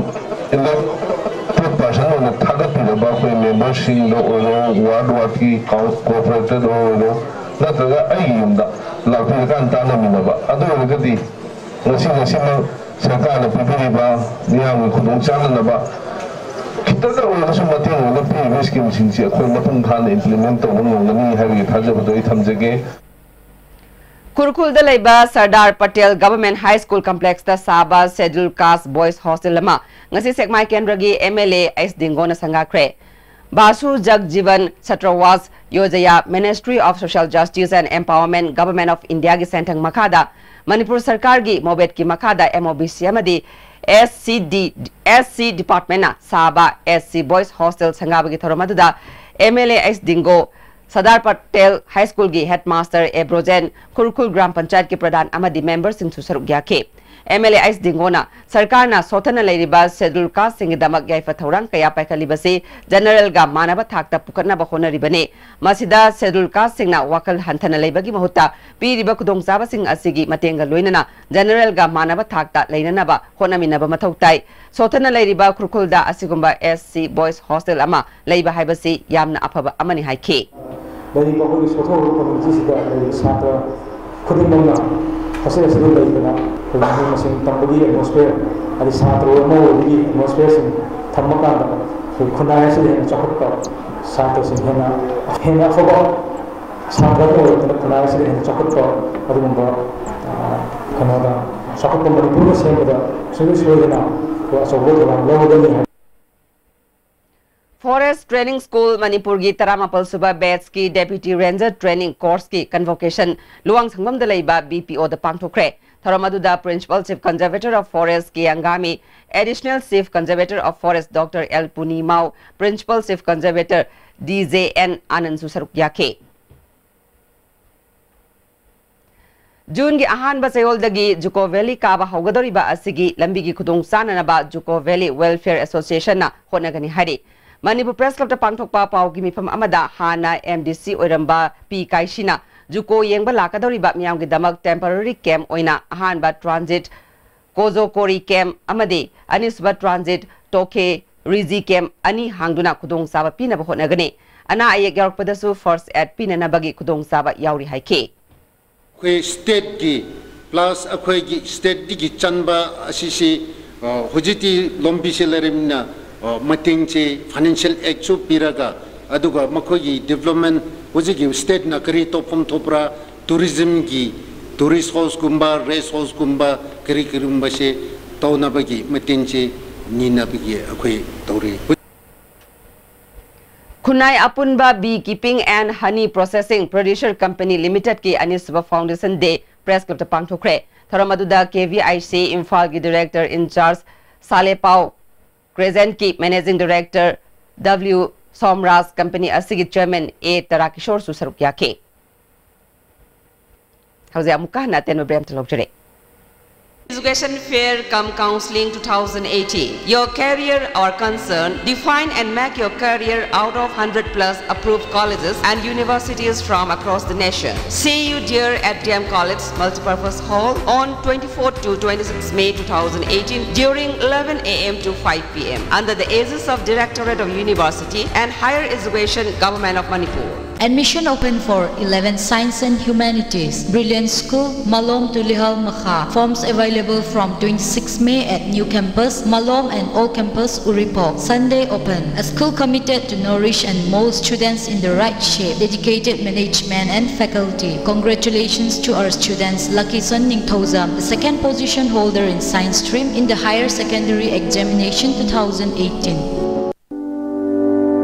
elected person ꯑꯣꯏꯅ ꯊꯥꯒꯠꯄꯤꯔꯕ ꯑꯩꯈꯣꯏ ꯃꯦꯝꯕꯔꯁꯤꯡꯗ ꯑꯣꯏꯔꯣ, ꯋꯥꯔꯗ ꯋꯥꯔꯗꯀꯤ ꯀꯣꯑꯣꯄꯔꯦꯇꯔꯗ ꯑꯣꯏꯔꯣ, ꯅꯠꯇ꯭ꯔꯒ ꯑꯩꯒꯤ ꯌꯨꯝꯗ ꯂꯥꯛꯄꯤꯔꯀꯥꯟꯗ ꯇꯥꯟꯅꯃꯤꯟꯅꯕ꯫ ꯑꯗꯨ ꯑꯣꯏꯔꯒꯗꯤ ꯉꯁꯤ ꯉꯁꯤꯃꯛ ꯁꯔꯀꯥꯔꯅ ꯄꯤꯕꯤꯔꯤꯕ ꯃꯤꯌꯥꯝꯒꯤ ꯈꯨꯗꯣꯡ ꯆꯥꯅꯅꯕ ꯈꯤꯇꯗ ꯑꯣꯏꯔꯒꯁꯨ ꯃꯇꯦꯡ ꯑꯣꯏꯅ ꯄꯤꯔꯤꯕ ꯁ꯭ꯀꯤꯝꯁꯤꯡꯁꯤ ꯑꯩꯈꯣꯏ ꯃꯄꯨꯡ ꯐꯥꯅ implement ꯇꯧꯕ ꯉꯝꯒꯅꯤ ꯍꯥꯏꯕꯒꯤ ꯊꯥꯖꯕꯗꯣ ꯑꯩ ꯊꯝꯖꯒꯦ꯫ ꯈꯨꯔꯈꯨꯜꯗ ꯂꯩꯕ Sardar Patel Government High School Complexꯇ ꯁꯥꯕ Scheduled Caste Boys Hostel ꯑꯃ ꯉꯁꯤ ꯁꯦꯛꯃꯥꯏ ꯀꯦꯟꯗ꯭ꯔꯒꯤ MLA ꯑꯩꯆ ꯗꯤꯡꯒꯣꯅ ꯁꯪꯒꯥꯈ꯭ꯔꯦ꯫ ꯚꯥꯁꯨ ꯖꯒ ꯖꯤꯕꯟ ꯁꯇ꯭ꯔꯋꯥꯁ ꯌꯣꯖꯌꯥ, Ministry of Social Justice and Empowerment, Government of Indiaꯒꯤ ꯁꯦꯟꯊꯪ ꯃꯈꯥꯗ ꯃꯅꯤꯄꯨꯔ ꯁꯔꯀꯥꯔꯒꯤ ꯃꯣꯕꯦꯠꯀꯤ ꯃꯈꯥꯗ MOBC ꯑꯃꯗꯤ SCD, SC departmentꯅ ꯁꯥꯕ SC Boys Hostel ꯁꯪꯒꯥꯕꯒꯤ ꯊꯧꯔꯝ ꯑꯗꯨꯗ MLA H Dingo, Sardar Patel High Schoolꯒꯤ headmaster ꯑꯦ ꯕ꯭ꯔꯣꯖꯦꯟ, ꯈꯨꯔꯈꯨꯜ ꯒ꯭ꯔꯥꯝ ꯄꯟꯆꯥꯌꯠꯀꯤ ꯄ꯭ꯔꯙꯥꯟ ꯑꯃꯗꯤ ꯃꯦꯝꯕꯔꯁꯤꯡꯁꯨ ꯁꯔꯨꯛ ꯌꯥꯈꯤ꯫ MLA ꯑꯩꯆ ꯗꯤꯡꯒꯣꯅ ꯁꯔꯀꯥꯔꯅ ꯁꯣꯠꯊꯅ ꯂꯩꯔꯤꯕ Scheduled Casteꯁꯤꯡꯒꯤꯗꯃꯛ ꯌꯥꯏꯐ ꯊꯧꯔꯥꯡ ꯀꯌꯥ ꯄꯥꯏꯈꯠꯂꯤꯕꯁꯤ generalꯒ ꯃꯥꯟꯅꯕ ꯊꯥꯛꯇ ꯄꯨꯈꯠꯅꯕ ꯍꯣꯠꯅꯔꯤꯕꯅꯤ꯫ ꯃꯁꯤꯗ Scheduled Casteꯁꯤꯡꯅ ꯋꯥꯈꯜ ꯍꯟꯊꯅ ꯂꯩꯕꯒꯤ ꯃꯍꯨꯠꯇ ꯄꯤꯔꯤꯕ ꯈꯨꯗꯣꯡꯆꯥꯕꯁꯤꯡ ꯑꯁꯤꯒꯤ ꯃꯇꯦꯡꯒ ꯂꯣꯏꯅꯅ generalꯒ ꯃꯥꯟꯅꯕ ꯊꯥꯛꯇ ꯂꯩꯅꯅꯕ ꯍꯣꯠꯅꯃꯤꯟꯅꯕ ꯃꯊꯧ ꯇꯥꯏ꯫ ꯁꯣꯠꯊꯅ ꯂꯩꯔꯤꯕ ꯈꯨꯔꯈꯨꯜꯗ ꯑꯁꯤꯒꯨꯝꯕ SC Boys Hostel ꯑꯃ ꯂꯩꯕ ꯍꯥꯏꯕꯁꯤ ꯌꯥꯝꯅ ꯑꯐꯕ ꯑꯃꯅꯤ ꯍꯥꯏꯈꯤ꯫ ꯂꯩꯔꯤꯕ ꯑꯩꯈꯣꯏꯒꯤ ꯁꯣꯊꯣꯔꯕ communityꯁꯤꯗ ꯂꯩꯔꯤꯕ ꯁꯥꯇ꯭ꯔ ꯈꯨꯗꯤꯡꯃꯛꯅ hostel ꯑꯁꯤꯗ ꯂꯩꯗꯅ ꯑꯩꯈꯣꯏꯒꯤ ꯃꯍꯩ ꯃꯁꯤꯡ ꯇꯝꯕꯒꯤ atmosphere, ꯍꯥꯏꯗꯤ ꯁꯥꯇ꯭ꯔ ꯑꯃ ꯑꯣꯏꯕꯒꯤ atmosphereꯁꯤꯡ ꯊꯝꯃꯀꯥꯟꯗ ꯑꯩꯈꯣꯏ ꯈꯨꯟꯅꯥꯏ ꯑꯁꯤꯗ ꯍꯦꯟꯅ ꯆꯥꯎꯈꯠꯄ, ꯁꯥꯇ꯭ꯔꯁꯤꯡ ꯍꯦꯟꯅ ꯍꯦꯟꯅ ꯑꯐꯕ ꯁꯥꯇ꯭ꯔ ꯑꯃ ꯑꯣꯏꯔꯛꯇꯅ ꯈꯨꯟꯅꯥꯏ ꯑꯁꯤꯗ ꯍꯦꯟꯅ ꯆꯥꯎꯈꯠꯄ ꯑꯗꯨꯒꯨꯝꯕ ꯀꯩꯅꯣꯗ ꯆꯥꯎꯈꯠꯄ ꯃꯅꯤꯄꯨꯔ ꯑꯃ ꯁꯦꯝꯕꯗ ꯁꯨꯡꯁꯣꯏ ꯁꯣꯏꯗꯅ ꯑꯩꯈꯣꯏ ꯑꯆꯧꯕ ꯊꯧꯗꯥꯡ ꯂꯧꯒꯅꯤ ꯍꯥꯏꯕ꯫ Forest Training School ꯃꯅꯤꯄꯨꯔꯒꯤ ꯇꯔꯥꯃꯥꯄꯜ ꯁꯨꯕ batchꯀꯤ Deputy Ranger Training Courseꯀꯤ convocation ꯂꯨꯋꯥꯡꯁꯪꯕꯝꯗ ꯂꯩꯕ BPOꯗ ꯄꯥꯡꯊꯣꯛꯈ꯭ꯔꯦ꯫ ꯊꯧꯔꯝ ꯑꯗꯨꯗ Principal Chief Conservator of Forest K Angami, Additional Chief Conservator of Forest Doctor L Punimau, Principal Chief Conservator D J N ꯑꯥꯅꯟꯗꯁꯨ ꯁꯔꯨꯛ ꯌꯥꯈꯤ꯫ ꯖꯨꯟꯒꯤ ꯑꯍꯥꯟꯕ ꯆꯌꯣꯜꯗꯒꯤ ꯖꯨꯀꯣ ꯚꯦꯂꯤ ꯀꯥꯕ ꯍꯧꯒꯗꯧꯔꯤꯕ ꯑꯁꯤꯒꯤ ꯂꯝꯕꯤꯒꯤ ꯈꯨꯗꯣꯡ ꯆꯥꯅꯅꯕ ꯖꯨꯀꯣ ꯚꯦꯂꯤ Welfare Associationꯅ ꯍꯣꯠꯅꯒꯅꯤ ꯍꯥꯏꯔꯤ꯫ ꯃꯅꯤꯄꯨꯔ Press Clubꯇ ꯄꯥꯡꯊꯣꯛꯄ ꯄꯥꯎꯒꯤ ꯃꯤꯐꯝ ꯑꯃꯗ ꯍꯥꯟꯅ MDC ꯑꯣꯏꯔꯝꯕ ꯄꯤ ꯀꯥꯏꯁꯤꯅ ꯖꯨꯀꯣ ꯌꯦꯡꯕ ꯂꯥꯛꯀꯗꯧꯔꯤꯕ ꯃꯤꯌꯥꯝꯒꯤꯗꯃꯛ temporary camp ꯑꯣꯏꯅ ꯑꯍꯥꯟꯕ transit ꯀꯣꯖꯣꯀꯣꯔꯤ camp ꯑꯃꯗꯤ ꯑꯅꯤꯁꯨꯕ transit ꯇꯣꯈꯦ ꯔꯤꯖꯤ camp ꯑꯅꯤ ꯍꯥꯡꯗꯨꯅ ꯈꯨꯗꯣꯡꯆꯥꯕ ꯄꯤꯅꯕ ꯍꯣꯠꯅꯒꯅꯤ꯫ ꯑꯅꯥ ꯑꯌꯦꯛ ꯌꯥꯎꯔꯛꯄꯗꯁꯨ first aid ꯄꯤꯅꯅꯕꯒꯤ ꯈꯨꯗꯣꯡꯆꯥꯕ ꯌꯥꯎꯔꯤ ꯍꯥꯏꯈꯤ꯫ ꯑꯩꯈꯣꯏ stateꯀꯤ plus ꯑꯩꯈꯣꯏꯒꯤ stateꯇꯒꯤ ꯆꯟꯕ ꯑꯁꯤꯁꯤ, ꯑ, ꯍꯧꯖꯤꯛꯇꯤ ꯂꯝꯕꯤꯁꯦ ꯂꯩꯔꯕꯅꯤꯅ, ꯑ, ꯃꯇꯦꯡꯁꯦ financial aidꯁꯨ ꯄꯤꯔꯒ, ꯑꯗꯨꯒ ꯃꯈꯣꯏꯒꯤ development, ꯍꯧꯖꯤꯛꯀꯤ stateꯅ ꯀꯔꯤ ꯇꯧꯐꯝ ꯊꯣꯛꯄ꯭ꯔꯥ, tourismꯒꯤ, tourist houseꯀꯨꯝꯕ, rest houseꯀꯨꯝꯕ, ꯀꯔꯤ ꯀꯔꯤꯒꯨꯝꯕꯁꯦ ꯇꯧꯅꯕꯒꯤ ꯃꯇꯦꯡꯁꯦ ꯅꯤꯅꯕꯒꯤ ꯑꯩꯈꯣꯏ ꯇꯧꯔꯤ꯫ ꯈꯨꯟꯅꯥꯏ ꯑꯄꯨꯟꯕ Bee Keeping and Honey Processing Producer Company Limitedꯀꯤ ꯑꯅꯤꯁꯨꯕ Foundation Day Press Clubꯇ ꯄꯥꯡꯊꯣꯛꯈ꯭ꯔꯦ꯫ ꯊꯧꯔꯝ ꯑꯗꯨꯗ KVIC ꯏꯝꯐꯥꯜꯒꯤ Director in Charge ꯁꯥꯂꯦꯄꯥꯎ, Crescentꯀꯤ Managing Director W Somraj, company ꯑꯁꯤꯒꯤ Chairman ꯑꯦ ꯇꯔꯥꯀꯤꯁꯣꯔꯁꯨ ꯁꯔꯨꯛ ꯌꯥꯈꯤ꯫ ꯍꯧꯖꯤꯛ ꯑꯃꯨꯛꯀ ꯍꯟꯅ ꯑꯇꯦꯟꯕ break ꯑꯃꯇ ꯂꯧꯖꯔꯦ꯫ Education Fair cum Counseling two thousand eighteen. Your career our concern. Define and make your career out of hundred plus approved colleges and universities from across the nation. See you dear at D M College Multipurpose Hall on twenty-fourth to twenty-sixth May two thousand eighteen during eleven A M to five P M under the aegis of Directorate of University and Higher Education, Government of Manipur. Admission open for eleven Science and Humanities, Brilliant School, Malom Tulihal Makha. Forms available from twenty-sixth May at New Campus, Malom, and Old Campus, Uripok. Sunday open. A school committed to nourish and mold students in the right shape. Dedicated management and faculty. Congratulations to our students Lucky Son Ningthoujam, the second position holder in Science stream in the Higher Secondary Examination two thousand eighteen.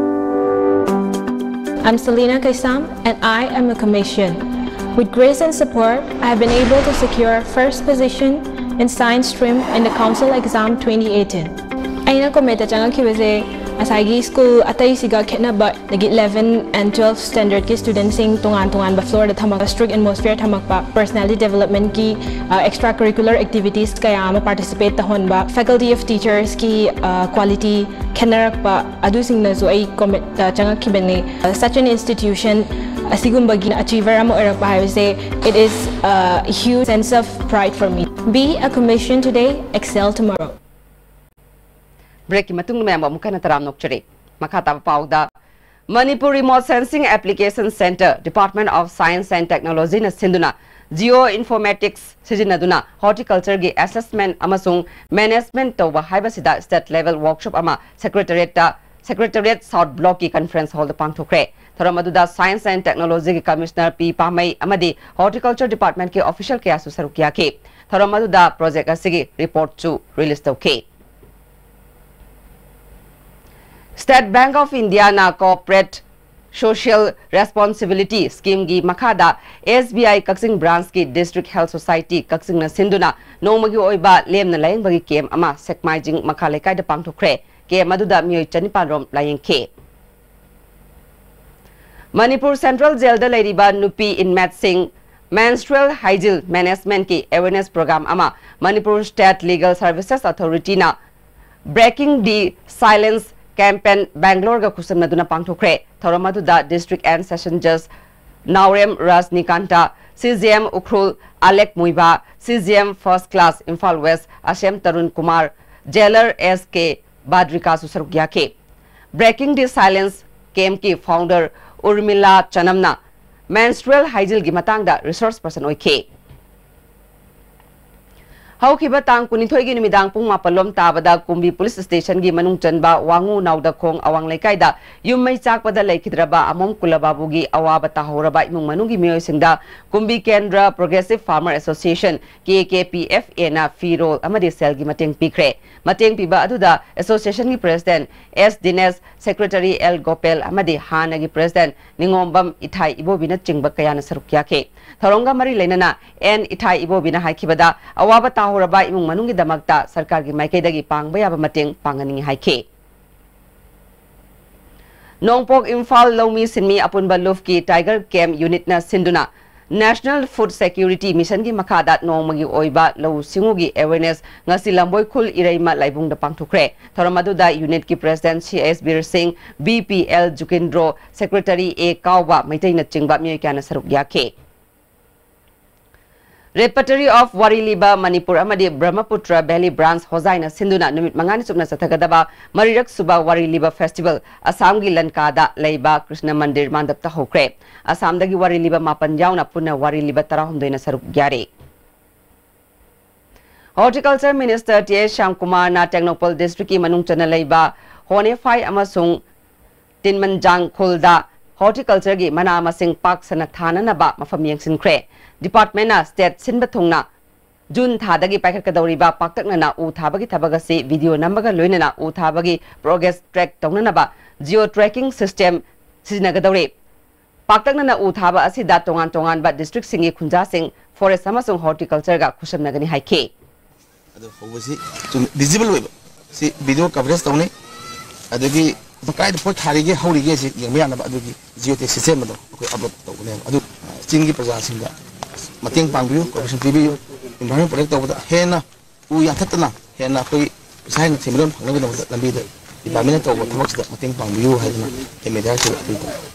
I'm Selina Kaisam, and I am a commission. With grace and support, I have been able to secure first position in science stream in the council exam twenty eighteen. ꯑꯩꯅ ꯀꯣꯃꯦꯠꯇ ꯆꯪꯉꯛꯈꯤꯕꯁꯦ ꯉꯁꯥꯏꯒꯤ school ꯑꯇꯩꯁꯤꯒ ꯈꯦꯠꯅꯕ, ꯑꯗꯒꯤ eleven and twelve standardꯀꯤ studentꯁꯤꯡ ꯇꯣꯉꯥꯟ ꯇꯣꯉꯥꯟꯕ floorꯗ ꯊꯝꯃꯛꯄ, strict atmosphere ꯊꯝꯃꯛꯄ, personality developmentꯀꯤ extra curricular activities ꯀꯌꯥ ꯑꯃ participate ꯇꯧꯍꯟꯕ, faculty of teachersꯀꯤ quality ꯈꯦꯠꯅꯔꯛꯄ, ꯑꯗꯨꯁꯤꯡꯅꯁꯨ ꯑꯩ ꯀꯣꯃꯦꯠꯇ ꯆꯪꯉꯛꯈꯤꯕꯅꯤ꯫ Such an institution, ꯑꯁꯤꯒꯨꯝꯕꯒꯤ achiever ꯑꯃ ꯑꯣꯏꯔꯛꯄ ꯍꯥꯏꯕꯁꯦ, it is a huge sense of pride for me. Be a commission today, excel tomorrow. Breakꯀꯤ ꯃꯇꯨꯡꯗ ꯃꯌꯥꯝꯕꯨ ꯑꯃꯨꯛ ꯍꯟꯅ ꯇꯔꯥꯝꯅ ꯑꯣꯛꯆꯔꯤ꯫ ꯃꯈꯥ ꯇꯥꯕ ꯄꯥꯎꯗ, Manipur Remote Sensing Application Centre, Department of Science and Technologyꯅ ꯁꯤꯟꯗꯨꯅ Geoinformatics ꯁꯤꯖꯤꯟꯅꯗꯨꯅ horticultureꯒꯤ assessment ꯑꯃꯁꯨꯡ management ꯇꯧꯕ ꯍꯥꯏꯕꯁꯤꯗ state level workshop ꯑꯃ Secretariatꯇ, Secretariat South Blockꯀꯤ conference hallꯗ ꯄꯥꯡꯊꯣꯛꯈ꯭ꯔꯦ꯫ ꯊꯧꯔꯝ ꯑꯗꯨꯗ Science and Technologyꯒꯤ Commissioner ꯄꯤ ꯄꯥꯃꯩ ꯑꯃꯗꯤ Horticulture Departmentꯀꯤ official ꯀꯌꯥꯁꯨ ꯁꯔꯨꯛ ꯌꯥꯈꯤ꯫ ꯊꯧꯔꯝ ꯑꯗꯨꯗ project ꯑꯁꯤꯒꯤ reportꯁꯨ release ꯇꯧꯈꯤ꯫ State Bank of Indiaꯅ Corporate Social Responsibility Schemeꯒꯤ ꯃꯈꯥꯗ S B I Kakching branchꯀꯤ District Health Society ꯀꯛꯆꯤꯡꯅ ꯁꯤꯟꯗꯨꯅ ꯅꯣꯡꯃꯒꯤ ꯑꯣꯏꯕ ꯂꯦꯝꯅ ꯂꯥꯌꯦꯡꯕꯒꯤ camp ꯑꯃ ꯁꯦꯛꯃꯥꯏꯖꯤꯡ ꯃꯈꯥ ꯂꯩꯀꯥꯏꯗ ꯄꯥꯡꯊꯣꯛꯈ꯭ꯔꯦ꯫ Camp ꯑꯗꯨꯗ ꯃꯤꯑꯣꯏ ꯆꯅꯤꯄꯥꯟ ꯔꯣꯝ ꯂꯥꯌꯦꯡꯈꯤ꯫ ꯃꯅꯤꯄꯨꯔ Central Jailꯗ ꯂꯩꯔꯤꯕ ꯅꯨꯄꯤ inmateꯁꯤꯡ menstrual hygiene managementꯀꯤ awareness program ꯑꯃ Manipur State Legal Services Authorityꯅ Breaking the Silence Campaign Bangaloreꯒ ꯈꯨꯠꯁꯝꯅꯗꯨꯅ ꯄꯥꯡꯊꯣꯛꯈ꯭ꯔꯦ꯫ ꯊꯧꯔꯝ ꯑꯗꯨꯗ District and Session Judge Naorem ꯔꯥꯖꯅꯤꯀꯥꯟꯇ, C J M Ukhrul ꯑꯂꯦꯛ ꯃꯨꯏꯕꯥ, C J M First Class Imphal West ꯑꯁꯦꯝ Tarun Kumar, Jailer S K ꯕꯥꯗ꯭ꯔꯤꯀꯥꯁꯨ ꯁꯔꯨꯛ ꯌꯥꯈꯤ꯫ Breaking the Silence Campꯀꯤ founder ꯎꯔꯃꯤꯂꯥ ꯆꯅꯝꯅ menstrual hygieneꯒꯤ ꯃꯇꯥꯡꯗ resource person ꯑꯣꯏꯈꯤ꯫ ꯍꯧꯈꯤꯕ ꯇꯥꯡ ꯀꯨꯟꯅꯤꯊꯣꯏꯒꯤ ꯅꯨꯃꯤꯗꯥꯡ ꯄꯨꯡ ꯃꯥꯄꯜ ꯂꯣꯝ ꯇꯥꯕꯗ ꯀꯨꯝꯕꯤ ꯄꯨꯂꯤꯁ ꯁ꯭ꯇꯦꯁꯟꯒꯤ ꯃꯅꯨꯡ ꯆꯟꯕ ꯋꯥꯉꯨ ꯅꯥꯎꯗꯈꯣꯡ ꯑꯋꯥꯡ ꯂꯩꯀꯥꯏꯗ ꯌꯨꯝ ꯃꯩ ꯆꯥꯛꯄꯗ ꯂꯩꯈꯤꯗ꯭ꯔꯕ ꯑꯃꯣꯝ ꯀꯨꯂꯕꯥꯕꯨꯒꯤ ꯑꯋꯥꯕ ꯇꯥꯍꯧꯔꯕ ꯏꯃꯨꯡ ꯃꯅꯨꯡꯒꯤ ꯃꯤꯑꯣꯏꯁꯤꯡꯗ ꯀꯨꯝꯕꯤ ꯀꯦꯟꯗ꯭ꯔ ꯄ꯭ꯔꯣꯒ꯭ꯔꯦꯁꯤꯚ ꯐꯥꯔꯃꯔ ꯑꯦꯁꯣꯁꯤꯌꯦꯁꯟ, ꯀꯦ ꯀꯦ ꯄꯤ ꯑꯦꯐ ꯑꯦꯅ ꯐꯤꯔꯣꯜ ꯑꯃꯗꯤ ꯁꯦꯜꯒꯤ ꯃꯇꯦꯡ ꯄꯤꯈ꯭ꯔꯦ꯫ ꯃꯇꯦꯡ ꯄꯤꯕ ꯑꯗꯨꯗ ꯑꯦꯁꯣꯁꯤꯌꯦꯁꯟꯒꯤ ꯄ꯭ꯔꯦꯁꯤꯗꯦꯟꯠ ꯑꯦꯁ ꯗꯤꯅꯦꯁ, ꯁꯦꯀ꯭ꯔꯦꯇꯔꯤ ꯑꯦꯜ ꯒꯣꯄꯦꯜ ꯑꯃꯗꯤ ꯍꯥꯟꯅꯒꯤ ꯄ꯭ꯔꯦꯁꯤꯗꯦꯟꯠ ꯅꯤꯉꯣꯝꯕꯝ ꯏꯊꯥꯏ ꯏꯕꯣꯕꯤꯅꯆꯤꯡꯕ ꯀꯌꯥꯅ ꯁꯔꯨꯛ ꯌꯥꯈꯤ꯫ ꯊꯧꯔꯝꯒ ꯃꯔꯤ ꯂꯩꯅꯅ ꯑꯦꯟ ꯏꯊꯥꯏ ꯏꯕꯣꯕꯤꯅ ꯍꯥꯏꯈꯤꯕꯗ, ꯑꯋꯥꯕ ꯇꯥꯍꯧꯔꯕ ꯏꯃꯨꯡ ꯃꯅꯨꯡꯒꯤꯗꯃꯛꯇ ꯁꯔꯀꯥꯔꯒꯤ ꯃꯥꯏꯀꯩꯗꯒꯤ ꯄꯥꯡꯕ ꯌꯥꯕ ꯃꯇꯦꯡ ꯄꯥꯡꯒꯅꯤ ꯍꯥꯏꯈꯤ꯫ ꯅꯣꯡꯄꯣꯛ ꯏꯝꯐꯥꯜ ꯂꯧꯃꯤ ꯁꯤꯟꯃꯤ ꯑꯄꯨꯟꯕ ꯂꯨꯞꯀꯤ ꯇꯥꯏꯒꯔ ꯀꯦꯝꯞ ꯌꯨꯅꯤꯠꯅ ꯁꯤꯟꯗꯨꯅ National Food Security Mission ꯒꯤ ꯃꯈꯥꯗ ꯅꯣꯡꯃꯒꯤ ꯑꯣꯏꯕ ꯂꯧꯎ ꯁꯤꯡꯎꯒꯤ awareness ꯉꯁꯤ ꯂꯝꯕꯣꯏ ꯈꯨꯜ ꯏꯔꯩꯃ ꯂꯥꯏꯕꯨꯡꯗ ꯄꯥꯡꯊꯣꯛꯈ꯭ꯔꯦ꯫ ꯊꯧꯔꯝ ꯑꯗꯨꯗ ꯌꯨꯅꯤꯠꯀꯤ ꯄ꯭ꯔꯦꯁꯤꯗꯦꯟꯠ ꯁꯤ ꯑꯦꯁ ꯕꯤꯔ ꯁꯤꯡ, ꯕꯤ ꯄꯤ ꯑꯦꯜ ꯖꯨꯀꯤꯟꯗ꯭ꯔꯣ, ꯁꯦꯀ꯭ꯔꯦꯇꯔꯤ ꯑꯦ ꯀꯥꯎꯕ ꯃꯩꯇꯩꯅꯆꯤꯡꯕ ꯃꯤꯑꯣꯏ ꯀꯌꯥꯅ ꯁꯔꯨꯛ ꯌꯥꯈꯤ꯫ Repertory of ꯋꯥꯔꯤ ꯂꯤꯕ ꯃꯅꯤꯄꯨꯔ ꯑꯃꯗꯤ ꯕ꯭ꯔꯍ꯭ꯃꯄꯨꯇ꯭ꯔ ꯚꯦꯂꯤ ꯕ꯭ꯔꯥꯟꯆ ꯍꯣꯖꯥꯏꯅ ꯁꯤꯟꯗꯨꯅ ꯅꯨꯃꯤꯠ ꯃꯉꯥꯅꯤ ꯆꯨꯞꯅ ꯆꯠꯊꯒꯗꯕ ꯃꯔꯤꯔꯛ ꯁꯨꯕ ꯋꯥꯔꯤ ꯂꯤꯕ ꯐꯦꯁꯇꯤꯚꯦꯜ ꯑꯁꯥꯝꯒꯤ ꯂꯟꯀꯥꯗ ꯂꯩꯕ ꯀ꯭ꯔꯤꯁꯅ ꯃꯟꯗꯤꯔ ꯃꯥꯟꯗꯞꯇ ꯍꯧꯈ꯭ꯔꯦ꯫ ꯑꯁꯥꯝꯗꯒꯤ ꯋꯥꯔꯤ ꯂꯤꯕ ꯃꯥꯄꯟ ꯌꯥꯎꯅ ꯄꯨꯟꯅ ꯋꯥꯔꯤ ꯂꯤꯕ ꯇꯔꯥꯍꯨꯝꯗꯣꯏꯅ ꯁꯔꯨꯛ ꯌꯥꯔꯤ꯫ Horticulture Minister ꯇꯤ ꯑꯦꯁ ꯁ꯭ꯌꯥꯝꯀꯨꯃꯥꯔꯅ ꯇꯦꯡꯅꯧꯄꯜ district ꯀꯤ ꯃꯅꯨꯡ ꯆꯟꯅ ꯂꯩꯕ ꯍꯣꯅꯦꯐꯥꯏ ꯑꯃꯁꯨꯡ ꯇꯤꯟꯃꯟꯖꯥꯡ ꯈꯨꯜꯗ horticulture ꯒꯤ ꯃꯅꯥ ꯃꯁꯤꯡ ꯄꯥꯛ ꯁꯟꯅ ꯊꯥꯅꯅꯕ ꯃꯐꯝ ꯌꯦꯡꯁꯤꯟꯈ꯭ꯔꯦ꯫ Department ꯅ state ꯁꯤꯟꯕ ꯊꯨꯡꯅ ꯖꯨꯟ ꯊꯥꯗꯒꯤ ꯄꯥꯏꯈꯠꯀꯗꯧꯔꯤꯕ ꯄꯥꯛꯇꯛꯅꯅ ꯎ ꯊꯥꯕꯒꯤ ꯊꯕꯛ ꯑꯁꯤ video ꯅꯝꯕꯒ ꯂꯣꯏꯅꯅ ꯎ ꯊꯥꯕꯒꯤ progress track ꯇꯧꯅꯅꯕ geo tracking system ꯁꯤꯖꯤꯟꯅꯒꯗꯧꯔꯤ꯫ ꯄꯥꯛꯇꯛꯅꯅ ꯎ ꯊꯥꯕ ꯑꯁꯤꯗ ꯇꯣꯉꯥꯟ ꯇꯣꯉꯥꯟꯕ district ꯁꯤꯡꯒꯤ ꯈꯨꯟꯖꯥꯁꯤꯡ forest ꯑꯃꯁꯨꯡ horticulture ꯒ ꯈꯨꯠꯁꯝꯅꯒꯅꯤ ꯍꯥꯏꯈꯤ꯫ ꯑꯗꯨ ꯍꯧꯕꯁꯤ ꯆꯨꯝ-, visible ꯑꯣꯏꯕ ꯁꯤ video coverage ꯇꯧꯅꯤ꯫ ꯑꯗꯒꯤ ꯀꯥꯏꯗ ꯄꯣꯠ ꯊꯥꯔꯤꯒꯦ, ꯍꯧꯔꯤꯒꯦ ꯁꯤ ꯌꯦꯡꯕ ꯌꯥꯅꯕ ꯑꯗꯨꯒꯤ geo tag system ꯑꯗꯣ ꯑꯩꯈꯣꯏ upload ꯇꯧꯒꯅꯦꯕ꯫ ꯑꯗꯨ, ꯑ, ꯆꯤꯡꯒꯤ ꯄ꯭ꯔꯖꯥꯁꯤꯡꯗ ꯃꯇꯦꯡ ꯄꯥꯡꯕꯤꯌꯨ, cooperation ꯄꯤꯕꯤꯌꯨ꯫ Environment protect ꯇꯧꯕꯗ ꯍꯦꯟꯅ ꯎ ꯌꯥꯟꯊꯠꯇꯅ ꯍꯦꯟꯅ ꯑꯩꯈꯣꯏ ꯄꯩꯁꯥ ꯍꯦꯟꯅ ꯁꯦꯟꯃꯤꯠꯂꯣꯟ ꯐꯪꯅꯕꯒꯤꯗꯃꯛꯇ ꯂꯝꯕꯤꯗ department ꯅ ꯇꯧꯕ ꯊꯕꯛꯁꯤꯗ ꯃꯇꯦꯡ ꯄꯥꯡꯕꯤꯌꯨ ꯍꯥꯏꯗꯅ M L A ꯗ ꯍꯥꯏꯔꯛꯈꯤꯕ ꯑꯗꯨꯒꯤꯗꯃꯛꯇ꯫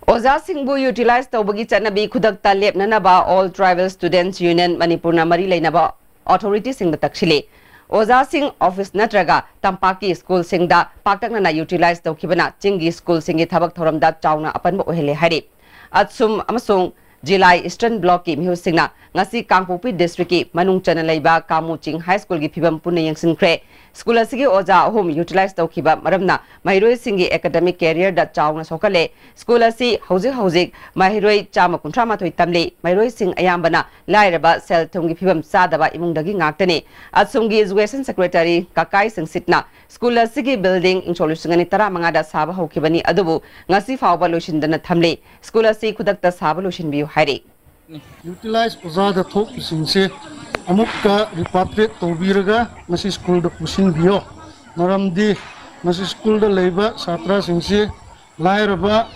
ꯑꯣꯖꯥꯁꯤꯡꯕꯨ utilize ꯇꯧꯕꯒꯤ ꯆꯠꯅꯕꯤ ꯈꯨꯗꯛꯇ ꯂꯦꯞꯅꯅꯕ All Tribal Students Union ꯃꯅꯤꯄꯨꯔꯅ ꯃꯔꯤ ꯂꯩꯅꯕ authority ꯁꯤꯡꯗ ꯇꯛꯁꯤꯜꯂꯤ꯫ ꯑꯣꯖꯥꯁꯤꯡ office ꯅꯠꯇ꯭ꯔꯒ ꯇꯝꯄꯥꯛꯀꯤ school ꯁꯤꯡꯗ ꯄꯥꯛꯇꯛꯅꯅ utilize ꯇꯧꯈꯤꯕꯅ ꯆꯤꯡꯒꯤ school ꯁꯤꯡꯒꯤ ꯊꯕꯛ ꯊꯧꯔꯝꯗ ꯆꯥꯎꯅ ꯑꯄꯟꯕ ꯑꯣꯏꯍꯜꯂꯦ ꯍꯥꯏꯔꯤ꯫ ꯑꯁꯨꯝ ꯑꯃꯁꯨꯡ ꯖꯤꯂꯥꯏ Eastern Blockꯀꯤ ꯃꯤꯍꯨꯠꯁꯤꯡꯅ ꯉꯁꯤ ꯀꯥꯡꯄꯣꯛꯄꯤ Districtꯀꯤ ꯃꯅꯨꯡ ꯆꯟꯅ ꯂꯩꯕ ꯀꯥꯃꯨ ꯆꯤꯡ High Schoolꯒꯤ ꯐꯤꯕꯝ ꯄꯨꯟꯅ ꯌꯦꯡꯁꯤꯟꯈ꯭ꯔꯦ꯫ School ꯑꯁꯤꯒꯤ ꯑꯣꯖꯥ ꯑꯍꯨꯝ utilize ꯇꯧꯈꯤꯕ ꯃꯔꯝꯅ ꯃꯍꯩꯔꯣꯏꯁꯤꯡꯒꯤ academic careerꯗ ꯆꯥꯎꯅ ꯁꯣꯛꯍꯜꯂꯦ꯫ School ꯑꯁꯤ ꯍꯧꯖꯤꯛ ꯍꯧꯖꯤꯛ ꯃꯍꯩꯔꯣꯏ ꯆꯥꯝꯃ ꯀꯨꯟꯊ꯭ꯔꯥ ꯃꯥꯊꯣꯏ ꯇꯝꯂꯤ꯫ ꯃꯍꯩꯔꯣꯏꯁꯤꯡ ꯑꯌꯥꯝꯕꯅ ꯂꯥꯏꯔꯕ, ꯁꯦꯜ ꯊꯨꯝꯒꯤ ꯐꯤꯕꯝ ꯆꯥꯗꯕ ꯏꯃꯨꯡꯗꯒꯤ ꯉꯥꯛꯇꯅꯤ꯫ ꯑꯁꯣꯝꯒꯤ Education Secretary ꯀꯀꯥꯏ ꯁꯤꯡꯁꯤꯠꯅ school ꯑꯁꯤꯒꯤ building ꯏꯪꯁꯣꯛ ꯂꯤꯁꯤꯡ ꯑꯅꯤ ꯇꯔꯥꯃꯉꯥꯗ ꯁꯥꯕ ꯍꯧꯈꯤꯕꯅꯤ, ꯑꯗꯨꯕꯨ ꯉꯁꯤ ꯐꯥꯎꯕ ꯂꯣꯏꯁꯤꯟꯗꯅ ꯊꯝꯂꯤ꯫ School ꯑꯁꯤ ꯈꯨꯗꯛꯇ ꯁꯥꯕ ꯂꯣꯏꯁꯤꯟꯕꯤꯌꯨ ꯍꯥꯏꯔꯤ꯫ Utilize ꯑꯣꯖꯥꯗ ꯊꯣꯛꯄꯁꯤꯡꯁꯦ ꯑꯃꯨꯛꯀ repatriate ꯇꯧꯕꯤꯔꯒ ꯃꯁꯤ schoolꯗ ꯄꯨꯁꯤꯟꯕꯤꯌꯣ꯫ ꯃꯔꯝꯗꯤ ꯃꯁꯤ schoolꯗ ꯂꯩꯕ ꯁꯥꯇ꯭ꯔꯁꯤꯡꯁꯤ ꯂꯥꯏꯔꯕ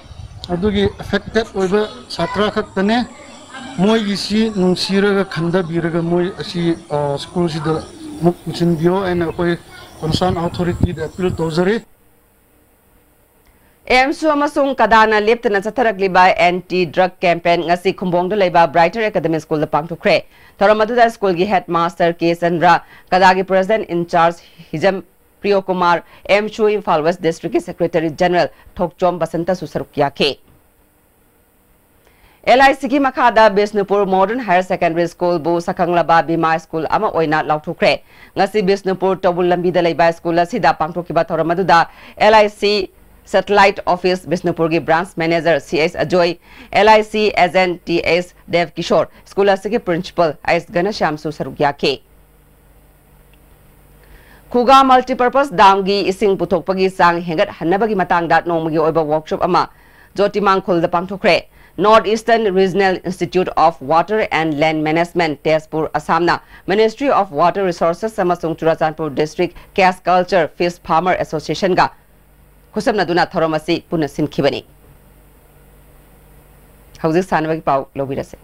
ꯑꯗꯨꯒꯤ affected ꯑꯣꯏꯕ ꯁꯥꯇ꯭ꯔ ꯈꯛꯇꯅꯦ꯫ ꯃꯣꯏꯒꯤꯁꯤ ꯅꯨꯡꯁꯤꯔꯒ ꯈꯟꯊꯕꯤꯔꯒ ꯃꯣꯏ ꯑꯁꯤ, ꯑ, schoolꯁꯤꯗ ꯑꯃꯨꯛ ꯄꯨꯁꯤꯟꯕꯤꯌꯣ ꯍꯥꯏꯅ ꯑꯩꯈꯣꯏ concern authorityꯗ appeal ꯇꯧꯖꯔꯤ꯫ ꯑꯦꯝꯁꯨ ꯑꯃꯁꯨꯡ ꯀꯗꯥꯅ ꯂꯦꯞꯇꯅ ꯆꯠꯊꯔꯛꯂꯤꯕ anti drug campaign ꯉꯁꯤ ꯈꯨꯝꯕꯣꯡꯗ ꯂꯩꯕ Brighter Academy Schoolꯗ ꯄꯥꯡꯊꯣꯛꯈ꯭ꯔꯦ꯫ ꯊꯧꯔꯝ ꯑꯗꯨꯗ schoolꯒꯤ headmaster K Chandra, ꯀꯗꯥꯒꯤ president in charge Hijam ꯄ꯭ꯔꯤꯌꯣ Kumar, ꯑꯦꯝꯁꯨ Imphal West Districtꯀꯤ Secretary General ꯊꯣꯛꯆꯣꯝ ꯕꯁꯟꯇꯁꯨ ꯁꯔꯨꯛ ꯌꯥꯈꯤ꯫ ꯑꯦꯜ ꯑꯥꯏ ꯁꯤꯒꯤ ꯃꯈꯥꯗ Bishnupur Modern Higher Secondary Schoolꯕꯨ ꯁꯛꯈꯪꯂꯕ bima school ꯑꯃ ꯑꯣꯏꯅ ꯂꯥꯎꯊꯣꯛꯈ꯭ꯔꯦ꯫ ꯉꯁꯤ ꯕꯤꯁꯅꯨꯄꯨꯔ ꯇꯧꯕꯨꯜ ꯂꯝꯕꯤꯗ ꯂꯩꯕ school ꯑꯁꯤꯗ ꯄꯥꯡꯊꯣꯛꯈꯤꯕ ꯊꯧꯔꯝ ꯑꯗꯨꯗ ꯑꯦꯜ ꯑꯥꯏ ꯁꯤ Satellite Office ꯕꯤꯁꯅꯨꯄꯨꯔꯒꯤ branch manager C S Ajoy, L I C agent T S Debkishor, school ꯑꯁꯤꯒꯤ principal ꯑꯩꯁ ꯘꯅꯁ꯭ꯌꯥꯝꯁꯨ ꯁꯔꯨꯛ ꯌꯥꯈꯤ꯫ ꯈꯨꯒꯥ Multipurpose Damꯒꯤ ꯏꯁꯤꯡ ꯄꯨꯊꯣꯛꯄꯒꯤ ꯆꯥꯡ ꯍꯦꯟꯒꯠꯍꯟꯅꯕꯒꯤ ꯃꯇꯥꯡꯗ ꯅꯣꯡꯃꯒꯤ ꯑꯣꯏꯕ workshop ꯑꯃ ꯖꯣꯇꯤꯃꯥꯡ ꯈꯨꯜꯗ ꯄꯥꯡꯊꯣꯛꯈ꯭ꯔꯦ꯫ North Eastern Regional Institute of Water and Land Management, Tezpur, ꯑꯁꯥꯝꯅ Ministry of Water Resources ꯑꯃꯁꯨꯡ Churachandpur District Cash Culture Fish Farmer Associationꯒ ꯈꯨꯠꯁꯝꯅꯗꯨꯅ ꯊꯧꯔꯝ ꯑꯁꯤ ꯄꯨꯟꯅ ꯁꯤꯟꯈꯤꯕꯅꯤ꯫ ꯍꯧꯖꯤꯛ ꯁꯥꯟꯅꯕꯒꯤ ꯄꯥꯎ ꯂꯧꯕꯤꯔꯁꯦ꯫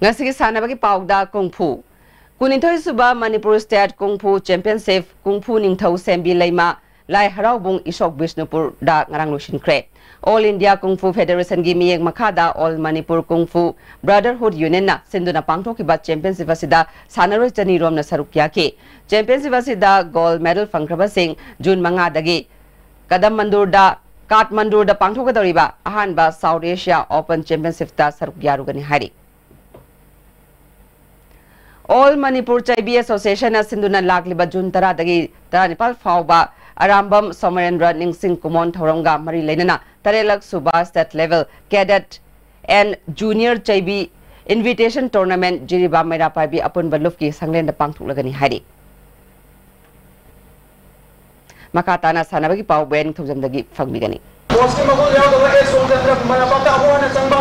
ꯉꯁꯤꯒꯤ ꯁꯥꯟꯅꯕꯒꯤ ꯄꯥꯎꯗ ꯀꯨꯡꯐꯨ꯫ ꯀꯨꯟꯅꯤꯊꯣꯏ ꯁꯨꯕ ꯃꯅꯤꯄꯨꯔ State ꯀꯨꯡꯐꯨ Championship ꯀꯨꯡꯐꯨ ꯅꯤꯡꯊꯧ ꯁꯦꯝꯕꯤ ꯂꯩꯃ ꯂꯥꯏ ꯍꯔꯥꯎꯕꯨꯡ ꯏꯁꯣꯛ ꯕꯤꯁꯅꯨꯄꯨꯔꯗ ꯉꯔꯥꯡ ꯂꯣꯏꯁꯤꯟꯈ꯭ꯔꯦ꯫ All India Kung Fu Federation ꯒꯤ ꯃꯤꯠꯌꯦꯡ ꯃꯈꯥꯗ All Manipur Kung Fu Brotherhood Union ꯅ ꯁꯤꯟꯗꯨꯅ ꯄꯥꯡꯊꯣꯛꯈꯤꯕ championship ꯑꯁꯤꯗ ꯁꯥꯟꯅꯔꯣꯏ ꯆꯅꯤ ꯔꯣꯝꯅ ꯁꯔꯨꯛ ꯌꯥꯈꯤ꯫ Championship ꯑꯁꯤꯗ gold medal ꯐꯪꯈ꯭ꯔꯕꯁꯤꯡ ꯖꯨꯟ ꯃꯉꯥꯗꯒꯤ ꯀꯗꯝꯃꯟꯗꯨꯔꯗ, ꯀꯥꯊꯃꯟꯗꯨꯔꯗ ꯄꯥꯡꯊꯣꯛꯀꯗꯧꯔꯤꯕ ꯑꯍꯥꯟꯕ South Asia Open Championship ꯇ ꯁꯔꯨꯛ ꯌꯥꯔꯨꯒꯅꯤ ꯍꯥꯏꯔꯤ꯫ All Manipur ꯆꯩꯕꯤ Association ꯅ ꯁꯤꯟꯗꯨꯅ ꯂꯥꯛꯂꯤꯕ ꯖꯨꯟ ꯇꯔꯥꯗꯒꯤ ꯇꯔꯥꯅꯤꯄꯥꯜ ꯐꯥꯎꯕ ꯑꯔꯥꯝꯕꯝ ꯁꯣꯃꯔꯦꯟꯗ꯭ꯔ ꯅꯤꯡꯁꯤꯡ ꯀꯨꯃꯣꯟ ꯊꯧꯔꯝꯒ ꯃꯔꯤ ꯂꯩꯅꯅ ꯇꯔꯦꯠꯂꯛ ꯁꯨꯕ State Level Cadet and Junior ꯆꯩꯕꯤ Invitation Tournament Jiribam ꯃꯩꯔꯥ ꯄꯥꯏꯕꯤ ꯑꯄꯨꯟꯕ ꯂꯨꯞꯀꯤ ꯁꯪꯂꯦꯟꯗ ꯄꯥꯡꯊꯣꯛꯂꯒꯅꯤ ꯍꯥꯏꯔꯤ꯫ ꯃꯈꯥ ꯇꯥꯅ ꯁꯥꯟꯅꯕꯒꯤ ꯄꯥꯎ ꯕꯦꯟ ꯊꯧꯖꯝꯗꯒꯤ ꯐꯪꯕꯤꯒꯅꯤ꯫ ꯀꯣꯆꯀꯤ ꯃꯒꯨꯟ ꯌꯥꯎꯗꯕ ꯑꯦꯁ ꯁꯣꯝꯆꯟꯗ꯭ꯔ ꯈꯨꯃꯟ ꯂꯝꯄꯥꯛꯇ ꯑꯃꯨꯛ ꯍꯟꯅ ꯆꯪꯕ꯫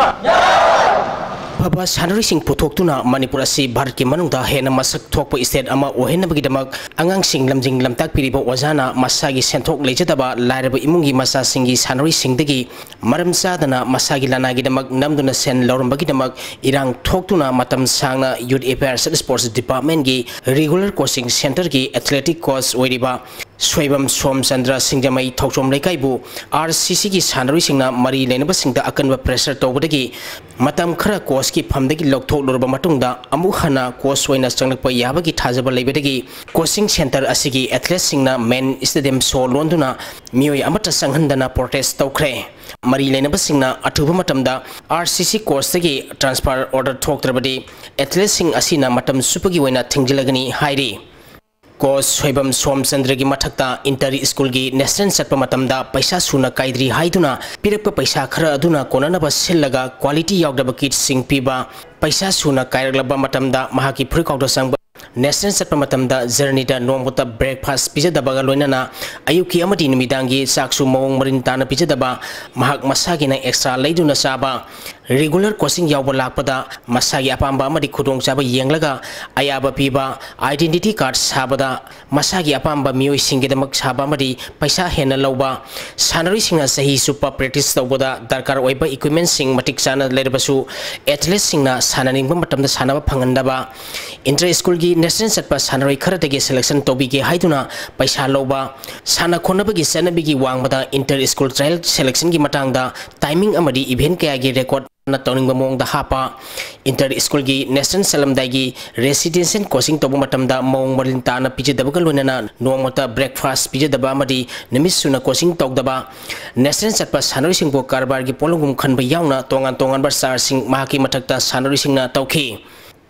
ꯑꯐꯕ ꯁꯥꯟꯅꯔꯣꯏꯁꯤꯡ ꯄꯨꯊꯣꯛꯇꯨꯅ ꯃꯅꯤꯄꯨꯔ ꯑꯁꯤ ꯚꯥꯔꯠꯀꯤ ꯃꯅꯨꯡꯗ ꯍꯦꯟꯅ ꯃꯁꯛ ꯊꯣꯛꯄ state ꯑꯃ ꯑꯣꯏꯍꯟꯅꯕꯒꯤꯗꯃꯛ ꯑꯉꯥꯡꯁꯤꯡ ꯂꯝꯖꯤꯡ ꯂꯝꯇꯥꯛꯄꯤꯔꯤꯕ ꯑꯣꯖꯥꯅ ꯃꯁꯥꯒꯤ ꯁꯦꯟꯊꯣꯛ ꯂꯩꯖꯗꯕ ꯂꯥꯏꯔꯕ ꯏꯃꯨꯡꯒꯤ ꯃꯆꯥꯁꯤꯡꯒꯤ ꯁꯥꯟꯅꯔꯣꯏꯁꯤꯡꯗꯒꯤ ꯃꯔꯝ ꯆꯥꯗꯅ ꯃꯁꯥꯒꯤ ꯂꯅꯥꯏꯒꯤꯗꯃꯛ ꯅꯝꯗꯨꯅ ꯁꯦꯟ ꯂꯧꯔꯝꯕꯒꯤꯗꯃꯛ ꯏꯔꯥꯡ ꯊꯣꯛꯇꯨꯅ ꯃꯇꯝ ꯁꯥꯡꯅ Youth Affairs and Sports Department ꯀꯤ regular coaching centre ꯒꯤ athletic coach ꯑꯣꯏꯔꯤꯕ ꯁꯣꯏꯕꯝ ꯁꯣꯝꯆꯟꯗ꯭ꯔ ꯁꯤꯡꯖꯃꯩ ꯊꯧꯆꯣꯝ ꯂꯩꯀꯥꯏꯕꯨ ꯑꯥꯔ ꯁꯤ ꯁꯤꯒꯤ ꯁꯥꯟꯅꯔꯣꯏꯁꯤꯡꯅ ꯃꯔꯤ ꯂꯩꯅꯕꯁꯤꯡꯗ ꯑꯀꯟꯕ pressure ꯇꯧꯕꯗꯒꯤ ꯃꯇꯝ ꯈꯔ coachꯀꯤ ꯐꯝꯗꯒꯤ ꯂꯧꯊꯣꯛꯂꯨꯔꯕ ꯃꯇꯨꯡꯗ ꯑꯃꯨꯛ ꯍꯟꯅ coach ꯑꯣꯏꯅ ꯆꯪꯂꯛꯄ ꯌꯥꯕꯒꯤ ꯊꯥꯖꯕ ꯂꯩꯕꯗꯒꯤ coaching centre ꯑꯁꯤꯒꯤ athleteꯁꯤꯡꯅ main stadium ꯁꯣ ꯂꯣꯟꯗꯨꯅ ꯃꯤꯑꯣꯏ ꯑꯃꯠꯇ ꯆꯪꯍꯟꯗꯅ protest ꯇꯧꯈ꯭ꯔꯦ꯫ ꯃꯔꯤ ꯂꯩꯅꯕꯁꯤꯡꯅ ꯑꯊꯨꯕ ꯃꯇꯝꯗ ꯑꯥꯔ ꯁꯤ ꯁꯤ coachꯇꯒꯤ transfer order ꯊꯣꯛꯇ꯭ꯔꯕꯗꯤ athleteꯁꯤꯡ ꯑꯁꯤꯅ ꯃꯇꯝ ꯆꯨꯞꯄꯒꯤ ꯑꯣꯏꯅ ꯊꯤꯡꯖꯤꯜꯂꯒꯅꯤ ꯍꯥꯏꯔꯤ꯫ Coach ꯁꯣꯏꯕꯝ ꯁꯣꯝꯆꯟꯗ꯭ꯔꯒꯤ ꯃꯊꯛꯇ inter schoolꯒꯤ national ꯆꯠꯄ ꯃꯇꯝꯗ ꯄꯩꯁꯥ ꯁꯨꯅ ꯀꯥꯏꯗ꯭ꯔꯤ ꯍꯥꯏꯗꯨꯅ ꯄꯤꯔꯛꯄ ꯄꯩꯁꯥ ꯈꯔ ꯑꯗꯨꯅ ꯀꯣꯟꯅꯅꯕ ꯁꯤꯜꯂꯒ quality ꯌꯥꯎꯗꯕ kitꯁꯤꯡ ꯄꯤꯕ, ꯄꯩꯁꯥ ꯁꯨꯅ ꯀꯥꯏꯔꯛꯂꯕ ꯃꯇꯝꯗ ꯃꯍꯥꯛꯀꯤ ꯐꯨꯔꯤꯠꯈꯥꯎꯗ ꯆꯪꯕ national ꯆꯠꯄ ꯃꯇꯝꯗ journeyꯗ ꯅꯣꯡꯃꯇ breakfast ꯄꯤꯖꯗꯕꯒ ꯂꯣꯏꯅꯅ ꯑꯌꯨꯛꯀꯤ ꯑꯃꯗꯤ ꯅꯨꯃꯤꯗꯥꯡꯒꯤ ꯆꯥꯛꯁꯨ ꯃꯑꯣꯡ ꯃꯔꯤꯟ ꯇꯥꯅ ꯄꯤꯖꯗꯕ, ꯃꯍꯥꯛ ꯃꯁꯥꯒꯤꯅ extra ꯂꯩꯗꯨꯅ ꯆꯥꯕ, regular coaching ꯌꯥꯎꯕ ꯂꯥꯛꯄꯗ ꯃꯁꯥꯒꯤ ꯑꯄꯥꯝꯕ ꯑꯃꯗꯤ ꯈꯨꯗꯣꯡꯆꯥꯕ ꯌꯦꯡꯂꯒ ꯑꯌꯥꯕ ꯄꯤꯕ, identity card ꯁꯥꯕꯗ ꯃꯁꯥꯒꯤ ꯑꯄꯥꯝꯕ ꯃꯤꯑꯣꯏꯁꯤꯡꯒꯤꯗꯃꯛ ꯁꯥꯕ ꯑꯃꯗꯤ ꯄꯩꯁꯥ ꯍꯦꯟꯅ ꯂꯧꯕ, ꯁꯥꯟꯅꯔꯣꯏꯁꯤꯡꯅ ꯆꯍꯤ ꯆꯨꯞꯄ practice ꯇꯧꯕꯗ ꯗꯔꯀꯥꯔ ꯑꯣꯏꯕ equipmentꯁꯤꯡ ꯃꯇꯤꯛ ꯆꯥꯅ ꯂꯩꯔꯕꯁꯨ athleteꯁꯤꯡꯅ ꯁꯥꯟꯅꯅꯤꯡꯕ ꯃꯇꯝꯗ ꯁꯥꯟꯅꯕ ꯐꯪꯍꯟꯗꯕ, Inter Schoolꯒꯤ National ꯆꯠꯄ ꯁꯥꯟꯅꯔꯣꯏ ꯈꯔꯗꯒꯤ selection ꯇꯧꯕꯤꯒꯦ ꯍꯥꯏꯗꯨꯅ ꯄꯩꯁꯥ ꯂꯧꯕ, ꯁꯥꯟꯅ ꯈꯣꯠꯅꯕꯒꯤ ꯆꯠꯅꯕꯤꯒꯤ ꯋꯥꯡꯃꯗ Inter School Trial Selectionꯒꯤ ꯃꯇꯥꯡꯗ timing ꯑꯃꯗꯤ event ꯀꯌꯥꯒꯤ record ꯇꯧꯅꯤꯡꯕ ꯃꯑꯣꯡꯗ ꯍꯥꯞꯄ, Inter Schoolꯒꯤ National ꯆꯠꯂꯝꯗꯥꯏꯒꯤ residential coaching ꯇꯧꯕ ꯃꯇꯝꯗ ꯃꯑꯣꯡ ꯃꯔꯤꯜ ꯇꯥꯅ ꯄꯤꯖꯗꯕꯒ ꯂꯣꯏꯅꯅ ꯅꯣꯡꯃꯇ breakfast ꯄꯤꯖꯗꯕ ꯑꯃꯗꯤ ꯅꯨꯃꯤꯠ ꯁꯨꯅ coaching ꯇꯧꯗꯕ, National ꯆꯠꯄ ꯁꯥꯟꯅꯔꯣꯏꯁꯤꯡꯕꯨ ꯀꯔꯕꯥꯔꯒꯤ ꯄꯣꯠꯂꯝꯒꯨꯝ ꯈꯟꯕ ꯌꯥꯎꯅ ꯇꯣꯉꯥꯟ ꯇꯣꯉꯥꯟꯕ chargeꯁꯤꯡ ꯃꯍꯥꯛꯀꯤ ꯃꯊꯛꯇ ꯁꯥꯟꯅꯔꯣꯏꯁꯤꯡꯅ ꯇꯧꯈꯤ꯫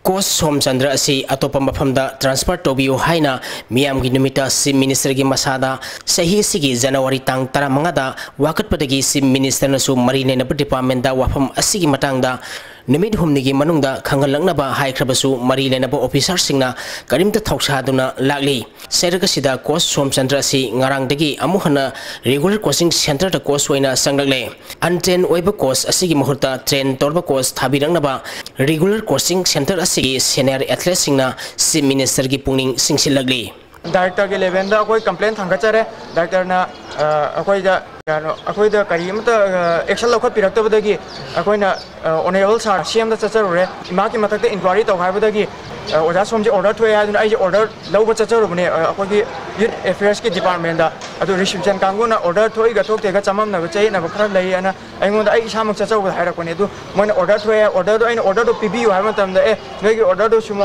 Coach ꯁꯣꯝꯆꯟꯗ꯭ꯔ ꯑꯁꯤ ꯑꯇꯣꯞꯄ ꯃꯐꯝꯗ transfer ꯇꯧꯕꯤꯌꯨ ꯍꯥꯏꯅ ꯃꯤꯌꯥꯝꯒꯤ ꯅꯨꯃꯤꯠꯇ Chief Ministerꯒꯤ ꯃꯁꯥꯗ ꯆꯍꯤ ꯑꯁꯤꯒꯤ January ꯇꯥꯡ ꯇꯔꯥꯃꯉꯥꯗ ꯋꯥꯀꯠꯄꯗꯒꯤ Chief Ministerꯅꯁꯨ ꯃꯔꯤ ꯂꯩꯅꯕ departmentꯇ ꯋꯥꯐꯝ ꯑꯁꯤꯒꯤ ꯃꯇꯥꯡꯗ ꯅꯨꯃꯤꯠ ꯍꯨꯝꯅꯤꯒꯤ ꯃꯅꯨꯡꯗ ꯈꯪꯍꯜꯂꯛꯅꯕ ꯍꯥꯏꯈ꯭ꯔꯕꯁꯨ ꯃꯔꯤ ꯂꯩꯅꯕ officerꯁꯤꯡꯅ ꯀꯔꯤꯝꯇ ꯊꯧꯁꯥꯗꯨꯅ ꯂꯥꯛꯂꯤ꯫ ꯆꯩꯔꯛ ꯑꯁꯤꯗ Coach ꯁꯣꯝꯆꯟꯗ꯭ꯔ ꯑꯁꯤ ꯉꯔꯥꯡꯗꯒꯤ ꯑꯃꯨꯛ ꯍꯟꯅ regular coaching centreꯗ coach ꯑꯣꯏꯅ ꯆꯪꯂꯛꯂꯦ꯫ Untrained ꯑꯣꯏꯕ coach ꯑꯁꯤꯒꯤ ꯃꯍꯨꯠꯇ train ꯇꯧꯔꯕ coach ꯊꯥꯕꯤꯔꯛꯅꯕ regular coaching centre ꯑꯁꯤꯒꯤ senior athleteꯁꯤꯡꯅ Chief Ministerꯒꯤ ꯄꯨꯛꯅꯤꯡ ꯆꯤꯡꯁꯤꯜꯂꯛꯂꯤ꯫ Directorꯒꯤ levelꯗ ꯑꯩꯈꯣꯏ complaint ꯊꯥꯡꯒꯠꯆꯔꯦ꯫ Directorꯅ, ꯑ, ꯑꯩꯈꯣꯏꯗ, ꯀꯩꯅꯣ, ꯑꯩꯈꯣꯏꯗ ꯀꯔꯤ ꯑꯃꯠꯇ, ꯑ, action ꯂꯧꯈꯠꯄꯤꯔꯛꯇꯕꯗꯒꯤ ꯑꯩꯈꯣꯏꯅ, ꯑ, Honourable Sir CMꯗ ꯆꯠꯆꯔꯨꯔꯦ꯫ ꯃꯍꯥꯛꯀꯤ ꯃꯊꯛꯇ inquiry ꯇꯧ ꯍꯥꯏꯕꯗꯒꯤ, ꯑ, ꯑꯣꯖꯥ ꯁꯣꯝꯁꯦ order ꯊꯣꯛꯑꯦ ꯍꯥꯏꯗꯨꯅ ꯑꯩꯁꯦ order ꯂꯧꯕ ꯆꯠꯆꯔꯨꯕꯅꯦ, ꯑ, ꯑꯩꯈꯣꯏꯒꯤ Youth Affairsꯀꯤ departmentꯇ꯫ ꯑꯗꯨ reception ꯀꯥꯡꯕꯨꯅ order ꯊꯣꯛꯏꯒ ꯊꯣꯛꯇꯦꯒ ꯆꯃꯝꯅꯕ ꯆꯌꯦꯠꯅꯕ ꯈꯔ ꯂꯩ ꯍꯥꯏꯅ ꯑꯩꯉꯣꯟꯗ ꯑꯩ ꯏꯁꯥꯃꯛ ꯆꯠꯆꯧꯕꯗ ꯍꯥꯏꯔꯛꯄꯅꯦ꯫ ꯑꯗꯨ ꯃꯣꯏꯅ order ꯊꯣꯛꯑꯦ, orderꯗꯣ, ꯑꯩꯅ orderꯗꯣ ꯄꯤꯕꯤꯌꯨ ꯍꯥꯏꯕ ꯃꯇꯝꯗ, "ꯑꯦ, ꯅꯣꯏꯒꯤ orderꯗꯣ ꯁꯨꯝ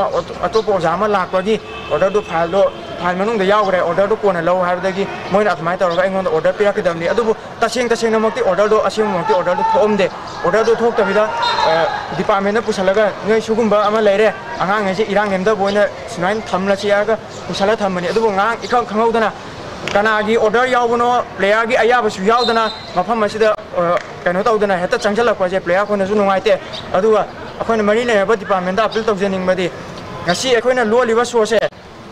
ꯑꯇꯣꯞꯄ ꯑꯣꯖꯥ ꯑꯃ ꯂꯥꯛꯄꯒꯤ orderꯗꯣ fileꯗꯣ, file ꯃꯅꯨꯡꯗ ꯌꯥꯎꯈ꯭ꯔꯦ, orderꯗꯣ ꯀꯣꯟꯅ ꯂꯧ" ꯍꯥꯏꯕꯗꯒꯤ ꯃꯣꯏꯅ ꯑꯗꯨꯃꯥꯏꯅ ꯇꯧꯔꯒ ꯑꯩꯉꯣꯟꯗ order ꯄꯤꯔꯛꯈꯤꯗꯕꯅꯤ꯫ ꯑꯗꯨꯕꯨ ꯇꯁꯦꯡ ꯇꯁꯦꯡꯅꯃꯛꯇꯤ orderꯗꯣ, ꯑꯁꯦꯡꯕꯃꯛꯇꯤ orderꯗꯣ ꯊꯣꯛꯑꯝꯗꯦ꯫ Orderꯗꯣ ꯊꯣꯛꯇꯕꯤꯗ, ꯑ, departmentꯗ ꯄꯨꯁꯜꯂꯒ, "ꯅꯣꯏ ꯁꯤꯒꯨꯝꯕ ꯑꯃ ꯂꯩꯔꯦ, ꯑꯉꯥꯡꯉꯩꯁꯦ ꯏꯔꯥꯡ ꯅꯦꯝꯗꯕ ꯑꯣꯏꯅ ꯁꯨꯃꯥꯏꯅ ꯊꯝꯂꯁꯤ" ꯍꯥꯏꯔꯒ ꯄꯨꯁꯜꯂ ꯊꯝꯕꯅꯤ꯫ ꯑꯗꯨꯕꯨ ꯉꯔꯥꯡ ꯏꯈꯪ ꯈꯪꯍꯧꯗꯅ ꯀꯅꯥꯒꯤ order ꯌꯥꯎꯕꯅꯣ, playerꯒꯤ ꯑꯌꯥꯕꯁꯨ ꯌꯥꯎꯗꯅ ꯃꯐꯝ ꯑꯁꯤꯗ, ꯑ, ꯀꯩꯅꯣ ꯇꯧꯗꯅ ꯍꯦꯛꯇ ꯆꯪꯁꯤꯜꯂꯛꯄꯁꯦ player ꯑꯩꯈꯣꯏꯅꯁꯨ ꯅꯨꯡꯉꯥꯏꯇꯦ꯫ ꯑꯗꯨꯒ ꯑꯩꯈꯣꯏꯅ ꯃꯔꯤ ꯂꯩꯅꯕ departmentꯗ appeal ꯇꯧꯖꯅꯤꯡꯕꯗꯤ, ꯉꯁꯤ ꯑꯩꯈꯣꯏꯅ ꯂꯣꯜꯂꯤꯕ ꯁꯣꯁꯦ,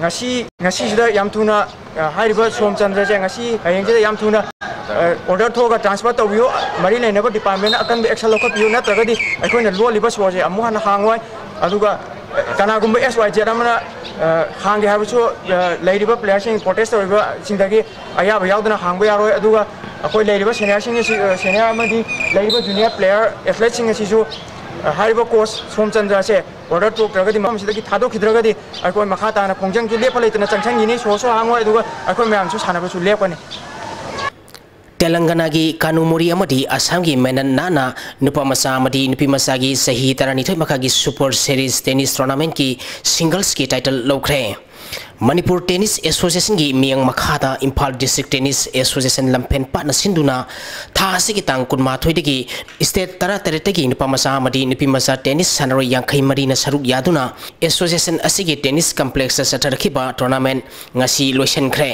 ꯉꯁꯤ, ꯉꯁꯤꯁꯤꯗ ꯌꯥꯝ ꯊꯨꯅ, ꯑ, ꯍꯥꯏꯔꯤꯕ ꯁꯣꯝꯆꯟꯗ꯭ꯔꯁꯦ ꯉꯁꯤ ꯍꯌꯦꯡꯁꯤꯗ ꯌꯥꯝ ꯊꯨꯅ, ꯑ, order ꯊꯣꯛꯑꯒ transfer ꯇꯧꯕꯤꯌꯨ꯫ ꯃꯔꯤ ꯂꯩꯅꯕ departmentꯅ ꯑꯀꯟꯕ action ꯂꯧꯈꯠꯄꯤꯌꯨ, ꯅꯠꯇ꯭ꯔꯒꯗꯤ ꯑꯩꯈꯣꯏꯅ ꯂꯣꯜꯂꯤꯕ ꯁꯣꯁꯦ ꯑꯃꯨꯛ ꯍꯟꯅ ꯍꯥꯡꯉꯣꯏ꯫ ꯑꯗꯨꯒ, ꯑ, ꯀꯅꯥꯒꯨꯝꯕ S Y Z ꯑꯃꯅ, ꯑ, ꯍꯥꯡꯒꯦ ꯍꯥꯏꯕꯁꯨ, ꯑ, ꯂꯩꯔꯤꯕ playerꯁꯤꯡ, protest ꯇꯧꯔꯤꯕꯁꯤꯡꯗꯒꯤ ꯑꯌꯥꯕ ꯌꯥꯎꯗꯅ ꯍꯥꯡꯕ ꯌꯥꯔꯣꯏ꯫ ꯑꯗꯨꯒ ꯑꯩꯈꯣꯏ ꯂꯩꯔꯤꯕ seniorꯁꯤꯡ ꯑꯁꯤ, ꯑ, senior ꯑꯃꯗꯤ ꯂꯩꯔꯤꯕ junior player athleteꯁꯤꯡ ꯑꯁꯤꯁꯨ ꯍꯥꯏꯔꯤꯕ ꯀꯣꯆ ꯁꯣꯝꯆꯟꯗ꯭ꯔ ꯑꯁꯦ ꯑꯣꯔꯗꯔ ꯇꯣꯛꯇ꯭ꯔꯒꯗꯤ, ꯃꯐꯝꯁꯤꯗꯒꯤ ꯊꯥꯗꯣꯛꯈꯤꯗ꯭ꯔꯒꯗꯤ ꯑꯩꯈꯣꯏ ꯃꯈꯥ ꯇꯥꯅ ꯈꯣꯡꯖꯪꯁꯨ ꯂꯦꯞꯄ ꯂꯩꯇꯅ ꯆꯪꯁꯤꯟꯈꯤꯅꯤ, ꯁꯣꯁꯨ ꯍꯥꯡꯉꯣꯏ, ꯑꯗꯨꯒ ꯑꯩꯈꯣꯏ ꯃꯌꯥꯝꯁꯨ ꯁꯥꯟꯅꯕꯁꯨ ꯂꯦꯞꯀꯅꯤ꯫ ꯇꯦꯂꯪꯒꯅꯥꯒꯤ ꯀꯥꯅꯨꯃꯨꯔꯤ ꯑꯃꯗꯤ ꯑꯁꯥꯝꯒꯤ ꯃꯦꯅꯟ ꯅꯥꯠꯅ ꯅꯨꯄꯥ ꯃꯆꯥ ꯑꯃꯗꯤ ꯅꯨꯄꯤ ꯃꯆꯥꯒꯤ ꯆꯍꯤ ꯇꯔꯥꯅꯤꯊꯣꯏ ꯃꯈꯥꯒꯤ ꯁꯨꯄꯔ ꯁꯦꯔꯤꯁ ꯇꯦꯅꯤꯁ ꯇꯣꯔꯅꯥꯃꯦꯟꯠꯀꯤ ꯁꯤꯡꯒꯜꯁꯀꯤ ꯇꯥꯏꯇꯜ ꯂꯧꯈ꯭ꯔꯦ꯫ ꯃꯅꯤꯄꯨꯔ ꯇꯦꯅꯤꯁ ꯑꯦꯁꯣꯁꯤꯌꯦꯁꯟꯒꯤ ꯃꯤꯌꯥꯝ ꯃꯈꯥꯗ ꯏꯝꯐꯥꯜ ꯗꯤꯁꯇ꯭ꯔꯤꯛ ꯇꯦꯅꯤꯁ ꯑꯦꯁꯣꯁꯤꯌꯦꯁꯟ ꯂꯝꯐꯦꯟ ꯄꯥꯠꯅ ꯁꯤꯟꯗꯨꯅ ꯊꯥ ꯑꯁꯤꯒꯤ ꯇꯥꯡ ꯀꯨꯟꯃꯥꯊꯣꯏꯗꯒꯤ ꯁ꯭ꯇꯦꯠ ꯇꯔꯥꯇꯔꯦꯠꯇꯒꯤ ꯅꯨꯄꯥ ꯃꯆꯥ ꯑꯃꯗꯤ ꯅꯨꯄꯤ ꯃꯆꯥ ꯇꯦꯅꯤꯁ ꯁꯥꯟꯅꯔꯣꯏ ꯌꯥꯡꯈꯩ ꯃꯔꯤꯅ ꯁꯔꯨꯛ ꯌꯥꯗꯨꯅ ꯑꯦꯁꯣꯁꯤꯌꯦꯁꯟ ꯑꯁꯤꯒꯤ ꯇꯦꯅꯤꯁ ꯀꯝꯄ꯭ꯂꯦꯛꯁꯇ ꯆꯠꯊꯔꯛꯈꯤꯕ ꯇꯣꯔꯅꯥꯃꯦꯟꯠ ꯉꯁꯤ ꯂꯣꯏꯁꯤꯟꯈ꯭ꯔꯦ꯫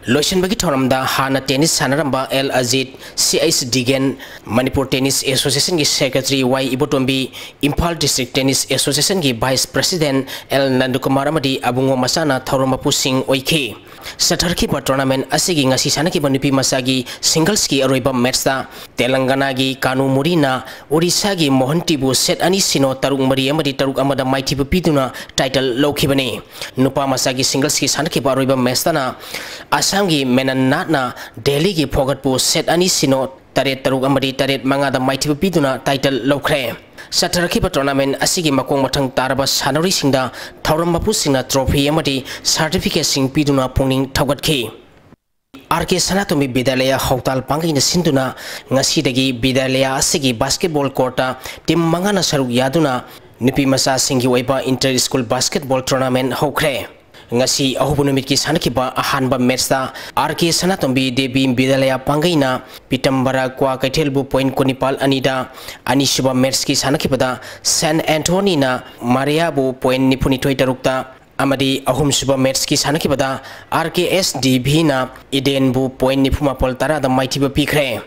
ꯂꯣꯏꯁꯤꯟꯕꯒꯤ ꯊꯧꯔꯝꯗ ꯍꯥꯟꯅ tennis ꯁꯥꯟꯅꯔꯝꯕ L Ajit, C H Digen, Manipur tennis ꯑꯦꯁꯣꯁꯤꯌꯦꯁꯟꯒꯤ secretary Y Ibotombi, Imphal district tennis ꯑꯦꯁꯣꯁꯤꯌꯦꯁꯟꯒꯤ ꯚꯥꯏꯁ ꯄ꯭ꯔꯁꯤꯗꯦꯟꯠ ꯑꯦꯜ ꯅꯟꯗꯀꯨꯃꯥꯔ ꯑꯃꯗꯤ ꯑꯕꯨꯡꯉꯣ ꯃꯆꯥꯅ ꯊꯧꯔꯝ ꯃꯄꯨꯁꯤꯡ ꯑꯣꯏꯈꯤ꯫ ꯆꯠꯊꯔꯛꯈꯤꯕ ꯇꯣꯔꯅꯥꯃꯦꯟꯠ ꯑꯁꯤꯒꯤ ꯉꯁꯤ ꯁꯥꯟꯅꯈꯤꯕ ꯅꯨꯄꯤ ꯃꯆꯥꯒꯤ ꯁꯤꯡꯒꯜꯁꯀꯤ ꯑꯔꯣꯏꯕ ꯃꯦꯠꯆꯇ ꯇꯦꯂꯪꯒꯅꯥꯒꯤ ꯀꯥꯅꯨ ꯃꯨꯔꯤꯅ ꯑꯣꯔꯤꯁꯥꯒꯤ ꯃꯣꯍꯟꯇꯤꯕꯨ ꯁꯦꯠ ꯑꯅꯤ ꯁꯤꯅꯣ, ꯇꯔꯨꯛ ꯃꯔꯤ ꯑꯃꯗꯤ ꯇꯔꯨꯛ ꯑꯃꯗ ꯃꯥꯏꯊꯤꯕ ꯄꯤꯗꯨꯅ ꯇꯥꯏꯇꯜ ꯂꯧꯈꯤꯕꯅꯤ꯫ ꯅꯨꯄꯥ ꯃꯆꯥꯒꯤ ꯁꯤꯡꯒꯜꯁꯀꯤ ꯁꯥꯟꯅꯈꯤꯕ ꯑꯔꯣꯏꯕ ꯃꯦꯠꯆꯇꯅ ꯑꯁꯥꯝꯒꯤ ꯃꯦꯅꯟ ꯅꯥꯠꯅ ꯗꯦꯜꯂꯤꯒꯤ ꯐꯣꯒꯠꯄꯨ ꯁꯦꯠ ꯑꯅꯤ ꯁꯤꯅꯣ, ꯇꯔꯦꯠ ꯇꯔꯨꯛ ꯑꯃꯗꯤ ꯇꯔꯦꯠ ꯃꯉꯥꯗ ꯃꯥꯏꯊꯤꯕ ꯄꯤꯗꯨꯅ ꯇꯥꯏꯇꯜ ꯂꯧꯈ꯭ꯔꯦ꯫ ꯆꯠꯊꯔꯛꯈꯤꯕ ꯇꯣꯔꯅꯥꯃꯦꯟꯠ ꯑꯁꯤꯒꯤ ꯃꯈꯣꯡ ꯃꯊꯪ ꯇꯥꯔꯕ ꯁꯥꯟꯅꯔꯣꯏꯁꯤꯡꯗ ꯊꯧꯔꯝ ꯃꯄꯨꯁꯤꯡꯅ ꯇ꯭ꯔꯣꯐꯤ ꯑꯃꯗꯤ ꯁꯥꯔꯇꯤꯐꯤꯀꯦꯠꯁꯤꯡ ꯄꯤꯗꯨꯅ ꯄꯨꯛꯅꯤꯡ ꯊꯧꯒꯠꯈꯤ꯫ ꯑꯥꯔ ꯀꯦ ꯁꯅꯥꯇꯣꯝꯕꯤ ꯕꯤꯗ꯭ꯌꯥꯂꯌꯥ ꯍꯧꯇꯥꯜ ꯄꯥꯡꯒꯩꯅ ꯁꯤꯟꯗꯨꯅ ꯉꯁꯤꯗꯒꯤ ꯕꯤꯗ꯭ꯌꯥꯂꯌꯥ ꯑꯁꯤꯒꯤ ꯕꯥꯁꯀꯦꯠꯕꯣꯜ ꯀꯣꯔꯠꯇ ꯇꯤꯝ ꯃꯉꯥꯅ ꯁꯔꯨꯛ ꯌꯥꯗꯨꯅ ꯅꯨꯄꯤ ꯃꯆꯥꯁꯤꯡꯒꯤ ꯑꯣꯏꯕ ꯏꯟꯇꯔ ꯁ꯭ꯀꯨꯜ ꯕꯥꯁꯀꯦꯠꯕꯣꯜ ꯇꯣꯔꯅꯥꯃꯦꯟꯠ ꯍꯧꯈ꯭ꯔꯦ꯫ ꯉꯁꯤ ꯑꯍꯧꯕ ꯅꯨꯃꯤꯠꯀꯤ ꯁꯥꯟꯅꯈꯤꯕ ꯑꯍꯥꯟꯕ ꯃꯦꯠꯆꯇ ꯑꯥꯔ ꯀꯦ ꯁꯅꯥꯇꯣꯝꯕꯤ ꯗꯦꯕꯤ ꯕꯤꯗ꯭ꯌꯥꯂꯌꯥ ꯄꯥꯡꯒꯩꯅ ꯄꯤꯇꯝꯕꯔꯥ ꯀ꯭ꯋꯥ ꯀꯩꯊꯦꯜꯕꯨ ꯄꯣꯏꯟꯠ ꯀꯨꯟꯅꯤꯄꯥꯜ ꯑꯅꯤꯗ, ꯑꯅꯤꯁꯨꯕ ꯃꯦꯠꯆꯀꯤ ꯁꯥꯟꯅꯈꯤꯕꯗ ꯁꯦꯟ ꯑꯦꯟꯊꯣꯅꯤꯅ ꯃꯥꯔꯤꯌꯥꯕꯨ ꯄꯣꯏꯟꯠ ꯅꯤꯐꯨꯅꯤꯊꯣꯏ ꯇꯔꯨꯛꯇ, ꯑꯃꯗꯤ ꯑꯍꯨꯝꯁꯨꯕ ꯃꯦꯠꯆꯀꯤ ꯁꯥꯟꯅꯈꯤꯕꯗ ꯑꯥꯔ ꯀꯦ ꯑꯦꯁ ꯗꯤ ꯚꯤꯅ ꯏꯗꯦꯟꯕꯨ ꯄꯣꯏꯟꯠ ꯅꯤꯐꯨꯃꯥꯄꯜ ꯇꯔꯥꯗ ꯃꯥꯏꯊꯤꯕ ꯄꯤꯈ꯭ꯔꯦ꯫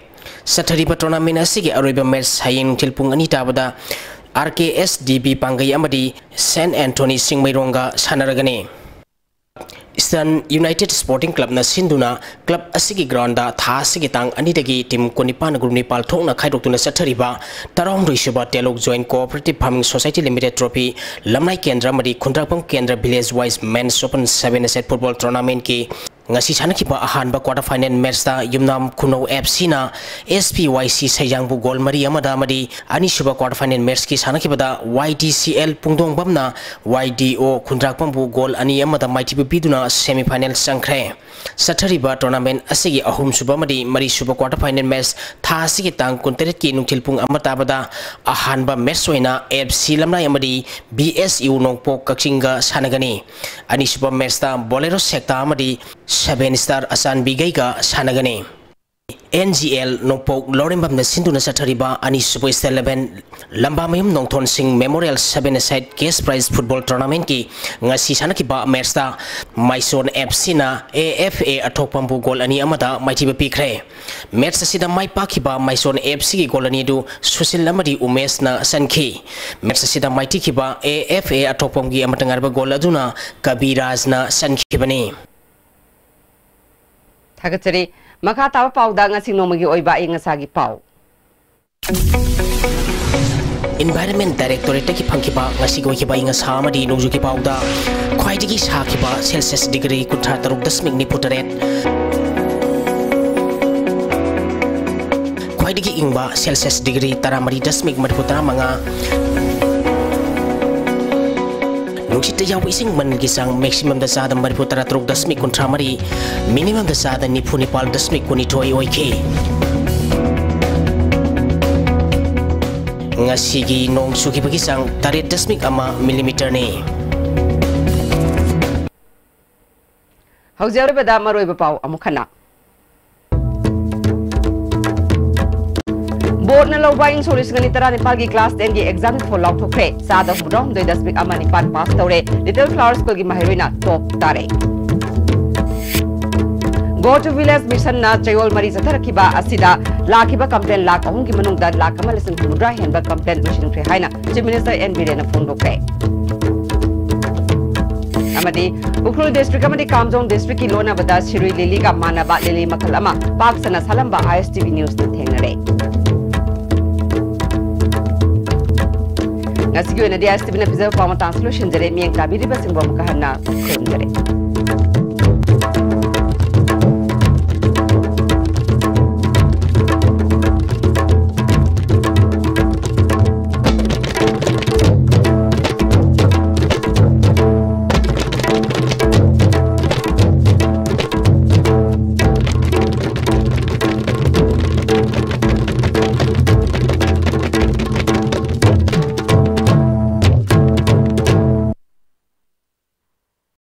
ꯆꯠꯊꯔꯤꯕ ꯇꯣꯔꯅꯥꯃꯦꯟꯠ ꯑꯁꯤꯒꯤ ꯑꯔꯣꯏꯕ ꯃꯦꯠꯆ ꯍꯌꯦꯡ ꯅꯨꯡꯊꯤꯜ ꯄꯨꯡ ꯑꯅꯤ ꯇꯥꯕꯗ ꯑꯥꯔ ꯀꯦ ꯑꯦꯁ ꯗꯤ ꯚꯤ ꯄꯥꯡꯒꯩ ꯑꯃꯗꯤ ꯁꯦꯟ ꯑꯦꯟꯊꯣꯅꯤ ꯆꯤꯡꯃꯩꯔꯣꯡꯒ ꯁꯥꯟꯅꯔꯒꯅꯤ꯫ ꯏꯁꯇꯔꯟ ꯌꯨꯅꯥꯏꯇꯦꯗ ꯁ꯭ꯄꯣꯔꯇꯤꯡ ꯀ꯭ꯂꯕꯅ ꯁꯤꯟꯗꯨꯅ ꯀ꯭ꯂꯕ ꯑꯁꯤꯒꯤ ꯒ꯭ꯔꯥꯎꯟꯗ ꯊꯥ ꯑꯁꯤꯒꯤ ꯇꯥꯡ ꯑꯅꯤꯗꯒꯤ ꯇꯤꯝ ꯀꯨꯟꯅꯤꯄꯥꯟ, ꯒ꯭ꯔꯨꯞ ꯅꯤꯄꯥꯜ ꯊꯣꯛꯅ ꯈꯥꯏꯗꯣꯛꯇꯨꯅ ꯆꯠꯊꯔꯤꯕ ꯇꯔꯥꯍꯨꯝꯗꯣꯏꯁꯨꯕ Telok joint cooperative farming society limited trophy Lamlai ꯀꯦꯟꯗ꯭ꯔ ꯑꯃꯗꯤ ꯈꯨꯟꯗ꯭ꯔꯥꯛꯄꯝ ꯀꯦꯟꯗ꯭ꯔ village wise men's open seven a side football ꯇꯣꯔꯅꯥꯃꯦꯟꯠꯀꯤ ꯉꯁꯤ ꯁꯥꯟꯅꯈꯤꯕ ꯑꯍꯥꯟꯕ quarter final matchꯇ ꯌꯨꯝꯅꯥꯝ ꯈꯨꯅꯧ FCꯅ SPYC ꯁꯩꯌꯥꯡꯕꯨ goal ꯃꯔꯤ ꯑꯃꯗ ꯑꯃꯗꯤ ꯑꯅꯤꯁꯨꯕ quarter final matchꯀꯤ ꯁꯥꯟꯅꯈꯤꯕꯗ YTCL ꯄꯨꯡꯗꯣꯡꯕꯝꯅ YDO ꯈꯨꯟꯗ꯭ꯔꯥꯛꯄꯝꯕꯨ goal ꯑꯅꯤ ꯑꯃꯗ ꯃꯥꯏꯊꯤꯕ ꯄꯤꯗꯨꯅ semifinal ꯆꯪꯈ꯭ꯔꯦ꯫ ꯆꯠꯊꯔꯤꯕ tournament ꯑꯁꯤꯒꯤ ꯑꯍꯨꯝꯁꯨꯕ ꯑꯃꯗꯤ ꯃꯔꯤꯁꯨꯕ quarter final match ꯊꯥ ꯑꯁꯤꯒꯤ ꯇꯥꯡ ꯀꯨꯟꯇꯔꯦꯠꯀꯤ ꯅꯨꯡꯊꯤꯜ ꯄꯨꯡ ꯑꯃ ꯇꯥꯕꯗ ꯑꯍꯥꯟꯕ match ꯑꯣꯏꯅ FC ꯂꯝꯂꯥꯏ ꯑꯃꯗꯤ BSU ꯅꯣꯡꯄꯣꯛ ꯀꯛꯆꯤꯡꯒ ꯁꯥꯟꯅꯒꯅꯤ꯫ ꯑꯅꯤꯁꯨꯕ matchꯇ Bolero ꯁꯦꯛꯇꯥ ꯑꯃꯗꯤ Seven Star ꯑꯆꯥꯟꯕꯤꯒꯩꯒ ꯁꯥꯟꯅꯒꯅꯤ꯫ NGL ꯅꯣꯡꯄꯣꯛ ꯂꯧꯔꯦꯝꯕꯝꯅ ꯁꯤꯟꯗꯨꯅ ꯆꯠꯊꯔꯤꯕ ꯑꯅꯤꯁꯨꯕ State Level ꯂꯝꯕꯥꯃꯌꯨꯝ ꯅꯣꯡꯊꯣꯟ ꯁꯤꯡ Memorial Seven Aside Cash Prize Football Tournamentꯀꯤ ꯉꯁꯤ ꯁꯥꯟꯅꯈꯤꯕ matchꯇ ꯃꯥꯏꯁꯣꯟ FCꯅ AFA ꯑꯊꯣꯛꯄꯝꯕꯨ goal ꯑꯅꯤ ꯑꯃꯗ ꯃꯥꯏꯊꯤꯕ ꯄꯤꯈ꯭ꯔꯦ꯫ Match ꯑꯁꯤꯗ ꯃꯥꯏ ꯄꯥꯛꯈꯤꯕ ꯃꯥꯏꯁꯣꯟ FCꯒꯤ goal ꯑꯅꯤ ꯑꯗꯨ ꯁꯨꯁꯤꯜ ꯑꯃꯗꯤ ꯎꯃꯦꯁꯅ ꯆꯟꯈꯤ꯫ Match ꯑꯁꯤꯗ ꯃꯥꯏꯊꯤꯈꯤꯕ AFA ꯑꯊꯣꯛꯄꯝꯒꯤ ꯑꯃꯠꯇ ꯉꯥꯏꯔꯕ goal ꯑꯗꯨꯅ ꯀꯕꯤꯔꯥꯖꯅ ꯆꯟꯈꯤꯕꯅꯤ꯫ ꯊꯥꯒꯠꯆꯔꯤ꯫ ꯃꯈꯥ ꯇꯥꯕ ꯄꯥꯎꯗ ꯉꯁꯤ ꯅꯣꯡꯃꯒꯤ ꯑꯣꯏꯕ ꯑꯏꯪ ꯑꯁꯥꯒꯤ ꯄꯥꯎ꯫ Environment Directorateꯇꯒꯤ ꯐꯪꯈꯤꯕ ꯉꯁꯤꯒꯤ ꯑꯣꯏꯈꯤꯕ ꯑꯏꯪ ꯑꯁꯥ ꯑꯃꯗꯤ ꯅꯣꯡꯖꯨꯒꯤ ꯄꯥꯎꯗ ꯈ꯭ꯋꯥꯏꯗꯒꯤ ꯁꯥꯈꯤꯕ Celsius degree ꯀꯨꯟꯊ꯭ꯔꯥ ꯇꯔꯨꯛ ꯗꯁꯃꯤꯛ ꯅꯤꯐꯨ ꯇꯔꯦꯠ, ꯈ꯭ꯋꯥꯏꯗꯒꯤ ꯏꯪꯕ Celsius degree ꯇꯔꯥꯃꯔꯤ ꯗꯁꯃꯤꯛ ꯃꯔꯤꯐꯨ ꯇꯔꯥꯃꯉꯥ, ꯅꯨꯡꯁꯤꯠꯇ ꯌꯥꯎꯕ ꯏꯁꯤꯡ ꯃꯅꯤꯜꯒꯤ ꯆꯥꯡ maximumꯗ ꯆꯥꯗ ꯃꯔꯤꯐꯨ ꯇꯔꯥ ꯇꯔꯨꯛ ꯗꯁꯃꯤꯛ ꯀꯨꯟꯊ꯭ꯔꯥ ꯃꯔꯤ, minimumꯗ ꯆꯥꯗ ꯅꯤꯐꯨ ꯅꯤꯄꯥꯜ ꯗꯁꯃꯤꯛ ꯀꯨꯟꯅꯤꯊꯣꯏ ꯑꯣꯏꯈꯤ꯫ ꯉꯁꯤꯒꯤ ꯅꯣꯡ ꯆꯨꯈꯤꯕꯒꯤ ꯆꯥꯡ ꯇꯔꯦꯠ ꯗꯁꯃꯤꯛ ꯑꯃ millimeterꯅꯤ꯫ ꯍꯧꯖꯤꯛ ꯑꯔꯣꯏꯕꯗ ꯃꯔꯨꯑꯣꯏꯕ ꯄꯥꯎ ꯑꯃꯨꯛ ꯍꯟꯅ꯫ Boardꯅ ꯂꯧꯕ ꯏꯪ ꯁꯣꯛ ꯂꯤꯁꯤꯡ ꯑꯅꯤ ꯇꯔꯥꯅꯤꯄꯥꯜꯒꯤ class tenꯒꯤ examꯒꯤ ꯐꯣꯜ ꯂꯥꯎꯊꯣꯛꯈ꯭ꯔꯦ꯫ ꯆꯥꯗ ꯍꯨꯝꯐꯨꯇꯔꯥ ꯍꯨꯝꯗꯣꯏ ꯗꯁꯃꯤꯛ ꯑꯃ ꯅꯤꯄꯥꯟ pass ꯇꯧꯔꯦ꯫ Little Flower Schoolꯒꯤ ꯃꯍꯩꯔꯣꯏꯅ top ꯇꯥꯔꯦ꯫ Go to Village Missionꯅ ꯆꯌꯣꯜ ꯃꯔꯤ ꯆꯠꯊꯔꯛꯈꯤꯕ ꯑꯁꯤꯗ ꯂꯥꯛꯈꯤꯕ complaint ꯂꯥꯈ ꯑꯍꯨꯝꯒꯤ ꯃꯅꯨꯡꯗ ꯂꯥꯈ ꯑꯃ ꯂꯤꯁꯤꯡ ꯍꯨꯝꯐꯨꯇꯔꯥ ꯍꯦꯟꯕ complaint ꯂꯣꯏꯁꯤꯟꯈ꯭ꯔꯦ ꯍꯥꯏꯅ Chief Minister N Birenꯅ ꯐꯣꯡꯗꯣꯛꯈ꯭ꯔꯦ꯫ ꯑꯃꯗꯤ ꯎꯈ꯭ꯔꯨꯜ district ꯑꯃꯗꯤ ꯀꯥꯝꯖꯣꯡ districtꯀꯤ ꯂꯣꯟꯅꯕꯗ ꯁꯤꯔꯨꯏ ꯂꯤꯂꯤꯒ ꯃꯥꯟꯅꯕ ꯂꯤꯂꯤ ꯃꯈꯜ ꯑꯃ ꯄꯥꯛ ꯁꯟꯅ ꯁꯥꯠꯂꯝꯕ ISTV newsꯅ ꯊꯦꯡꯅꯔꯦ꯫ ꯉꯁꯤꯒꯤ ꯑꯣꯏꯅꯗꯤ ISTVꯅ ꯄꯤꯖꯕ ꯄꯥꯎ ꯃꯇꯥꯡꯁꯤ ꯂꯣꯏꯁꯤꯟꯖꯔꯦ꯫ ꯃꯤꯠꯌꯦꯡ ꯇꯥꯕꯤꯔꯤꯕꯁꯤꯡꯕꯨ ꯑꯃꯨꯛꯀ ꯍꯟꯅ ꯈꯨꯔꯨꯝꯖꯔꯦ꯫